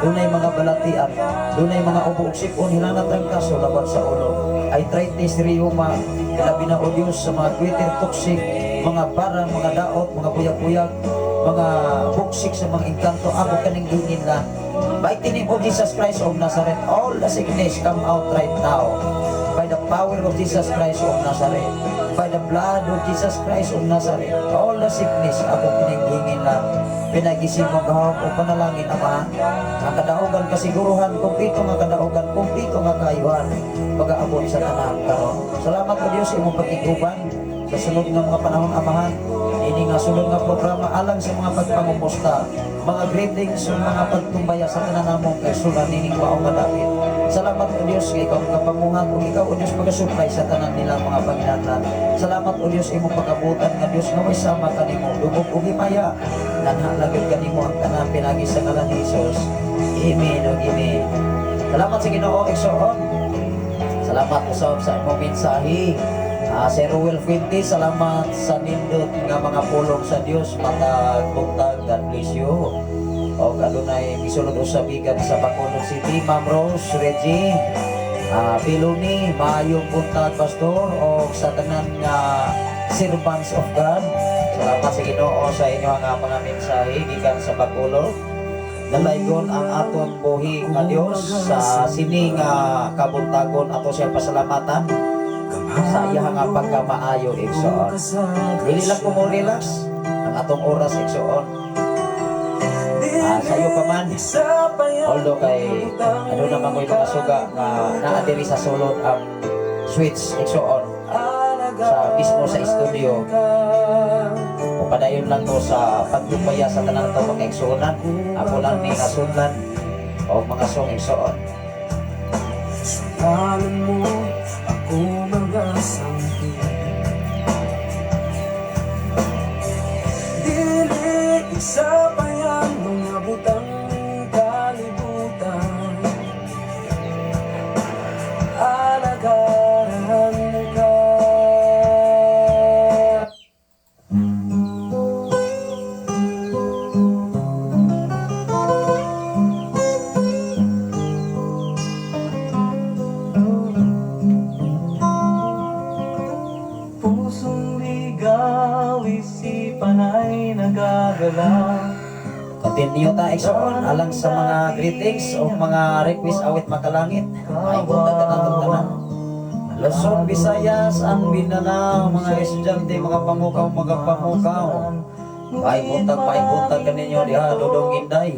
dunay mga balatian, dunay mga ubo ug sipon, hilanat ang kaso laban sa ulo. Arthritis, rheuma, labi na, O Dios, sa mga greater toxic, mga barang, mga daot, mga buyag-buyag, mga buksik sa mga engkanto, ako kaning hingin na. By the name of Jesus Christ of Nazareth, all the sickness come out right now. By the power of Jesus Christ of Nazareth, by the blood of Jesus Christ of Nazareth, all the sickness, ako kining hingin lang. Pinagising mo gahom o panalangin, Ama, ang kadaugan kasiguruhan, kumpleto nga kadaugan, kumpleto nga kaayuhan, pag-aabot sa tanan karon. Salamat, O Dios, imong pakiguban sa sunod nga mga panahon, Amahan. Ini nga sunod nga programa alang sa mga pagpangumusta, mga greetings ug mga pagtumbaya sa tanan namong kaigsuonan nining mao nga dapit. Salamat, O Dios, kay ikaw makapanguhat ug ikaw, O Dios, magasupply sa tanan nilang mga panginahanglan. Salamat, O Dios, imong pagabutan nga Dios nga may sama kanimo, dugog ug himaya. Lanha lang gyud kanimo ang tanan pinagi sa ngalan ni Jesus. Amen ug amen. Salamat sa Ginoo, igsoon. Salamat usab sa imong mensahe. Sir Ruel Fuentes, salamat sa nindot nga mga pulong sa Dios matag buntag. God bless you. O adunay misulod usab gikan sa Bacolod City, Ma'am Rose Reggie. Piloni, maayong buntag, Pastor, o sa tanan nga servants of God. Salamat sa Ginoo sa inyo nga mga mensahe gikan sa Bacolod. Dalaygon ang aton buhi nga Dios sa sini nga kabuntagon, ato siya pasalamatan sa iya nga pagkamaayo, igsoon. Dili lang ko mo relax ang atong oras, igsoon. Sayo pa man. Although kay ano naman ko'y mga suga nga naa diri sa sulod ang switch, igsoon, sa mismo sa studio. O padayon lang ko sa pagdupaya sa tanan to mga igsuonan. Ako lang ni nasundan o mga song, igsoon. Suwalan mo ako mga sangpi. Dili isa pa yan mga butang kalibutan. Alagaran ka. Pusong ligaw, isipan ay nagagalaw. Continue ta, igsoon, alang sa mga greetings o mga request awit makalangit. Ay buntag kanatong tanan. Luzon, Visayas, and Mindanao, mga estudyante, mga pamukaw, mga pamukaw. Ay buntag kaninyo diha, Dodong Inday.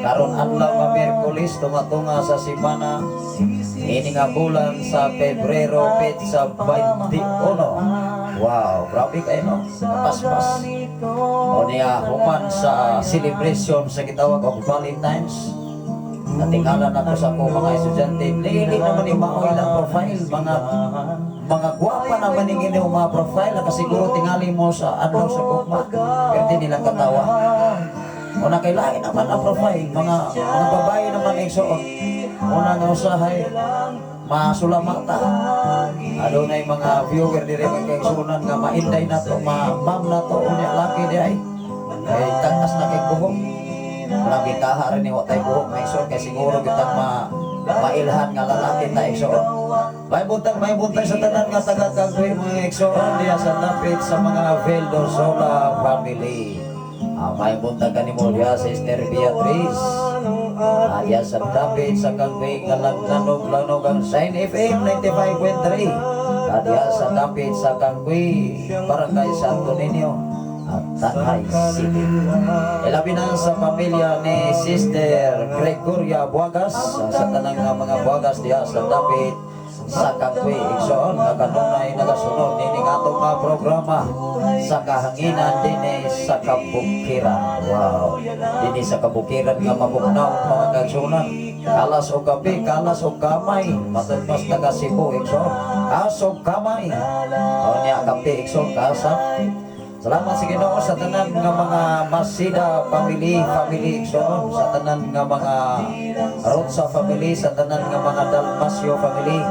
Karon adlaw nga Miyerkules, tunga-tunga sa simana. Ini nga bulan sa Pebrero, petsa 21. Wow, grabe kayo, no? Paspas. O niya, human sa celebration sa gitawag og Valentine's. Natingala na ko sa akong mga estudyante. Dili naman ni mao ilang profile, mga gwapa naman ning inyong mga profile nakasiguro tingali mo sa adlaw sa gugma. Pero di nilang katawa. Una kay lain naman ang profile, mga babae naman igsoon. Una nga usahay masulamata. Adunay mga viewer diri mga kaigsuonan nga mainday na to, ma ma'am na to, unya laki di ay. Kay taas na kay buhok. Wala gitaha rin ni wa tay buhok, mga igsoon, kay siguro kitang mailhan nga lalaki ta, igsoon. May buntag sa tanan nga taga Kagwe, mga igsoon, diya sa dapit sa mga Vildosola family. May buntag kanimo diya, Sister Beatrice. Diya sa dapit sa Kagwe nga naglanog-lanog ang Shine FM 95.3. Diya sa dapit sa Kagwe, Barangay Santo Niño at Tanay City. Ilabi na sa pamilya ni Sister Gregoria Buagas, sa tanang nga mga Buagas diha sa dapit sa Kagwe, igsoon, nga kanunay nagasunod nining atong nga programa sa kahanginan dinhi sa kabukiran. Wow. Dinhi sa kabukiran nga mabugnaw, mga kaigsuonan. Kalas og kape, kalas og kamay, matod pas taga Cebu, igsoon. Kalas og kamay. O niya kape, igsoon, kasap. Salamat sa Ginoo sa tanan nga mga Masida family, family, igsoon, sa tanan nga mga Rotsa family, sa tanan nga mga Dalmasio family,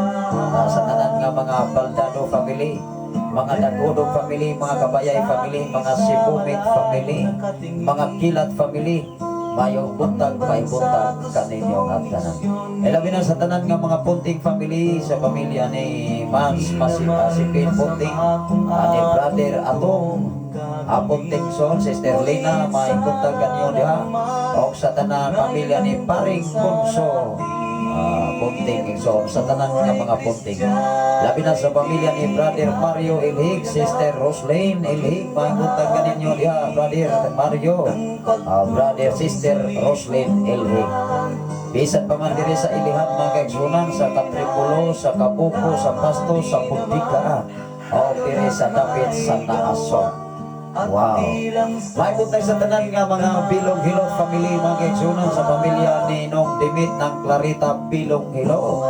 sa tanan nga mga Baldado family, mga Dagodog family, mga Kabayay family, mga Sibumit family, mga Kilat family, mayong buntag, may buntag kaninyo nga tanan. Ilabi na sa tanan nga mga Punting family, sa pamilya ni Mans Masipin Punting, ni Brother Atong Punting Son, Sister Lena, may buntag kanyo diha. O sa tanan pamilya ni Paring Bunso, Punting, igsoon, sa tanan nga mga Punting. Labi na sa pamilya ni Brother Mario Ilhig, Sister Roslyn Ilhig, may buntag kaninyo diha, Brother Mario, Brother Sister Roslyn Ilhig. Bisan pa man diri sa Ilihan, mga kaigsuonan, sa Katripulo, sa Kapuko, sa Pasto, sa Pundika, o diri sa dapit sa Naasong. Wow. May buntag sa tanan nga mga Bilong Hilot family, mga kaigsuonan, sa pamilya ni Nong Dimit ng Clarita Bilong Hilo.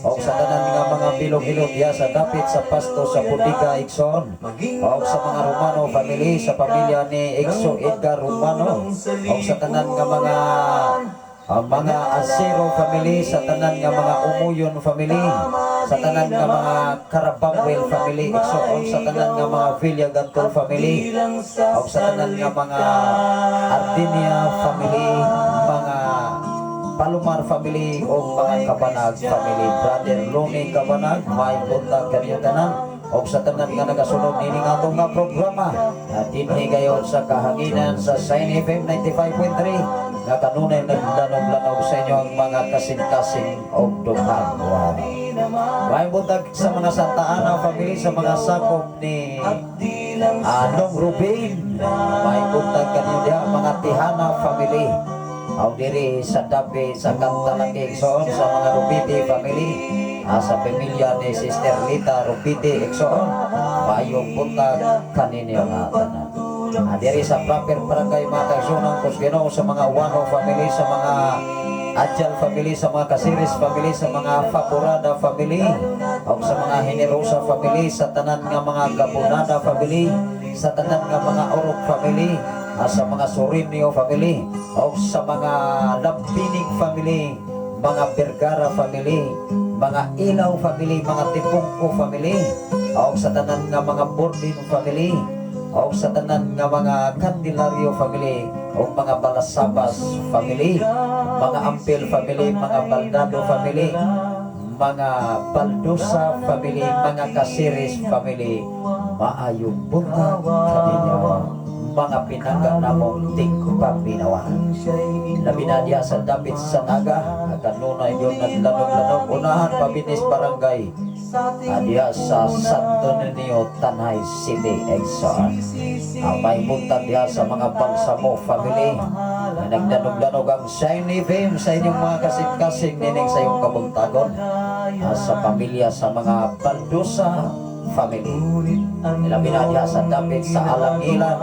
O sa tanan nga mga Bilong Hilot diya sa dapit sa Pasto, sa Pundika, igsoon. O sa mga Romano family, sa pamilya ni Exo Edgar Romano. O sa tanan nga mga Acero family, sa tanan nga mga Umuyon family, sa tanan nga mga Carabangwell family, igsoon, sa tanan nga mga Villagantol family, o sa tanan nga mga Ardinia family, mga Palomar family, o mga Kabanag family. Brother Loni Kabanag, may buntag kaniyo tanan. O sa tanan nga nagasunod nining atong nga programa na dinhi gayon sa kahanginan sa Shine FM 95.3 nga kanunay naglanog-lanog sa inyong mga kasing-kasing og dughan. Wow. May buntag sa mga Santa Ana family, sa mga sakop ni Anong Rubin. May buntag kanyo diha, mga Tihana family. Aw diri sa dapi sa Kantalaki, igsoon, sa mga Rubiti family. Sa pamilya ni Sister Lita Rubiti, igsoon. Mayong buntag kaninyo nga tanan. Diri sa proper barangay, mga kaigsuonan kus Ginoo, sa mga Wano family, sa mga Adjal family, sa mga Kasiris family, sa mga Faporada family, o sa mga Generosa family, sa tanan nga mga Gabonada family, sa tanan nga mga Orok family, sa mga Sorinio family, o sa mga Lambinig family, mga Vergara family, mga Ilaw family, mga Tipungko family, o sa tanan nga mga Bordin family, o sa tanan nga mga Candelario family, o mga Balasabas family, mga Ampil family, mga Baldado family, mga Baldusa family, mga Casiris family, maayong buntag kaninyo mga pinangga namong tigpaminawa. Labi na diha sa dapit sa Naga, kanunay yun naglanog-lanog, unahan Pabinis Barangay, diha sa Santo Niño, Tanay City, igsoon. Ang may buntag diha sa mga Balsamo family, na naglanog-lanog ang Shiny FM sa inyong mga kasing-kasing nining sa iyong kabuntagon. Sa pamilya sa mga Baldusa family. Ilabi na diha sa dapit sa Alangilan,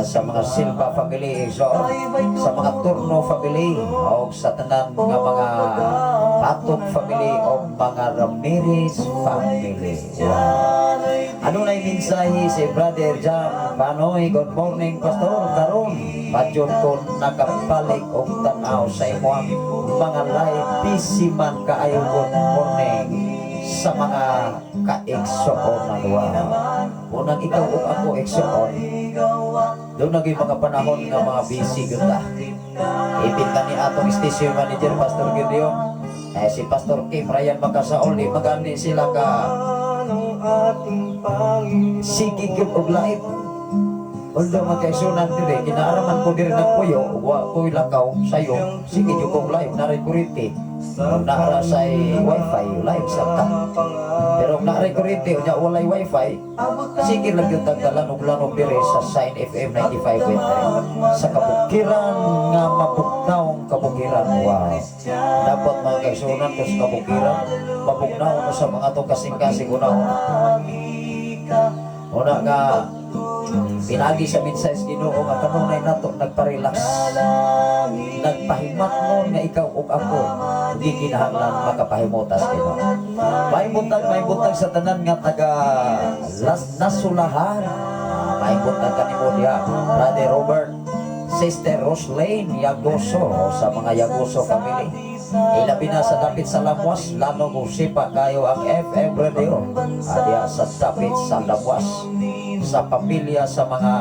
sa mga Silva family, igsoon, sa mga Turno family, o sa tanan nga mga Patok family o mga Ramirez family. Wow. Ano na yung mensahe si Brother John Panoy? "Good morning, Pastor. Karon, padyon ko nakabalik og tanaw sa imong mga live. Busy man kaayo. Good morning sa mga kaigsoon." Wow. Unang ikaw ug ako, igsoon. Doon naging mga panahon nga mga busy gyud ta. Ipit ka ni atong station manager, Pastor Gideon. Eh, si Pastor Kim Ryan Makasaol, di magani sila ka Ng ating Panginoon. Sige gyud og live. Although magkaisunan diri, kinaaraman ko diri nagpuyo, wa ko'y lakaw sayo, sige jud kong live, naray kuryente. Kung naara sa wifi, live sa ta. Pero kung naaray kuryente, unya walay wifi, sige lang yung tagdalan og lanog diri sa Sign FM 95.3. Sa kabukiran nga mabugnaw kabukiran. Wow. Dapat mga kaisunan ko sa kabukiran, mabugnaw no sa mga to kasing-kasing una-una. Una nga, pinagi sa mensahe sa Ginoo nga kanunay nato nagpa-relax. Nagpahimat mo nga ikaw ug ako di kinahanglan makapahimutas Ginoo. May buntag sa tanan nga taga Las Nasulahan. Ah, may buntag kanimo diha, Brother Robert, Sister Roslane Yagoso o sa mga Yagoso family. Ilabi na sa dapit sa Lamwas, Lanog ug sipa kayo ang FM radio. Ah, diha sa dapit sa Lamwas, sa pamilya sa mga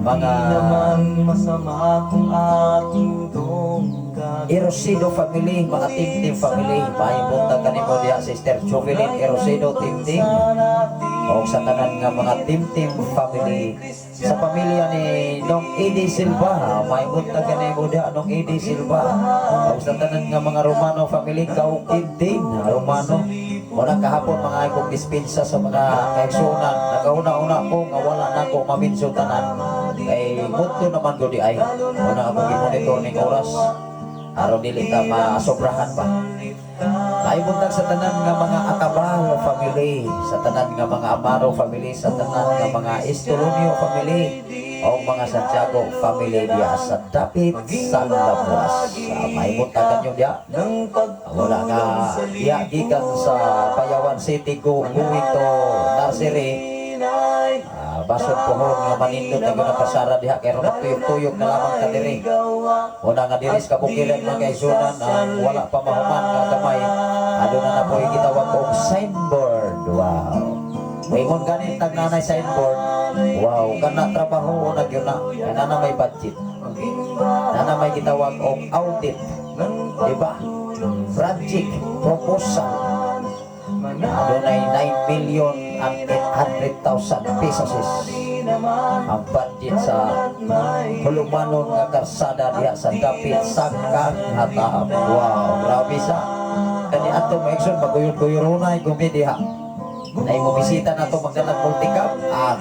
Di naman masama kung ating tong gagawin. Erosido family, mga Team Team family, maayong buntag kanimo diha, Sister Jovelyn Erosido Team Team. O sa tanan nga mga Team Team family, sa pamilya ni Nong Eddie Silva, maayong buntag kanimo diha, Nong Eddie Silva. O sa tanan nga mga Romano family, Kaukin Team, Romano. Wala kahapon mga akong dispensa sa mga kaigsunan. Nakauna-una ko nga wala na ko maminso tanan. Kay mudto naman ko di ay. Una ako gimonitor ning oras. Aron dili ta masobrahan ba. Ay buntag sa tanan nga mga Akabal family, sa tanan nga mga Amaro family, sa tanan nga mga Estolonio family, o mga Santiago family diya sa dapit sa Labuas. May buntag kanyo diya. Ng Wala nga diya gikan sa Bayawan City going to Nursery. Ah, basod pohon nga manindot na guna pasara diha kay ron tuyok-tuyok na lamang ka diri. Una nga diri sa kabukiran, mga kaigsunan, ang wala pa mahuman nga gamay. Aduna na po gitawag og signboard. Wow. Moingon ganin tag nanay signboard. Wow, kana trabaho na gyud na. Kay nana may budget. Nana may gitawag og audit. Di ba? Project proposal. Adunay 9 million and 800,000 pesos ang budget sa hulumanon nga karsada diha sa dapit sa Kanghatam. Wow, grabe sa. Kani ato mo action maguyod-guyuronay gumi diha. Nay mo bisita na to magdalag multicab ang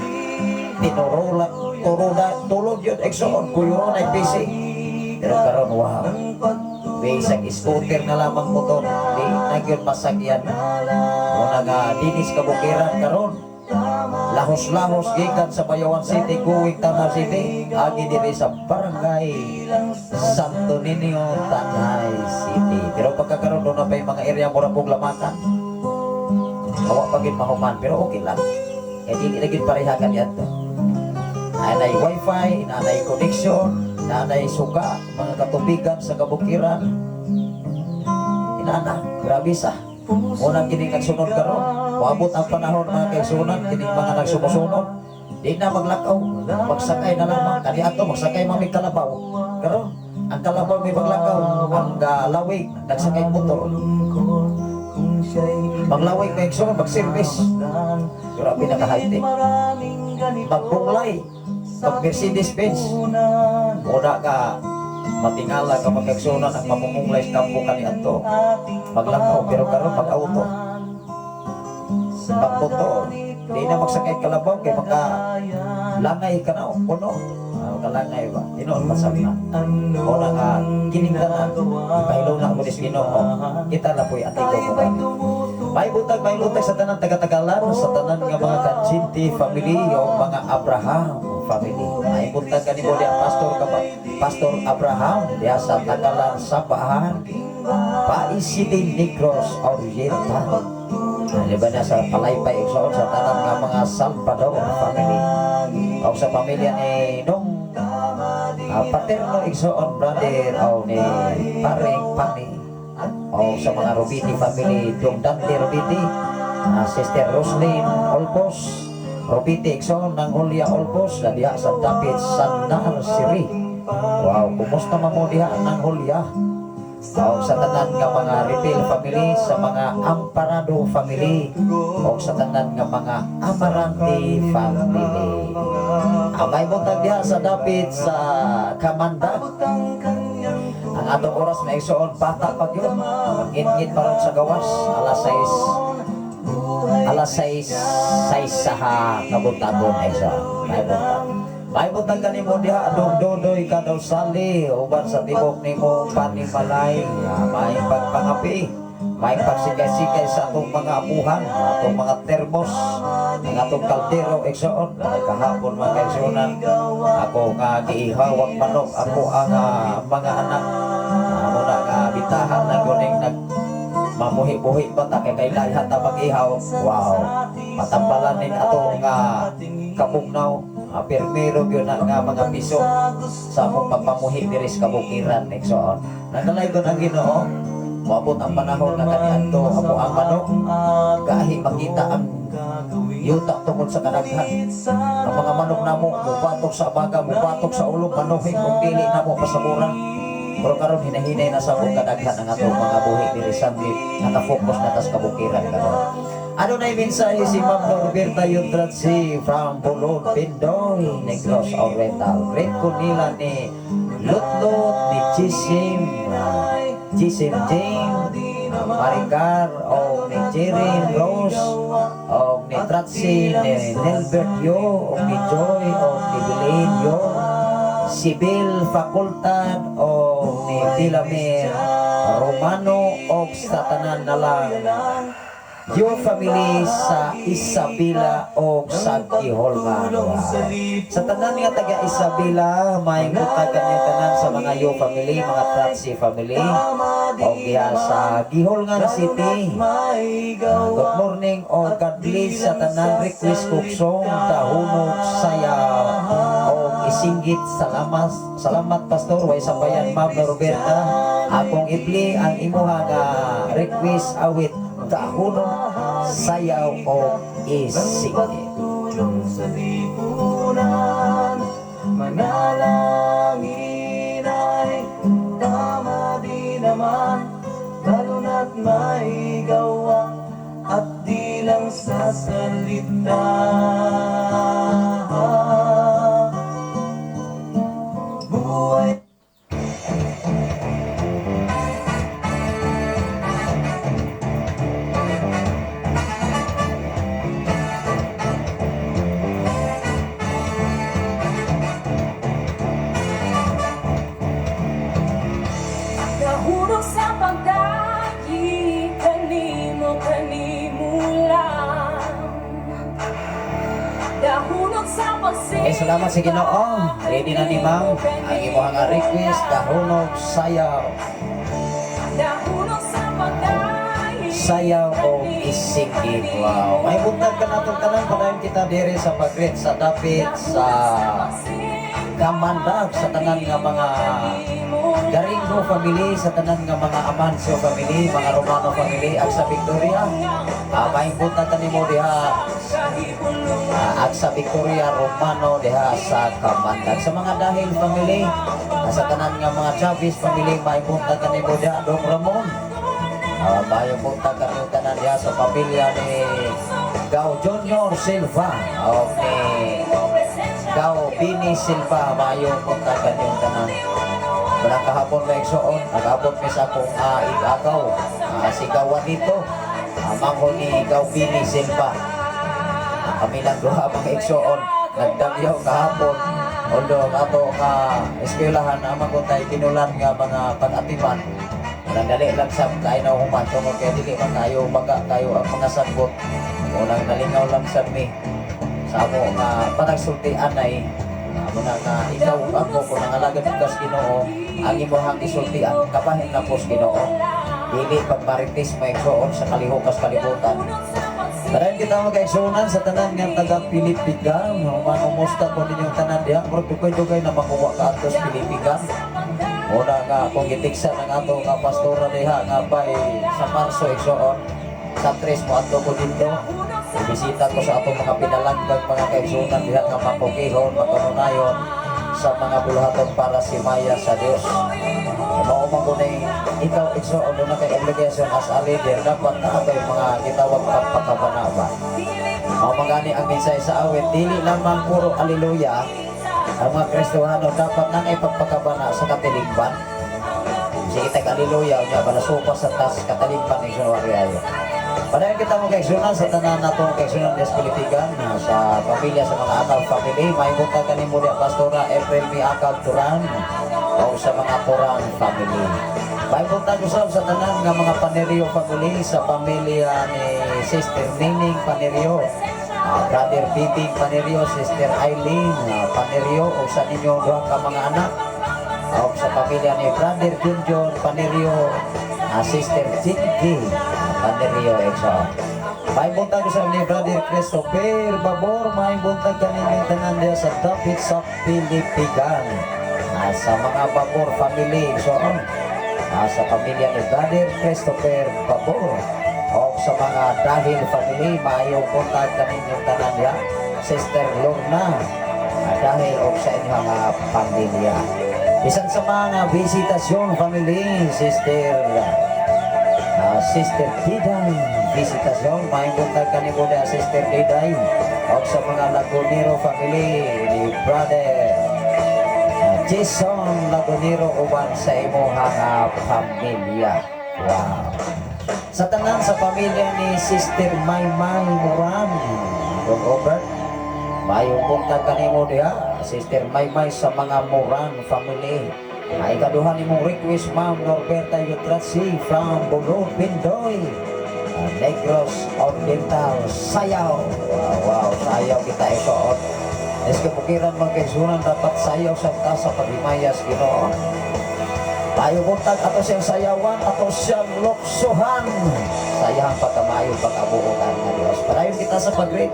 tinurulan turuda tulog yun exon guyuronay busy. Pero karon, wow. Bisag scooter na lamang motor, di na gyud masakyan. Una nga dinis kabukiran karon. Lahos-lahos gikan sa Bayawan City going Tanay City, agi diri sa Barangay Santo Niño, Tanay City. Pero pagkakaroon doon na pa yung mga area mura pong lamakan. Hawa pa gid mahuman pero okay lang. Eh dili na gid pareha kaniadto. Nanay wifi, nanay connection, nanay suga, mga katubigan sa kabukiran. Inana, grabe sa. Unang kining nagsunod karon, moabot ang panahon, mga kaigsunan, kining mga nagsumusunod. Di na maglakaw, magsakay na lamang. Kani ato magsakay mami kalabaw. Karon, ang kalabaw may maglakaw, ang lawig nagsakay motor. Maglawig may igsoon, mag-service. Grabe na ka-high-tech. Magbunglay, mag Mercedes Benz. Una ka matingala ka magkagsunan ang mamumunglay sa kampo kani ato. Maglakaw pero karon mag-auto. Magmotor. Di na magsakay kalabaw kay maka langay ka na kuno. Ah, makalangay ba? Tinuod man sa na. Una nga kining tanan ipahilo na mo dis Ginoo. Kita na po'y atigo ko kami. May buntag sa tanan taga-Tagalan, sa tanan nga mga Katsinti family o mga Abraham family. May buntag kanimo diha, pastor ka ba? Pastor Abraham diha sa Tagalan Sabahan, Pais City, Negros Oriental. Di ba na sa Palaypay Igsoon sa tanan nga mga Salvador family. O sa pamilya ni Nong Paterno Igsoon brother o ni Paring Pani o sa mga Rubiti family, Dong Dante Rubiti, Sister Roslyn Olbos Rubiti Igsoon ng Julia Olbos na diha sa dapit sa Nursery. Wow, kumusta man mo diha ng Julia? O sa tanan nga mga Repil family, sa mga Amparado family, o sa tanan nga mga Amarante family. Ang may buntag diha sa dapit sa Kamandag. Ang atong oras na igsoon, bata pa gyud. Ngit-ngit pa ron sa gawas, alas 6, alas 6, 6 sa kabuntagon ay sa may buntag. May buntag kanimo diha, adong dodoy ka daw sali, uban sa tibok nimo panimalay, may pagpangapi, may pagsikay-sikay sa atong mga apuhan, atong mga termos, ang atong kaldero, igsoon. Ay, kahapon mga kaigsuonan, ako nga giihawag manok, ako ang mga anak, amo na nga bitahan na guning nag mamuhi-buhi ba ta kay kay lahat ta mag-ihaw. Wow, matambalan ning ato nga kabugnaw, pirmiro gyud na nga mga piso sa among pagpamuhi diri sa kabukiran, igsoon. Nagalay gud ang Ginoo. Moabot ang panahon nga kaniadto ako ang manok, gahi makita ang yuta tungod sa kadaghan. Ang mga manok namo mubatok sa abaga, mubatok sa ulo, manuhing kung dili namo pasaburan. Pero karon hinahinay na sa akong kadaghan ang atong mga buhi diri sa naka-focus na tas kabukiran karon. Ano na yung mensahe si Ma'am Norberta Yudratsi from Bulog, Pindoy, Negros Oriental. Great ko nila ni Lutlot, ni Chisim, Chisim James, Maricar, o ni Jerin Rose, o ni Tratsi, ni Nelbert Yo, o ni Joy, o ni Belen Yo, Sibil Fakultad, o ni Dilamir Romano, o sa tanan na lang your family sa Isabela o sa Giholman. Wow. Sa tanan nga taga Isabela, may mutagan yung tanan sa mga yo family, mga Tratsi family, o diha sa Giholngan City. Good morning o God bless sa tanan, request kog song Dahunog Sayaw o Isinggit. Salamat, salamat pastor, way sabayan Ma'am Roberta, akong ibli ang imuha nga request, awit Dahunog Sayaw o Isinggit. Tulong sa lipunan, manalangin ay tama di naman, lalo na't may gawa at di lang sa salita. Buhay. Nahurog sa pagdayi, kanimo, kanimo lang. Dahunog sa pagsimba. Eh, salamat sa Ginoo. Ready na ni Ma'am ang imuha nga request, Dahunog Sayaw. Dahunog sa pagdayi. Sayaw o Isinggit. Wow. May buntag ka natong tanan, padayon kita diri sa pag-greet sa dapit sa Kamandag, sa tanan nga mga Garingo family, sa tanan nga mga Amancio family, mga Romano family, ag sa Victoria. May buntag kanimo diha, ag sa Victoria Romano diha sa Kamandag. Sa mga Dahil family, sa tanan nga mga Chavez family, may buntag kanimo diha, Dong Ramon. May buntag kanimo tanan diha sa pamilya ni Gao Junior Silva o ni Gao Bini Silva, mayo buntag kanyong tanan. Walang kahapon may igsoon, nag-abot mi sa akong igagaw, si Gao Juanito, mangho ni Gao Bini Silva. Kami lang duha mga igsoon, nagdagyaw kahapon. Although ang ato nga eskwelahan amang ko tay tinulan nga mga pag-atiman. Unang dali lang sa kay na human tungod kay dili man kayo baga kayo ang mga sagbot. Unang nalingaw lang sad mi sa amo nga panagsultian ay amo na nga ikaw ug ako kung nangalagad ka sa Ginoo, ang imong isultian kabahin na po sa Ginoo, dili pagmarites mo igsoon sa kalihukas kalibutan. Padayon kita mga kaigsuonan sa tanan nga taga Pilipigan. Manumusta ko ninyong tanan diha. Murag dugay-dugay na makuha ka atos Pilipigan. Una nga akong gitiksa ng ato nga pastora diha nga bay sa Marso igsoon. Sa tres mo adto ko dito. Ibisita ko sa atong mga pinalanggang mga kaigsuonan diha nga mapukihon, makanunayon. Sa mga buluhaton para sa himaya sa Dios. Mao man ko ni ikaw, igsoon, duna kay obligation as a leader, dapat naa kay mga gitawag pagpakabana ba. Mao man gani ang mensahe sa awit, dili lamang puro aleluya ang mga Kristohano, dapat nang ipagpakabana sa katilingban. Sige tag aleluya, unya balasupa sa tas katilingban, igsoon, wa ayo. Padayon kita mo kaigsunan sa tanan nato kaigsunan des Pilipigan, sa pamilya sa mga Akal family, may buntag kanimo diya, Pastora April Mi Akal Turan, o sa mga Turan family. May buntag usab sa tanan nga mga Panerio family, sa pamilya ni Sister Nining Panerio, Brother Bibing Panerio, Sister Eileen Panerio, o sa ninyong duha ka mga anak, o sa pamilya ni Brother Junjun Panerio, Sister Jinky Panerio, igsoon. May buntag sa ni Brother Christopher Babor, may buntag kaninyong tanan diya sa dapit sa Pilipigan. Sa mga Babor family, igsoon. Sa pamilya ni Brother Christopher Babor. O sa mga Dahil family, maayong buntag kaninyong tanan diya. Sister Lorna, dahil o sa inyong mga pamilya. Bisan sa mga Visitasyon family, Sister Diday Visitasyon, maayong buntag kanimo diha, Sister Diday. O sa mga Lagunero family ni Brother Jason Lagunero uban sa imong pamilya. Wow. Sa tanan sa pamilya ni Sister Maymay Moran, Dong Robert, maayong buntag kanimo diha, Sister Maymay, sa mga Moran family. Ay kaduha nimong request, Ma'am Norberta Yutratsi from Bulod, Bindoy, Negros Oriental, sayaw. Wow, sayaw kita, igsoon. Es kabukiran mga kaigsunan, dapat sayaw sa ta sa paghimayas Ginoo. Tayo buntag ato siyang sayawan, ato siyang luksuhan. Sayang pagkamayo, pagkabuotan nga Dios. Padayon kita sa pag-greet.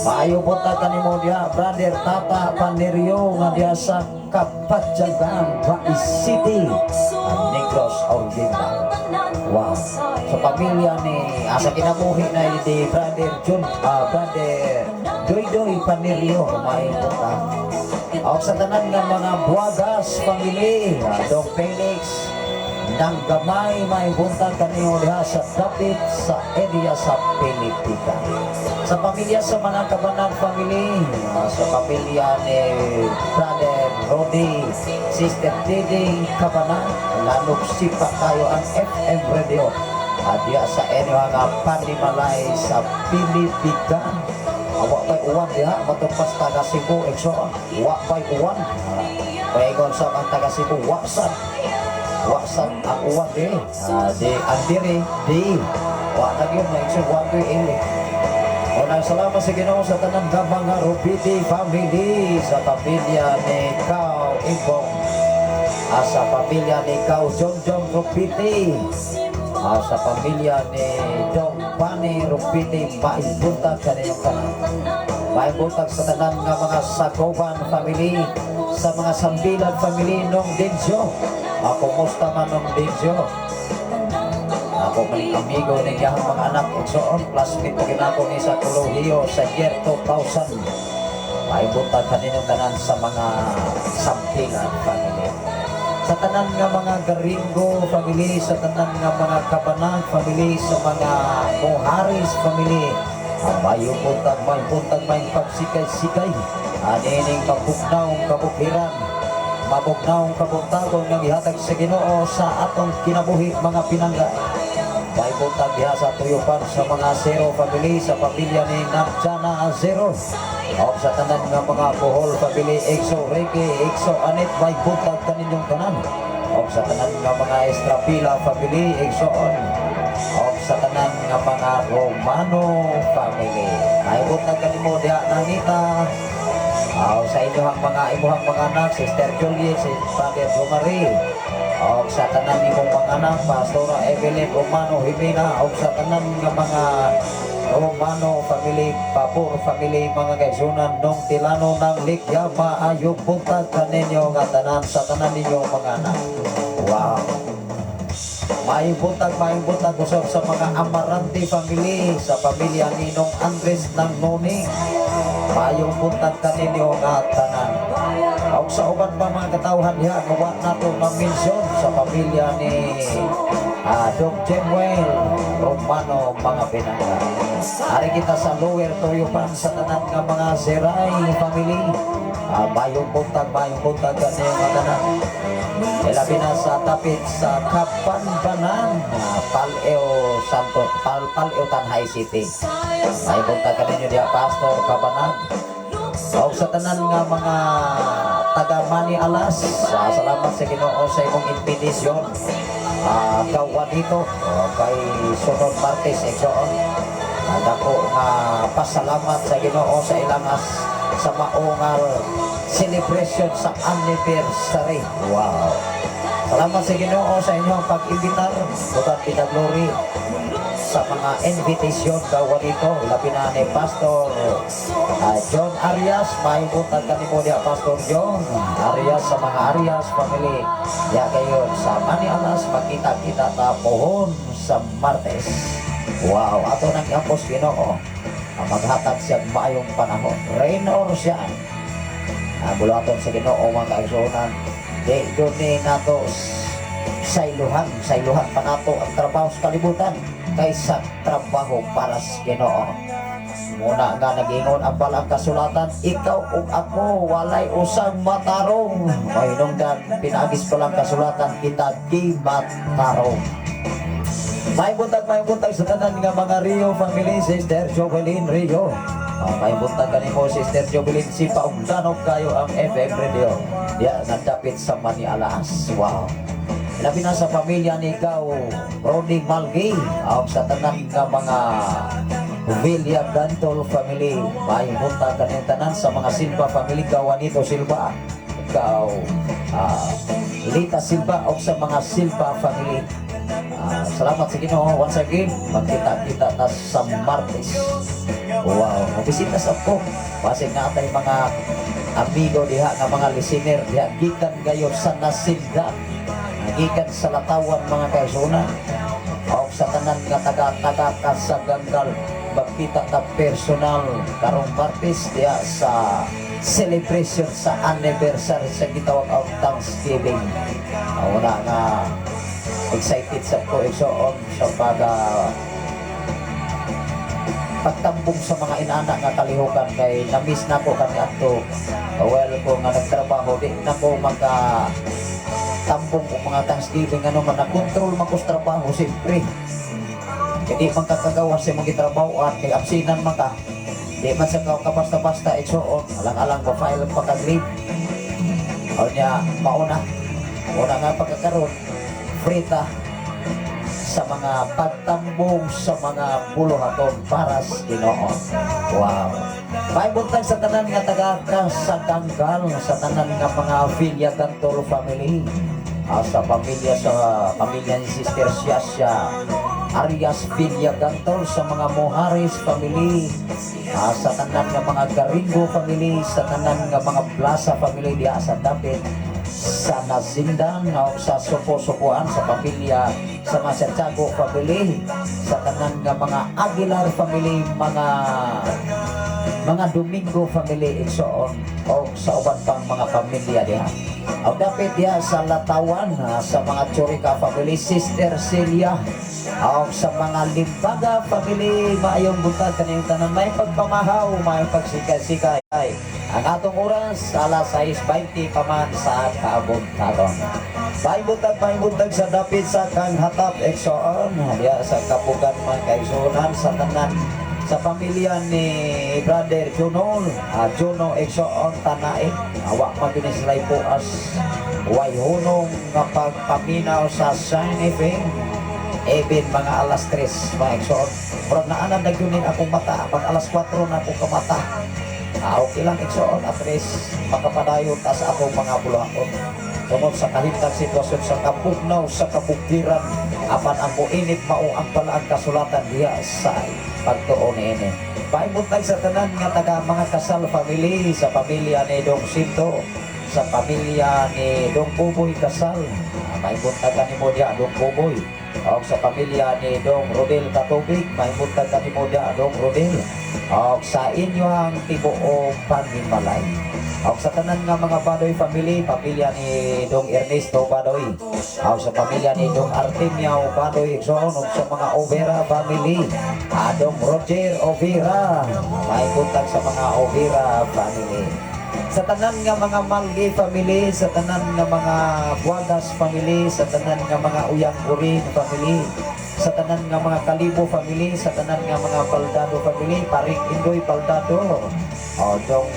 Maayo buntag kanimo diha, Brother Tata Panerio nga diha sa Kapatyagan, Bais City, ang Negros Oriental. Wow. Sa pamilya ni asa kinabuhi na ni Brother John, Brother Doy Doy Panerio, maayo buntag. O sa tanan nga mga Buagas family, Dong Felix, nang gamay, may buntag kaniyo diha sa dapit sa area sa Pilipinas. Sa pamilya sa mga Kabanag family, sa pamilya ni Brother Rodi, Sister Didi Kabanag, lalong sipa tayo ang FM Radio. At diha sa area nga Panimalay sa Pilipinas. Wa pa'y uwan diha, matupas taga Cebu, igsoon. Wa pa'y uwan. Paingon sa mga taga Cebu, wa sad. Wa sad ang uwan di. Di, ang diri, di. Wa na gyud, mga igsoon, wa gyud ili. Unang salamat sa Ginoo sa tanan nga mga Rupiti family, sa pamilya ni Kao Ibong, sa pamilya ni Kao John John Rupiti, sa pamilya ni Dong Pani Rupiti, maibuntag kaninyong tanan. Maibuntag sa tanan nga mga Sagoban family, sa mga Sambilan family nung Denjo. Ako, kumusta man, nung Denjo? Ako maning amigo ni iyang mga anak, igsoon, classmate ko ginako ni sa kolehiyo sa year 2000. Maibuntag kaninyong tanan sa mga Sambilan family. Sa tanan nga mga Garingo family, sa tanan nga mga Kabanag family, sa mga Muharis family, may buntag, may pagsikay-sikay. Anining mabugnaw kabukiran, mabugnaw kabuntagon nga gihatag sa Ginoo sa atong kinabuhi, mga pinangga. May buntag diha sa tuyupan sa mga Zero family, sa pamilya ni Namjana Zero. O sa tanan nga mga Bohol family, Exo Ricky, Exo Anit, may buntag kaninyong tanan. O sa tanan nga mga Estrapila family, igsoon. O sa tanan nga mga Romano family. May buntag kanimo diha, Nanita. O sa inyong mga imuhang mga anak, Sister Juliet, si Brother Jomari. O sa tanan nimong mga anak, Pastora Evelyn Romano Jimena, o sa tanan nga mga Romano family, Papur family, mga kaigsunan nung Tilano ng Likya, maayong buntag kaninyo nga tanan sa tanan ninyo mga anak. Wow. Maayong buntag usab sa mga Amarante family, sa pamilya ni Nong Andres ng Noni. Maayong buntag kaninyo nga tanan. Og sa uban pa mga katawhan diha nga wa nato ma-mention, sa pamilya ni Dok Jemuel Romano, mga pinangga. Ari kita sa Lower Toyopan sa tanan nga mga Seray family. Mayong buntag kani mga tanan. Ilabi na sa dapit sa Kapanbanan, Paleo Santo, Paleo Tanjay City. Mayong buntag kaninyo diha, Pastor Kabanag. O sa tanan nga mga taga Mani Alas, salamat sa Ginoo sa imong invitation. Gawa dito kay sunod Martes, igsoon. Dako nga pasalamat sa Ginoo sa ilang sa mao nga celebration sa anniversary. Wow. Salamat sa Ginoo sa inyong pag-imbitar. To God be the glory sa mga invitation gawa dito. Labi na ni Pastor John Arias. May buntag kanimo diya, Pastor John Arias, sa mga Arias family. Ya kayo sa Mani Alas, magkita-kita ta pohon sa Martes. Wow, ato nang iapos Ginoo. Ang maghatag siya maayong panahon. Rain or shine. Buluhaton sa Ginoo, mga kaigsuonan. Di doon ni nato sayluhan, sayluhan pa nato ang trabaho sa kalibutan kaysa trabaho para sa Ginoo. Muna nga nagingon ang balang kasulatan, ikaw ug ako walay usang matarong. Mahinungdan pinaagis pa lang kasulatan kita di matarong. May buntag sa tanan nga mga Rio family, Sister Jovelyn Rio. May buntag kanimo, Sister Jovelyn, si paugdanog kayo ang FM Radio. Ya, nagdapit sa Manialas. Wow. Labi na sa pamilya ni ikaw, Ronnie Malgi, ang sa tanan nga mga Villa Gantol family. May buntag kaniyang tanan sa mga Silva family, Gawanito Silva. Ikaw, Lita Silva, o sa mga Silva family. Salamat sa Ginoo once again. Magkita-kita ta sa Martes. Wow, mabisita sa ko. Basig na atay mga amigo diha nga mga listener diha gikan gayon sa Nasindan. Gikan sa Latawan, mga kaigsuonan. O sa tanan nga taga-taga ka sa Ganggal, magkita ta personal karong Martes diha sa celebration sa anniversary sa gitawag og Thanksgiving. Una nga excited sa ko, igsoon, sa pagtambong sa mga inana nga kalihukan kay na-miss na ko kami adto. Well, ko nga nagtrabaho, di na ko maka tambong og mga Thanksgiving, ano man, na control man ko sa trabaho siyempre. Kay di man kakagawa sa imong gitrabahoan kay absinan man ka. Di man sa ka basta-basta, igsoon, alang-alang pa file pa kag leave. O niya, mauna. Una nga pagkakaroon, free ta sa mga pagtambong sa mga buluhaton para sa Ginoo. Wow. May buntag sa tanan nga taga sa Ganggal, sa tanan nga mga Villa Gantol family. Sa pamilya ni Sister Siasya Arias Villa Gantol, sa mga Moharis family, sa tanan nga mga Garingo family, sa tanan nga mga Plaza family diha sa dapit sa Nasindan o sa Supo-Supuan, sa pamilya sa mga Santiago family, sa tanan nga mga Aguilar family, mga Domingo family, igsoon, o sa uban pang mga pamilya diha. Og dapit diha sa Latawan, sa mga Chorica family, Sister Celia, o sa mga Limbaga family, maayong buntag kaniyong tanan, may pagpamahaw, may pagsikay-sikay. Ang atong oras, alas 6:20 pa man sa kabuntagon. May buntag sa dapit sa Kanghatap, igsoon, diha sa Kapugan, mga kaigsuonan, sa tanan sa pamilya ni Brother Juno, Juno, igsoon, Tanae, awa man gyud ni sila puas way hunong nga pagpaminaw sa Shine FM. Even mga alas 3, mga igsoon. Murag naanan na gyud ni akong mata, pag alas 4 na ako kamata. Okay lang, igsoon, at least makapadayon ta sa akong mga buluhaton. Tungod sa kahimtang sitwasyon sa kapugnaw sa kabukiran, apan ang init mao ang palaang kasulatan diha sa pagtuo niini. Paimutay sa tanan nga taga mga Kasal family, sa pamilya ni Dong Sinto, sa pamilya ni Dong Buboy Kasal. May buntag kanimo diha, Dong Buboy. Og sa pamilya ni Dong Rodel Katubig, may buntag kanimo diha, Dong Rodel. Og sa inyong tibuok panimalay. Og sa tanan nga mga Badoy family, pamilya ni Dong Ernesto Badoy. Og sa pamilya ni Dong Artemio Badoy igsoon, og sa mga Overa family, Dong Roger Overa, may buntag sa mga Overa family. Sa tanan nga mga Malgi family, sa tanan nga mga Buagas family, sa tanan nga mga Uyang Urin family, sa tanan nga mga Kalibo family, sa tanan nga mga Baldado family, Paring Indoy Baldado, o Dong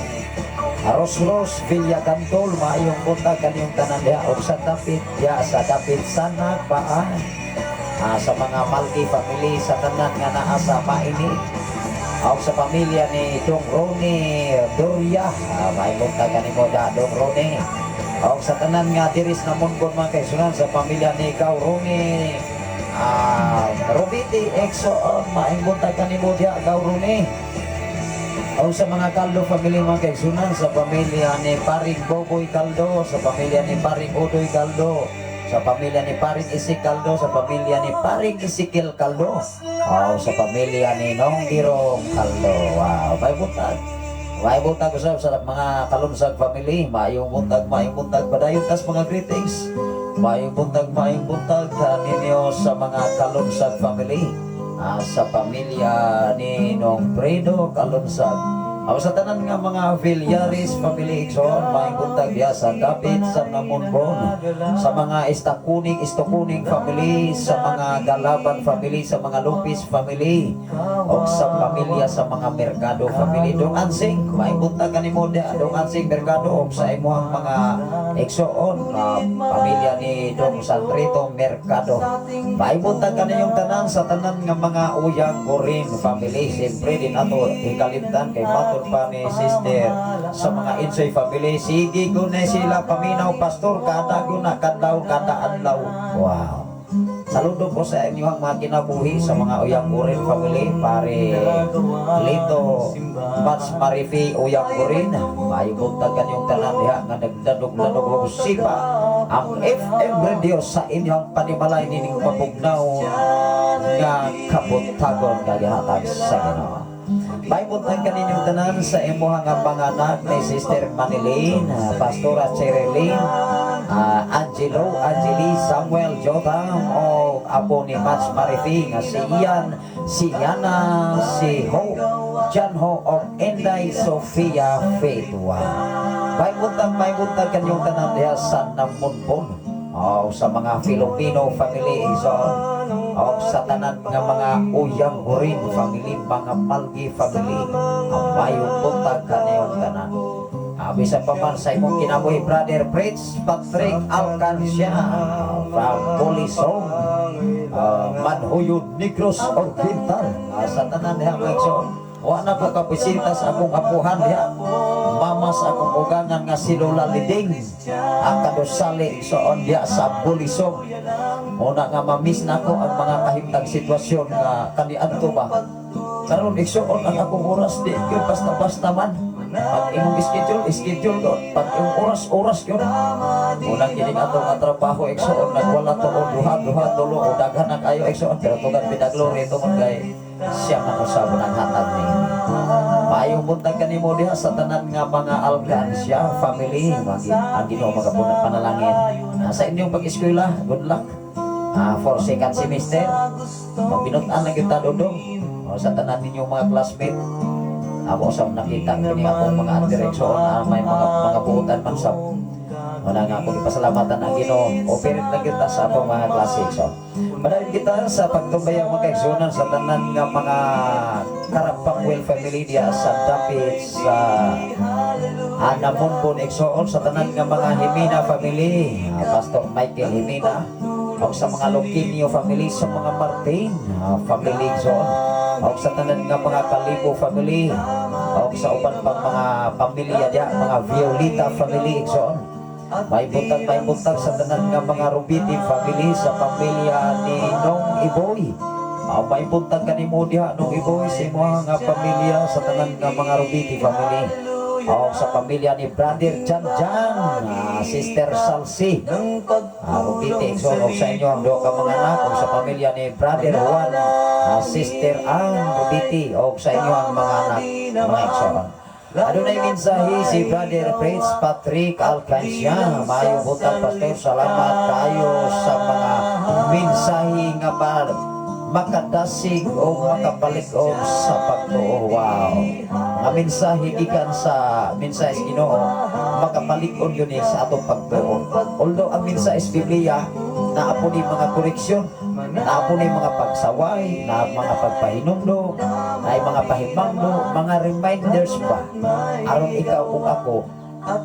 Aros-Ros Villagantol, maayong buntag kaniyong tanan diha og sa dapit diha sa dapit Sanag Paan. Sa mga Malgi family, sa tanan nga naa sa Mainit, og sa pamilya ni Dong Ronnie Doria, may buntag kanimo da, Dong Ronnie. Og sa tanan nga diris na Monbon, mga kaigsuonan, sa pamilya ni Ikaw Ronnie Robiti Exo, maayong buntag kanimo diha, Gaw Ronnie. O sa mga Caldo family, mga kaigsuonan, sa pamilya ni Paring Boboy Caldo, sa pamilya ni Paring Udoy Caldo, sa pamilya ni Paring Isik Caldo, sa pamilya ni Paring Isikil Caldo, o sa pamilya ni Nong Girong Caldo. Wow, may buntag. May buntag usab sa mga Kalunsag family, maayong buntag, maayong buntag, padayon tas mga greetings. Maayong buntag ninyo sa mga Kalunsag family. Sa pamilya ni Nong Fredo Kalunsag. Aw sa tanan nga mga Villares family igsoon, maayong buntag diha sa dapit sa Namonbon. Sa mga Istakuning, Istokuning family, sa mga Galaban family, sa mga Lopez family, o sa pamilya sa mga Mercado family. Dong Ansing, maayong buntag kanimo diha, Dong Ansing Mercado, o sa imuhang mga igsoon, pamilya ni Dong Sandrito Mercado. Maayong buntag kaninyong tanan sa tanan nga mga Uyang Gorin family. Siyempre din ato hikalimtan kay matod pa ni sister sa mga Insoy family. Sige ko na sila paminaw, pastor, kada guna kadlaw kada adlaw. Wow. Saludo ko sa inyong mga kinabuhi sa mga Uyang Gorin family, pare Lito Mats Marifi Uyang Gorin. Maayong buntag kanyong tanan diha nga nagdanog-danog og sipa ang FM Radio sa inyong panimalay nining mapugnaw nga kabuntagon nga gihatag sa Ginoo. May buntag kaninyong tanan sa imuhang nga mga anak ni Sister Manilyn, Pastora Cherilyn, Angelo, Angeli, Samuel, Jotham, o apo ni Mats Marifi nga si Ian, si Yana, si Ho, John Ho, o Enday Sofia Faithwa. May buntag kanyong tanan diha sa Namunbon. O sa mga Filipino family igsoon. O sa tanan nga mga Uyang Hurin family, mga Malgi family, ang mayong buntag kaniyong tanan. Bisan pa man sa imong kinabuhi, Brother Prince Patrick Alcancia from Polisong, Manhuyod, Negros Oriental. Sa tanan diha, mga igsoon. Wa na ko kapisita sa akong apuhan diha. Mama sa akong ugangan nga si Lola Liding. Ang kadusali igsoon diha sa Bulisong. Una nga mamiss na ko ang mga kahimtang sitwasyon nga kaniadto ba. Karon, igsoon, ang akong oras di gyud basta-basta man. Pag imong schedule, schedule ko. Pag imong oras, oras yun. Unang kining ato nga trabaho, igsoon, nagwala to o duha, duha, tulo, o daghan na kayo, igsoon. Pero to God be the glory tungod kay siya man usab nang hatag ni. Maayong buntag kanimo diha sa tanan nga mga Algansya family. Magi, ang Ginoo magapunang panalangin. Sa inyong pag-eskwela, good luck. For second semester, magbinutan lang kita dudong. O, sa tanan ninyong mga classmate, ako sa nakita kini akong mga direksyon may mga buutan man sa wala nga akong ipasalamatan ang Ginoo. Operate lang kita sa akong mga klase. So, padayon kita sa pagtumbay, ang mga kaigsuonan, sa tanan nga mga Karapangwell family diya sa dapit sa Anamonbon igsoon, sa tanan nga mga Himina family, Pastor Michael Himina, o sa mga Loquinio family, sa mga Martin family igsoon, o sa tanan nga mga Kalibo family, o sa uban pang mga pamilya diya, mga Violita family igsoon. May buntag sa tanan nga mga Rubiti family, sa pamilya ni Nong Iboy. May buntag kanimo diha, Nong Iboy, sa imuha nga pamilya, sa tanan nga mga Rubiti family. O sa pamilya ni Brother Jan Jan, Sister Salsi, Rubite, igsoon, og sa inyo ang duha ka mga anak, og sa pamilya ni Brother Juan, Sister Ann Rubiti, og sa inyo ang mga anak, mga igsoon. Adunay mensahe si Brother Fritz Patrick Alcancia. Maayong buntag, Pastor. Salamat kayo sa mga mensahe nga ba makadasig o makapalig-og sa pagtuo. Wow. Mga mensahe gikan sa mensahe sa Ginoo, makapalig-on yun eh sa atong pagtuo. Although ang mensahe sa Biblia, naa po ni mga koreksyon, naa po ni mga pagsaway, na mga pagpahinumdom, na mga pahimangno, mga reminders ba aron ikaw ug ako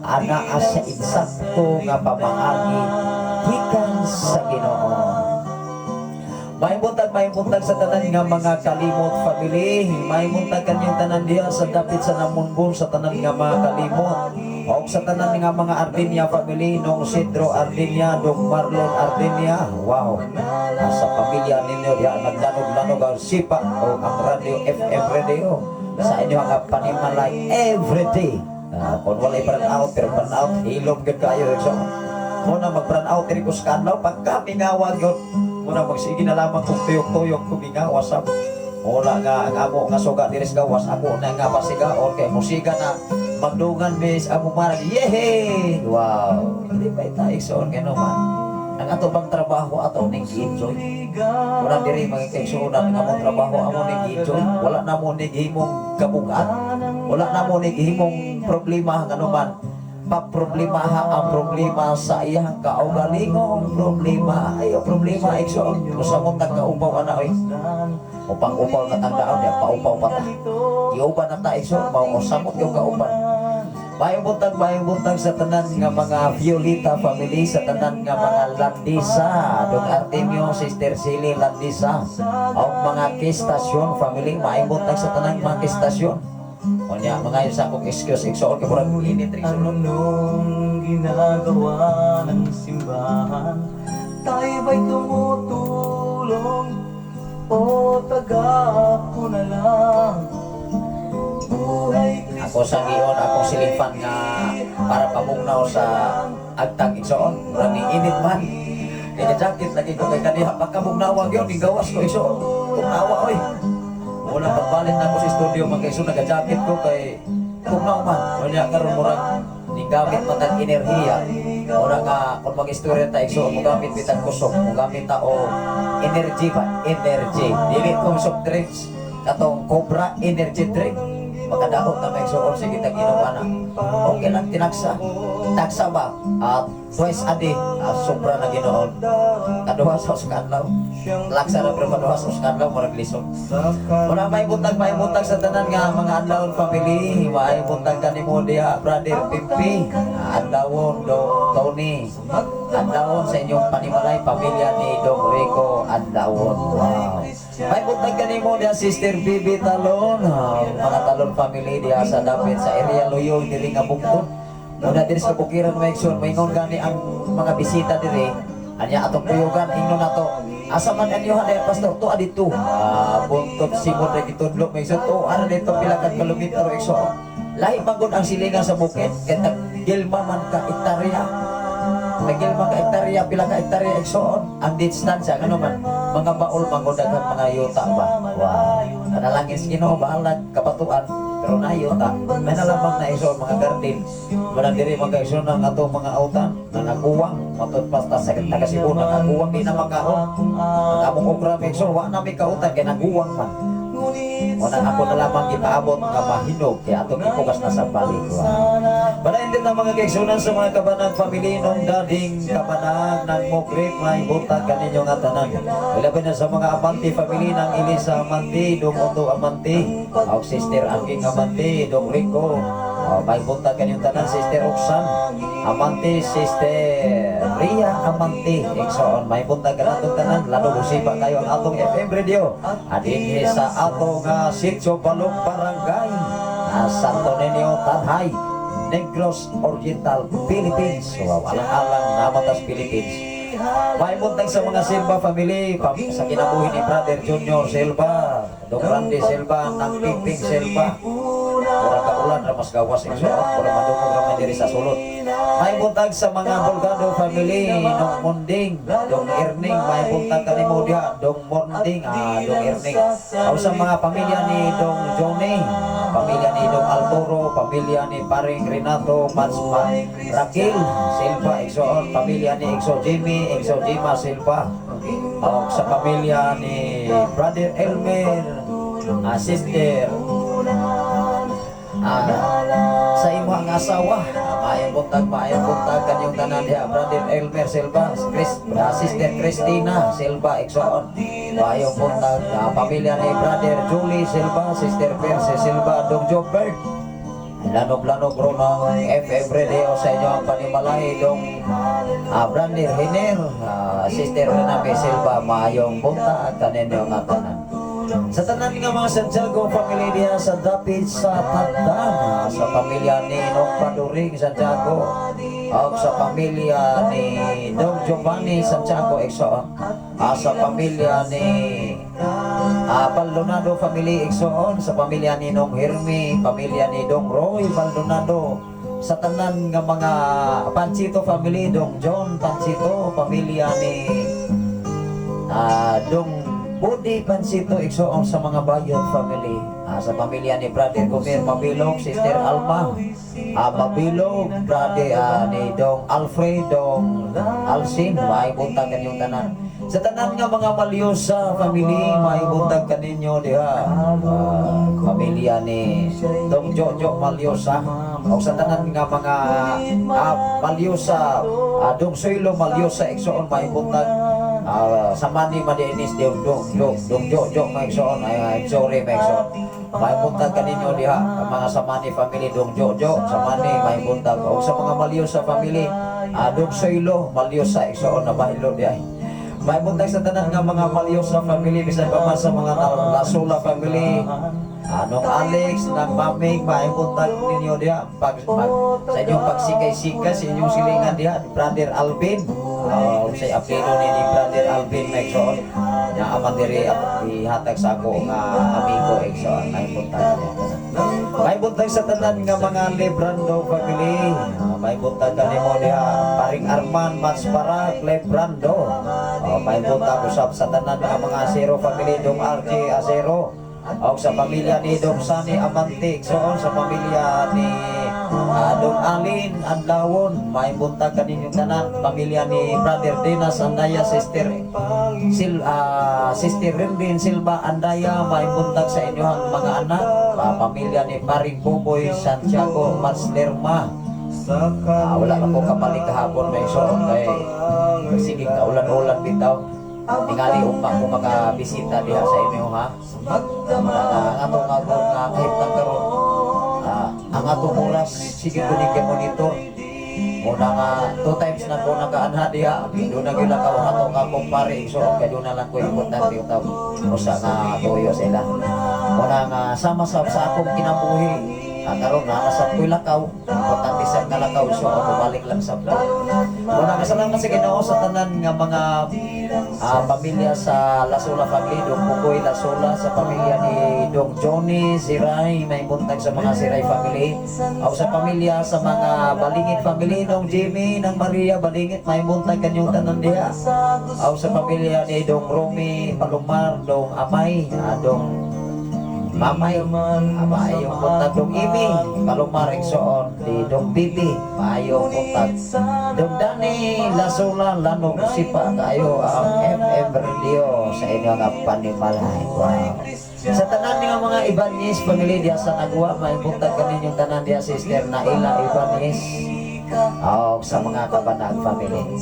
anaa sa insakto nga pamaagi gikan sa Ginoo. Maayong buntag sa tanan nga mga kalimot family. Maayong buntag kanyang tanan diha sa dapit sa Namunbon, sa tanan nga mga kalimot. O sa tanan nga mga Ardinia family, nung Sidro Ardinia, dong Marlon Ardinia. Wow. Sa pamilya ninyo diha naglanog-lanog ang sipa o ang radio FM radio sa inyo nga panimalay every day. Kung walay brown out, pero brown out, hilom gyud kayo. So, muna mag brown out diri ko sa kanlaw, pagka mingawa gyud muna magsige na lamang kung tuyok-tuyok kumingawa sa wala nga ang amo nga suga diri sa gawas, ako na nga pasigaon kay musiga na magdungan mis amo marag yehe. Wow, di ba ita, igsoon? Kay man ang ato bang trabaho, ato ning gi-enjoy. Wala diri mga kaigsuonan nga among trabaho amo ning gi-enjoy. Wala na mo ning himong kabugat, wala na mo ning himong problema. Ngano man paproblemaha ang problema sa iyang kaugalingong problema, ayo problema, igsoon. Usa mo tagkaupaw ana oy, upang upaw na tangdaon niya, paupaw pa ta, giuban na ta, igsoon. Mao usamot yung kauban. Maayong buntag sa tanan nga mga Violita family, sa tanan nga mga Landisa, Dong Artemio, Sister Silly Landisa, o mga Kistasyon family, maayong buntag sa tanan mga Kistasyon. Unya, mga yun sa akong excuse, igsoon, kay murag init rin sulod. Anong ginagawa ng simbahan? Tayo ba'y tumutulong o tagapo na lang? Buhay Ako sa giyon, akong silifan nga para pamugnaw sa agtang, igsoon. Murag ni init man. Kaya jacket lagi ko kay kaniya pagkamugnawag yun, gigawas ko, igsoon. Tugnawa oy. Wala pagbalit na ako sa studio mga igsoon, naga-jacket ko kay tugnaw man. Unya karon murag ni gamit matag enerhiya. Ora nga kung mag-istorya ta, igsoon, mo gamit bitag kusog, mo gamit ta o energy ba? Energy. Dili kong soft drinks katong Cobra energy drink. Makadaot na may igsoon, sige tag inom ana. Okay lang tinagsa. Tagsa ba? At twice a day, sobra na ginoon. Kaduha sa usa ka adlaw. Laksa ra pero kaduha sa usa ka adlaw murag lisod. Wala, may buntag sa tanan nga mga Adlawon family. May buntag kanimo diha, Brother Pimpi. Adlawon do Tony. Adlawon sa inyong panimalay, pamilya ni Dong Rico Adlawon. Wow. May buntag kanimo diha, Sister Bibi Talon. Mga Talon family diha sa dapit sa area Luyog diri nga bungtod. Muna diri sa kabukiran may igsoon, maingon gani ang mga bisita diri. Anya atong kuyugan ingnon nato. Asa man anyohan eh, Pastor, to adito. Buntot simon ra gitudlo may igsoon to ara dito pila ka kilometro, igsoon. Lahi man gud ang silingan sa bukid kay tag gilma man ka hektarya. Tagilma ka hektarya, pila ka hektarya, igsoon. Ang distansya ngano man mga baol man gud, daghan mga yuta ba. Wow. Panalangin sa Ginoo bahalag kabatuan pero na yuta. May nalamang na, igsoon, mga garden. Wala diri mga igsoon ang atong mga autan na naguwang matud pasta sa taga Cebu nakaguwang di na makaon. Ang among okra may igsoon wa na may kautan kay naguwang man. Wala ako na lamang ipaabot nga mahinog kay atong ipugas na sa balik. Wow. Padayon din ang mga kaigsunan sa mga Kabanag family nung Dading Kabanag ng Mokrit, may buntag kaninyo nga tanan. Ilabi na sa mga Amante family ng Elisa Amante, Dong Otto Amante, og Sister Angking Amante, Dong Rico. Oh, may buntag kaninyong tanan, Sister Oxan Amante, Sister Ria Amante. Igsoon, may buntag kanatong tanan, lalo busipa kayo ang atong FM radio. Adinhi sa atong Sitio Balong Barangay, Santo Niño, Tanjay, Negros Oriental, Philippines. Wow, alang-alang namatas Philippines. May buntag sa mga Silva family, sa kinabuhi ni Brother Junior Silva, Dong Randy Silva, ng Pingping Silva. Murag kaulan raman. mas gawas, igsoon, pero madungog ra man diri sa sulod. May buntag sa mga Bulgado family, Nong Munding, Dong Erning, may buntag kanimo diha, Dong Munding, Dong Erning. Aw sa mga pamilya ni Dong Johnny, pamilya ni Dong Alturo, pamilya ni Paring Renato, Mansma, Raquel Silva, igsoon, pamilya ni Exo Jimmy, Exo Jima Silva, o sa pamilya ni Brother Elmer, Sister, sa imong asawa, maayong buntag kanyong tanan diha, Brother Elmer Silva, Chris, Sister Christina Silva, igsoon. Maayong buntag, pamilya ni Brother Julie Silva, Sister Percy Silva, Dong Jobert. Lanog-lanog ro ng FM Radio sa inyo ang panimalay, Dong Brother Hiner, Sister Rename Silva, maayong buntag kaninyo nga tanan. Sa tanan nga mga Santiago family diha sa dapit sa Tagdan, sa pamilya ni Nong Paduring Santiago, o sa pamilya ni Dong Giovanni Santiago igsoon, sa pamilya ni Baldonado family, igsoon, sa pamilya ni Nong Hermi, pamilya ni Dong Roy Baldonado, sa tanan nga mga Panchito family, Dong John Panchito, pamilya ni Dong Budi Pansito, igsoon, sa mga Bayot family, sa pamilya ni Brother Gomir Mabilog, Sister Alma Mabilog, brother ni Dong Alfred, Dong Alsin, may buntag kanyong tanan. Sa tanan nga mga Malyosa family, may buntag kaninyo diha, pamilya ni Dong Jojo Malyosa, o sa tanan nga mga Malyosa, Dong Suilo Malyosa, igsoon, may buntag. Sa mani madiinis dong dong dong dong jo jo may igsoon ay, I'm sorry, may igsoon. May buntag kaninyo diha ang mga Samani family, Dong Jo Jo Samani, may buntag. O sa mga Malyosa family, Dong Soylo Malyosa, igsoon, na bahilo diha. May buntag sa tanan nga mga Malyosa family, bisan pa man sa mga Lasula family, anong Alex nang Maming, may buntag ninyo diha pag sa inyong pagsikay-sikay sa inyong silingan diha, Brother Alvin, sa apelyido ni Brother Alvin, may igsoon na aman diri ihatag sa ako nga amigo, igsoon, may buntag niya. May buntag sa tanan nga mga Lebrando family. May buntag kanimo diha, Paring Arman Mansparak Lebrando. May buntag usab sa tanan nga mga Acero family, Dong RJ Acero. O sa pamilya ni Dong Sani Amantik, so sa pamilya ni Dong Alin Adlawon, may buntag kaninyong tanan, pamilya ni Brother Dinas Andaya, Sister Rinrin Silva Andaya, may buntag sa inyong mga anak, pamilya ni Paring Buboy Santiago Mars Lerma. Wala na ko kabalik kahapon, may igsoon, kay sige kaulan-ulan bitaw. Tingali ugma ko makabisita diha sa inyo ha. Wala na ang atong nga kahimtang karon. Ang atong oras sige ko ni monitor. Muna nga two times na ko nakaanha diha. Doon na gyud ka ato nga akong pare, igsoon, kay doon na lang ko importante utaw usa nga tuyo sila. Muna nga sama sa akong kinabuhi. Karon na nasa ko'y lakaw, importante sa nga lakaw, so bumalik lang sa vlog. Muna nga salamat sa Ginoo sa tanan nga mga pamilya sa Lasula family, Dong Pukoy Lasula, sa pamilya ni Dong Johnny Siray, may buntag sa mga Siray family, o sa pamilya sa mga Balingit family, Dong Jimmy, ng Maria Balingit, may buntag kanyong tanan diha. O sa pamilya ni Dong Romy Palomar, Dong Amay, Dong Mamay, maayong buntag, Dong Imi Palomar, igsoon, di Dong Bibi, maayong buntag. Dong Dani Lasula, Lanog Sipa kayo ang FM Radio sa inyo nga panimalay. Wow. Sa tanan nga mga Ibanez family diha sa Nagua, may buntag kaninyong tanan diha, Sister Naila Ibanez. O sa mga Kabanag family.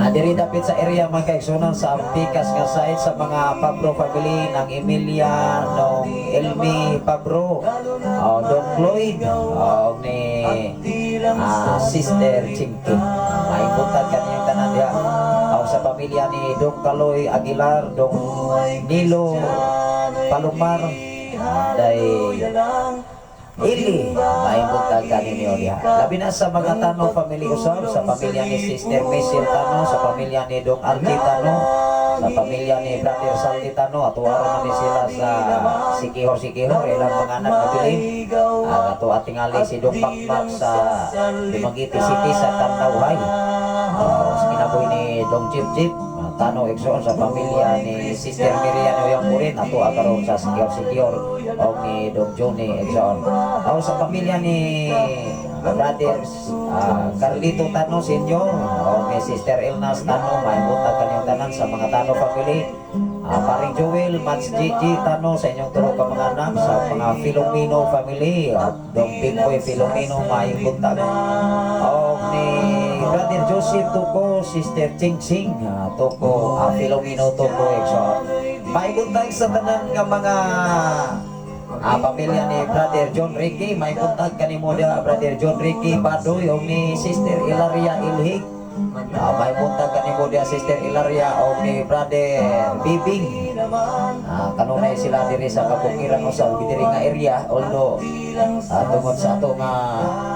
Diri dapit sa area, mga kaigsunan, sa Pikas nga side, sa mga Pabro family ng Emilia, nung Elmi Pabro, o Dong Floyd, o ni Sister Chinky. May buntag kaniyang tanan diha. O sa pamilya ni Dong Kaloy Aguilar, Dong Nilo Palomar, day Ili, may buntag kaninyo diha. Labi na sa mga Tano family usab, sa pamilya ni Sister Michelle Tano, sa pamilya ni Dong Archie Tano, Sa pamilya ni Brother Saldi Tano, ato aron man ni sila sa Sikihor-Sikihor, ilang mga anak na bilin. Ato atingali si Dong Pakpak sa Dumaguete City sa Tandawhay. Sa kinabuhi ni Dong Chip Chip, Tano igsoon, sa pamilya ni Sister Miriam Oyang Purin, ato karon sa Sikihor-Sikihor o ni Dong Johnny igsoon. O sa pamilya ni Brothers Carlito Tano Senior o ni Sister Elnas Tano, may buntag kanyang tanan sa mga Tano family. Paring Joel, Mats Gigi Tano, sa inyong tulo ka mga anak, sa mga Filomeno family, Dong Big Boy Filomeno, may buntag. O ni Brother Joseph Tuko, Sister Ching Ching Tuko, Filomeno Tuko igsoon. May buntag sa tanan nga mga pamilya ni Brother John Ricky, may buntag kanimo dia, Brother John Ricky Badoy, o ni Sister Ilaria Ilhig. May buntag kanimo dia, Sister Ilaria, o ni Brother Bibing. Kanunay sila diri sa kabukiran o sa diri nga area, although tungod sa ato nga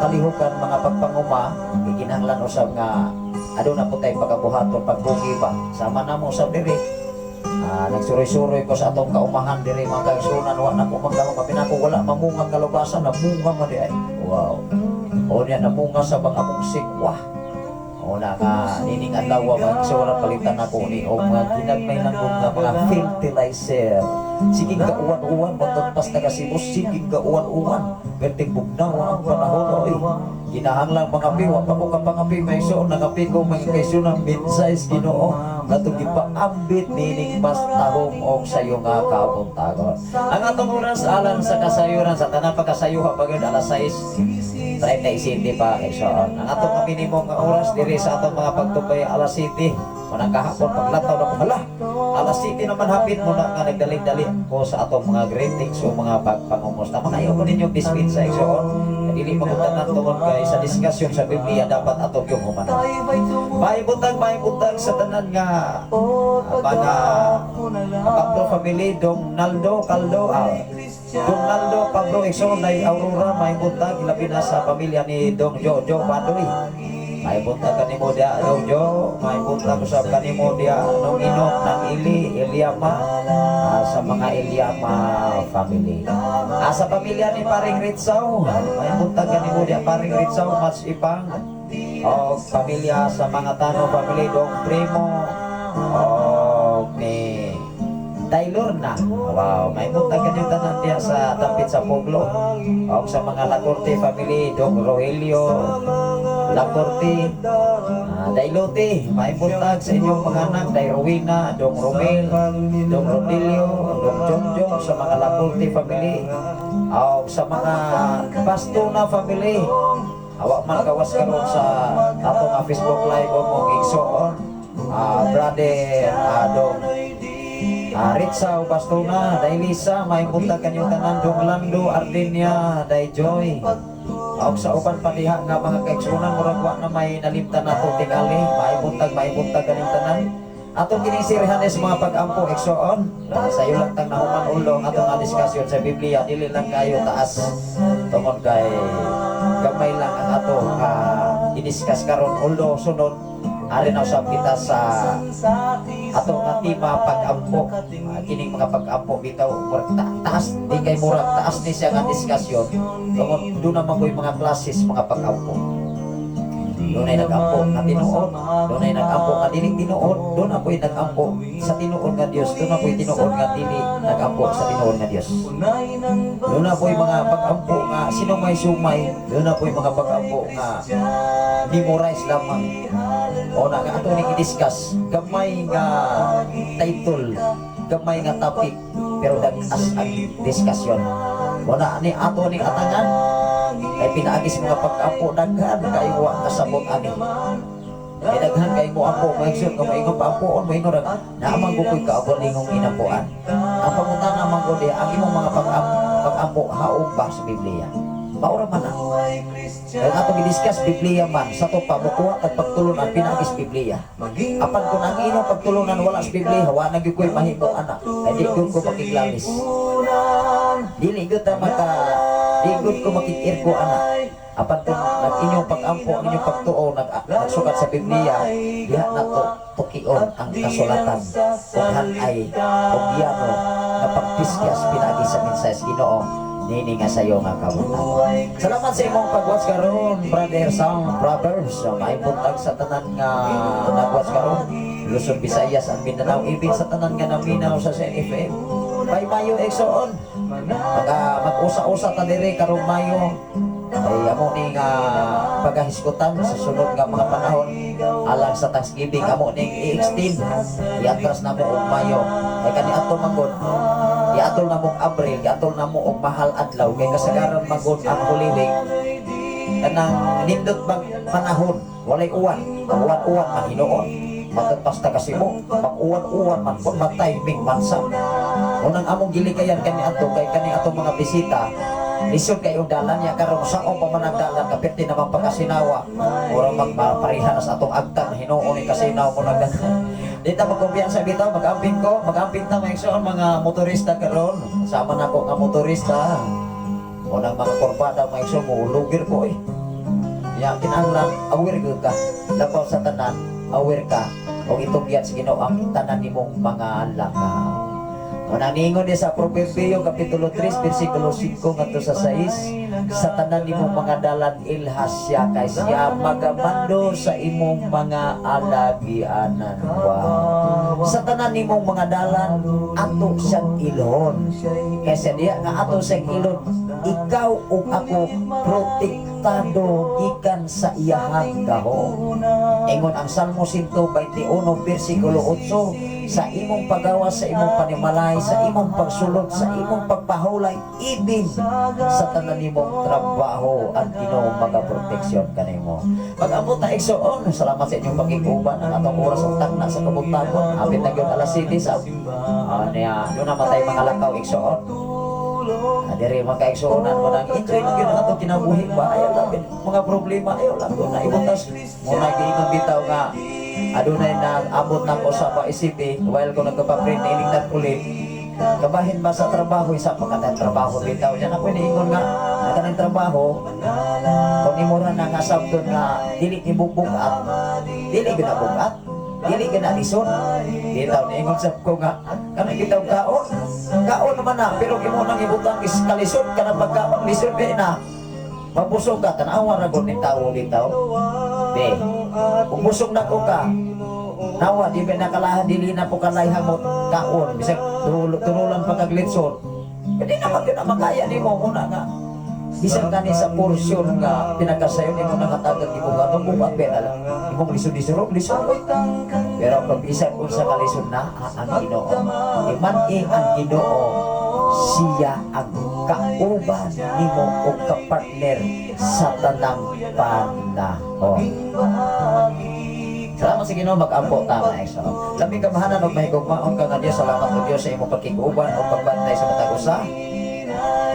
kalihukan mga pagpanguma, gikinahanglan usab nga aduna po tay pagabuhaton pagbugi ba. Sama namo usab diri. Nagsuroy-suroy ko sa atong kaumahan diri, mga kaigsunan, wa na ko magdahom kapin ako wala mamunga kalubasa, namunga man di ay. Wow. O niya namunga sa bang among sikwa. O na nga nining adlaw, mga igsunan, palitan ako ni og mga ginagmay lang kong nga mga fertilizer. Sige ga uwan-uwan, magtagpas na kasi mo, sige ga uwan-uwan. Perting bugnaw ang panahon oy. Kinahanglan mga wa pa ko kapangapi, may so nangapi ko, mga kaigsunan, mid-size Ginoo katong gipaambit nining mas tahom og sayo nga kabuntagon. Ang atong oras alang sa kasayuran sa tanang pagkasayuha pagod alas 6:37 pa, igsoon. Ang atong minimum nga oras diri sa atong mga pagtubay alas 7. Manang kahapon paglataw na ko, hala, alas 7 naman hapit mo na nga nagdali-dali ko sa atong mga greetings o mga pagpangumusta. Mga ayaw ko ninyong dispensa, igsoon. Dili magutanan tungod kay sa diskusyon sa Biblia dapat atong yung humanan. May buntag sa tanan nga mga Pablo family, Dong Naldo, Caldo, Dong Naldo, Pablo igsoon, Nay Aurora, may buntag, labi na sa pamilya ni Dong Jojo Padoy. May buntag kanimo dia, Dong Jo, may buntag usab kanimo dia, Nong Inok, Nang Ili, Eliama, sa mga Eliama family. Sa pamilya ni Paring Ritsaw, may buntag kanimo dia, Paring Ritsaw, Mats Ipang, o pamilya sa mga Tano family, Dong Primo, o ni Taylor na. Wow, may buntag kanyang tanan diya sa dapit sa Puglo. O sa mga Lacorte family, Dong Rogelio Lacorte, Dailote, may buntag sa inyong mga anak, Day Rowena, Dong Romel, Dong Rodilio, Dong Jongjong, sa mga Lacorte family. O sa mga Bastona family, awa man gawas karon sa atong nga Facebook Live o mong igsoon. Brother Dong Ritsaw Bastona, Day Lisa, may buntag kanyong tanan, Dong Lando, Ardinia, Day Joy. Og sa uban pa diha nga mga kaigsunan, murag wa na may nalimtan nato tingali, may buntag kanyong tanan. Atong kining sirhan is mga pag-ampo, igsoon. Sayo lang tang nahuman ulo ang atong nga diskusyon sa Biblia, dili lang kayo taas tungod kay gamay lang ang ato nga i-discuss karon, ulo sunod ari na usab kita sa ato nga tema pag-ampo. Kining mga pag-ampo bitaw murag taas di kay murag taas ni siya nga diskusyon tungod doon naman ko'y mga classes mga pag-ampo. Doon ay nag-ampo nga tinuod, doon ay nag-ampo nga dili tinuod, doon ako'y nag-ampo sa tinuod nga Dios, doon ako'y tinuod nga dili nag-ampo sa tinuod nga Dios. Doon ako'y mga pag-ampo nga sinumay-sumay, doon ako'y mga pag-ampo nga memorize lamang. O na nga ato ning i-discuss, gamay nga title, gamay nga topic, pero dag-as ang discussion. Wala ni ato ning atangan, kay pinaagi sa mga pag-ampo daghan kayo wa kasabot ani. Kay daghan kay mo ampo, maigsoon nga maingon pa ampoon, maingon ra naamang gukoy kaugalingong inampuan. Ang pangutana man ko di ang imong mga pag-ampo haog ba sa Biblia? Maura man na. Kaya ato gi-discuss Biblia man sa to pa mukuha tag pagtulunan pinaagi sa Biblia. Apan kung ang inyong pagtulunan wala sa Biblia, wa na gyud ko'y mahimo ana. Kay di gyud ko makiglalis. Dili gyud ta maka di gyud ko makig-irko ana. Apan kung nag inyong pag-ampo, ang inyong pagtuo, nagsukat sa Biblia, diha na to tukion ang kasulatan ug han-ay ug yano nga pagpisyas pinaagi sa mensahe sa Ginoo nini nga sayo nga kabuntagon. Salamat sa imong pag-watch karon, Brother Sam Proverbs. So, maayong buntag sa tanan nga nag-watch karon. Luzon, Visayas, and Mindanao, ibig sa tanan nga naminaw sa CNFM. Bay Mayo, igsoon. Mag-usa-usa ta diri karong Mayo. Ay amo ni nga pagahisgutan sa sunod nga mga panahon alang sa Thanksgiving, amo ning i-extend, iatras namo og Mayo kay kani ato magod iatol namo og Abril, iatol namo og Mahal Adlaw, kay kasagaran magod ang Holy Week kanang nindot bang panahon, walay uwan. Ang uwan-uwan man hinuon matod pasta kasi mo pag uwan-uwan man kun ma-timing man sa unang among gilikayan kani ato, kay kani atong mga bisita lisod kay dalan niya karon sa pa man ang dalan, kapirti naman pagkasinawa, mura magpariha na sa atong agtang hinuon ni kasinaw mo nagdalan. Di ta magkumpiyansa bitaw, mag-amping ko, mag-amping ta, mga igsoon, mga motorista karon. Sama na ko nga motorista. Unang mga kurbada, mga igsoon, muulugir ko eh. Ya, kinahanglan aware gyud ka. Labaw sa tanan, aware ka. O itugyan sa Ginoo ang tanan nimong mga lakaw. Unang niingon niya sa Proverbio Kapitulo 3 versikulo 5 ngadto sa 6, sa tanan nimong mga dalan ilhas siya, kay siya magamando sa imong mga alagianan. Wow. Sa tanan nimong mga dalan ato siyang ilhon. Kaysa diya nga ato siyang ilhon, ikaw ug ako protektado gikan sa iyahang gahom. Ingon ang Salmo 121 versikulo 8, sa imong pagawas, sa imong panimalay, sa imong pagsulod, sa imong pagpahulay, ibig sa tanan nimong trabaho, ang Ginoo magaproteksyon kanimo. Pag-abot na, igsoon, salamat sa inyong pagkikuban ang atong oras ug tagna sa kabuntagon. Apit na gyud alas 7 sa niya, doon na matay mga lakaw, igsoon. Diri mga kaigsuonan mo nang enjoy na gyud ang atong kinabuhi ba, ayaw lang mga problema, ayaw lang doon na ibutas mo na. Giingon bitaw nga adunay nag-abot na ko sa City while ko nagpaprint ining ulit kabahin ba sa trabaho, isa pa ka trabaho bitaw yan. Ako iniingon nga kanang trabaho kung imura na nga sabton nga dili ni bugat, dili gyud na bugat, dili gyud na lisod bitaw. Niingon sab ko nga kanang bitaw kaon kaon naman na, pero imo nang ibutang is kalisod kanang pagkaon, lisod di na mabusog ka. Tanawa ra gud ni tawo bitaw be, kung busog na ko ka nawa di ba nakalahan, dili na po kalayhan mo kaon, bisag tunulan pa kag litson, hindi naman yun ang makaya nimo muna nga bisan kani sa porsyon nga pinakasayon nimo nakatagan imo nga atong bukat pera lang imong lisod-lisod lisod oy. Pero pag bisan unsa kalisod na ang Ginoo, iman-i ang Ginoo, siya ang kauban nimo o kapartner sa tanang panahon. Salamat sa Ginoo, mag-ampo ta, mga igsoon. Labing kamahanan ug mahigugmaon ka nga Dios, salamat o Dios sa imong pagkiguban o pagbantay sa matag usa.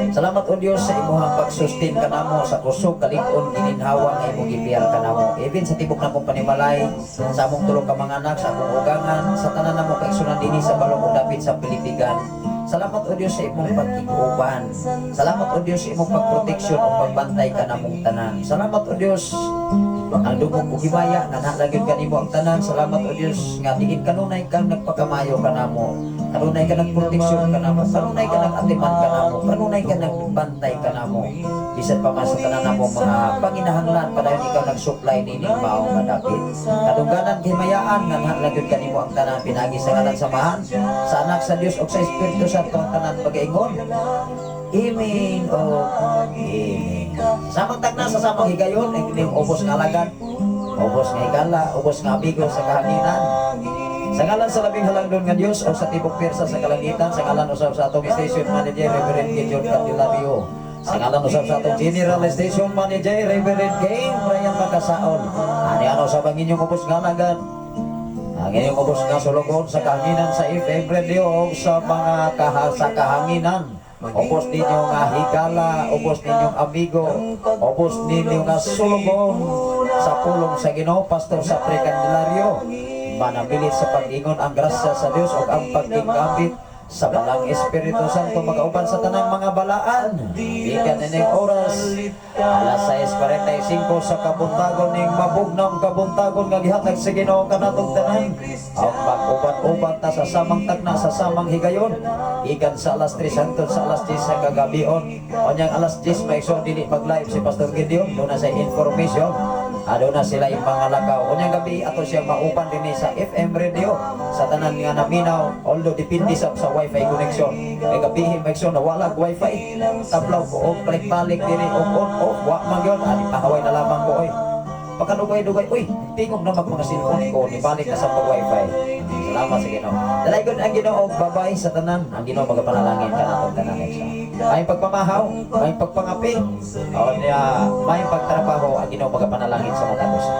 Salamat o Dios sa imong pagsustain kanamo sa kusog, kalig-on, gininhawa nga imong gipiyal kanamo. Even sa tibok namong panimalay, sa among tulo ka mga anak, sa among ugangan, sa tanan namo kaigsunan dinhi sa balong ug dapit sa Pilipigan. Salamat o Dios sa imong pagkiguban. Salamat o Dios sa imong pagproteksyon o pagbantay kanamong tanan. Salamat o Dios ang dugog ug himaya nga nalagyod kanimo ang tanan. Salamat o Dios nga diin kanunay kang nagpakamayo kanamo. Kanunay ka nagproteksyon kanamo. Kanunay ka nag-atiman kanamo. Kanunay ka nagbantay kanamo. Bisan pa man sa tanan namo mga panginahanglan, padayon ikaw nag-supply nining mao nga dapit. Kadungganan himayaan nga nalagyod kanimo ang tanan pinagi sa ngalan sa Amahan, sa Anak, sa Dios ug sa Espiritu Santo, ang tanan pagaingon. Amen o Amen. Samang tagna sa samang higayon, ang inyong ubos nga alagad, ubos nga higala, ubos nga amigo sa kahanginan. Sa ngalan sa labing halangdon nga Dios o sa tibok pirsa sa kalangitan, sa ngalan usab sa atong station manager Reverend Gideon Candelario. Sa ngalan usab sa atong General Station Manager Reverend Kane Brian Pagkasaon. Ani ano sa ang inyong ubos nga alagad, ang inyong ubos nga sulugon sa kahanginan sa FM Radio o sa mga sa kahanginan. Ubos ninyo nga higala, ubos ninyong amigo, ubos ninyo nga sulugon sa pulong sa Ginoo, Pastor sa Candelario. Manabilit sa pag-ingon ang grasya sa Dios ug ang pagkikabit. Sa Balaang Espiritu Santo magauban sa tanang mga balaan. Gikan ining oras, alas 6:45 sa kabuntagon ning mabugnawng kabuntagon nga gihatag sa Ginoo kanatong tanan. Ang mag-uban-uban ta sa samang tagna sa samang higayon. Gikan sa alas 3 hangtod sa alas 10 sa kagabion. Unyang alas 10, mga igsoon, dili mag-live si Pastor Gideon. Duna sa information. Aduna sila yung mga lakaw. Unyang gabi ato siya mauban dinhi sa FM radio sa tanan nga naminaw. Although depende sa wifi connection. Kay gabi, mga igsoon, nawala wifi. Tablaw ko og balik-balik dinhi og on off wa man gyud ani, pahaway na lamang ko oy. Pagkadugay-dugay, uy, tingog na mag mga cellphone ko, nibalik na sa pag-wifi. Salamat sa Ginoo. Dalaygon ang Ginoo, bye-bye sa tanan. Ang Ginoo magapanalangin kanatong tanan, igsoon. May pagpamahaw, may pagpangapi, o niya, may pagtrabaho, ang Ginoo magapanalangin sa matag usa.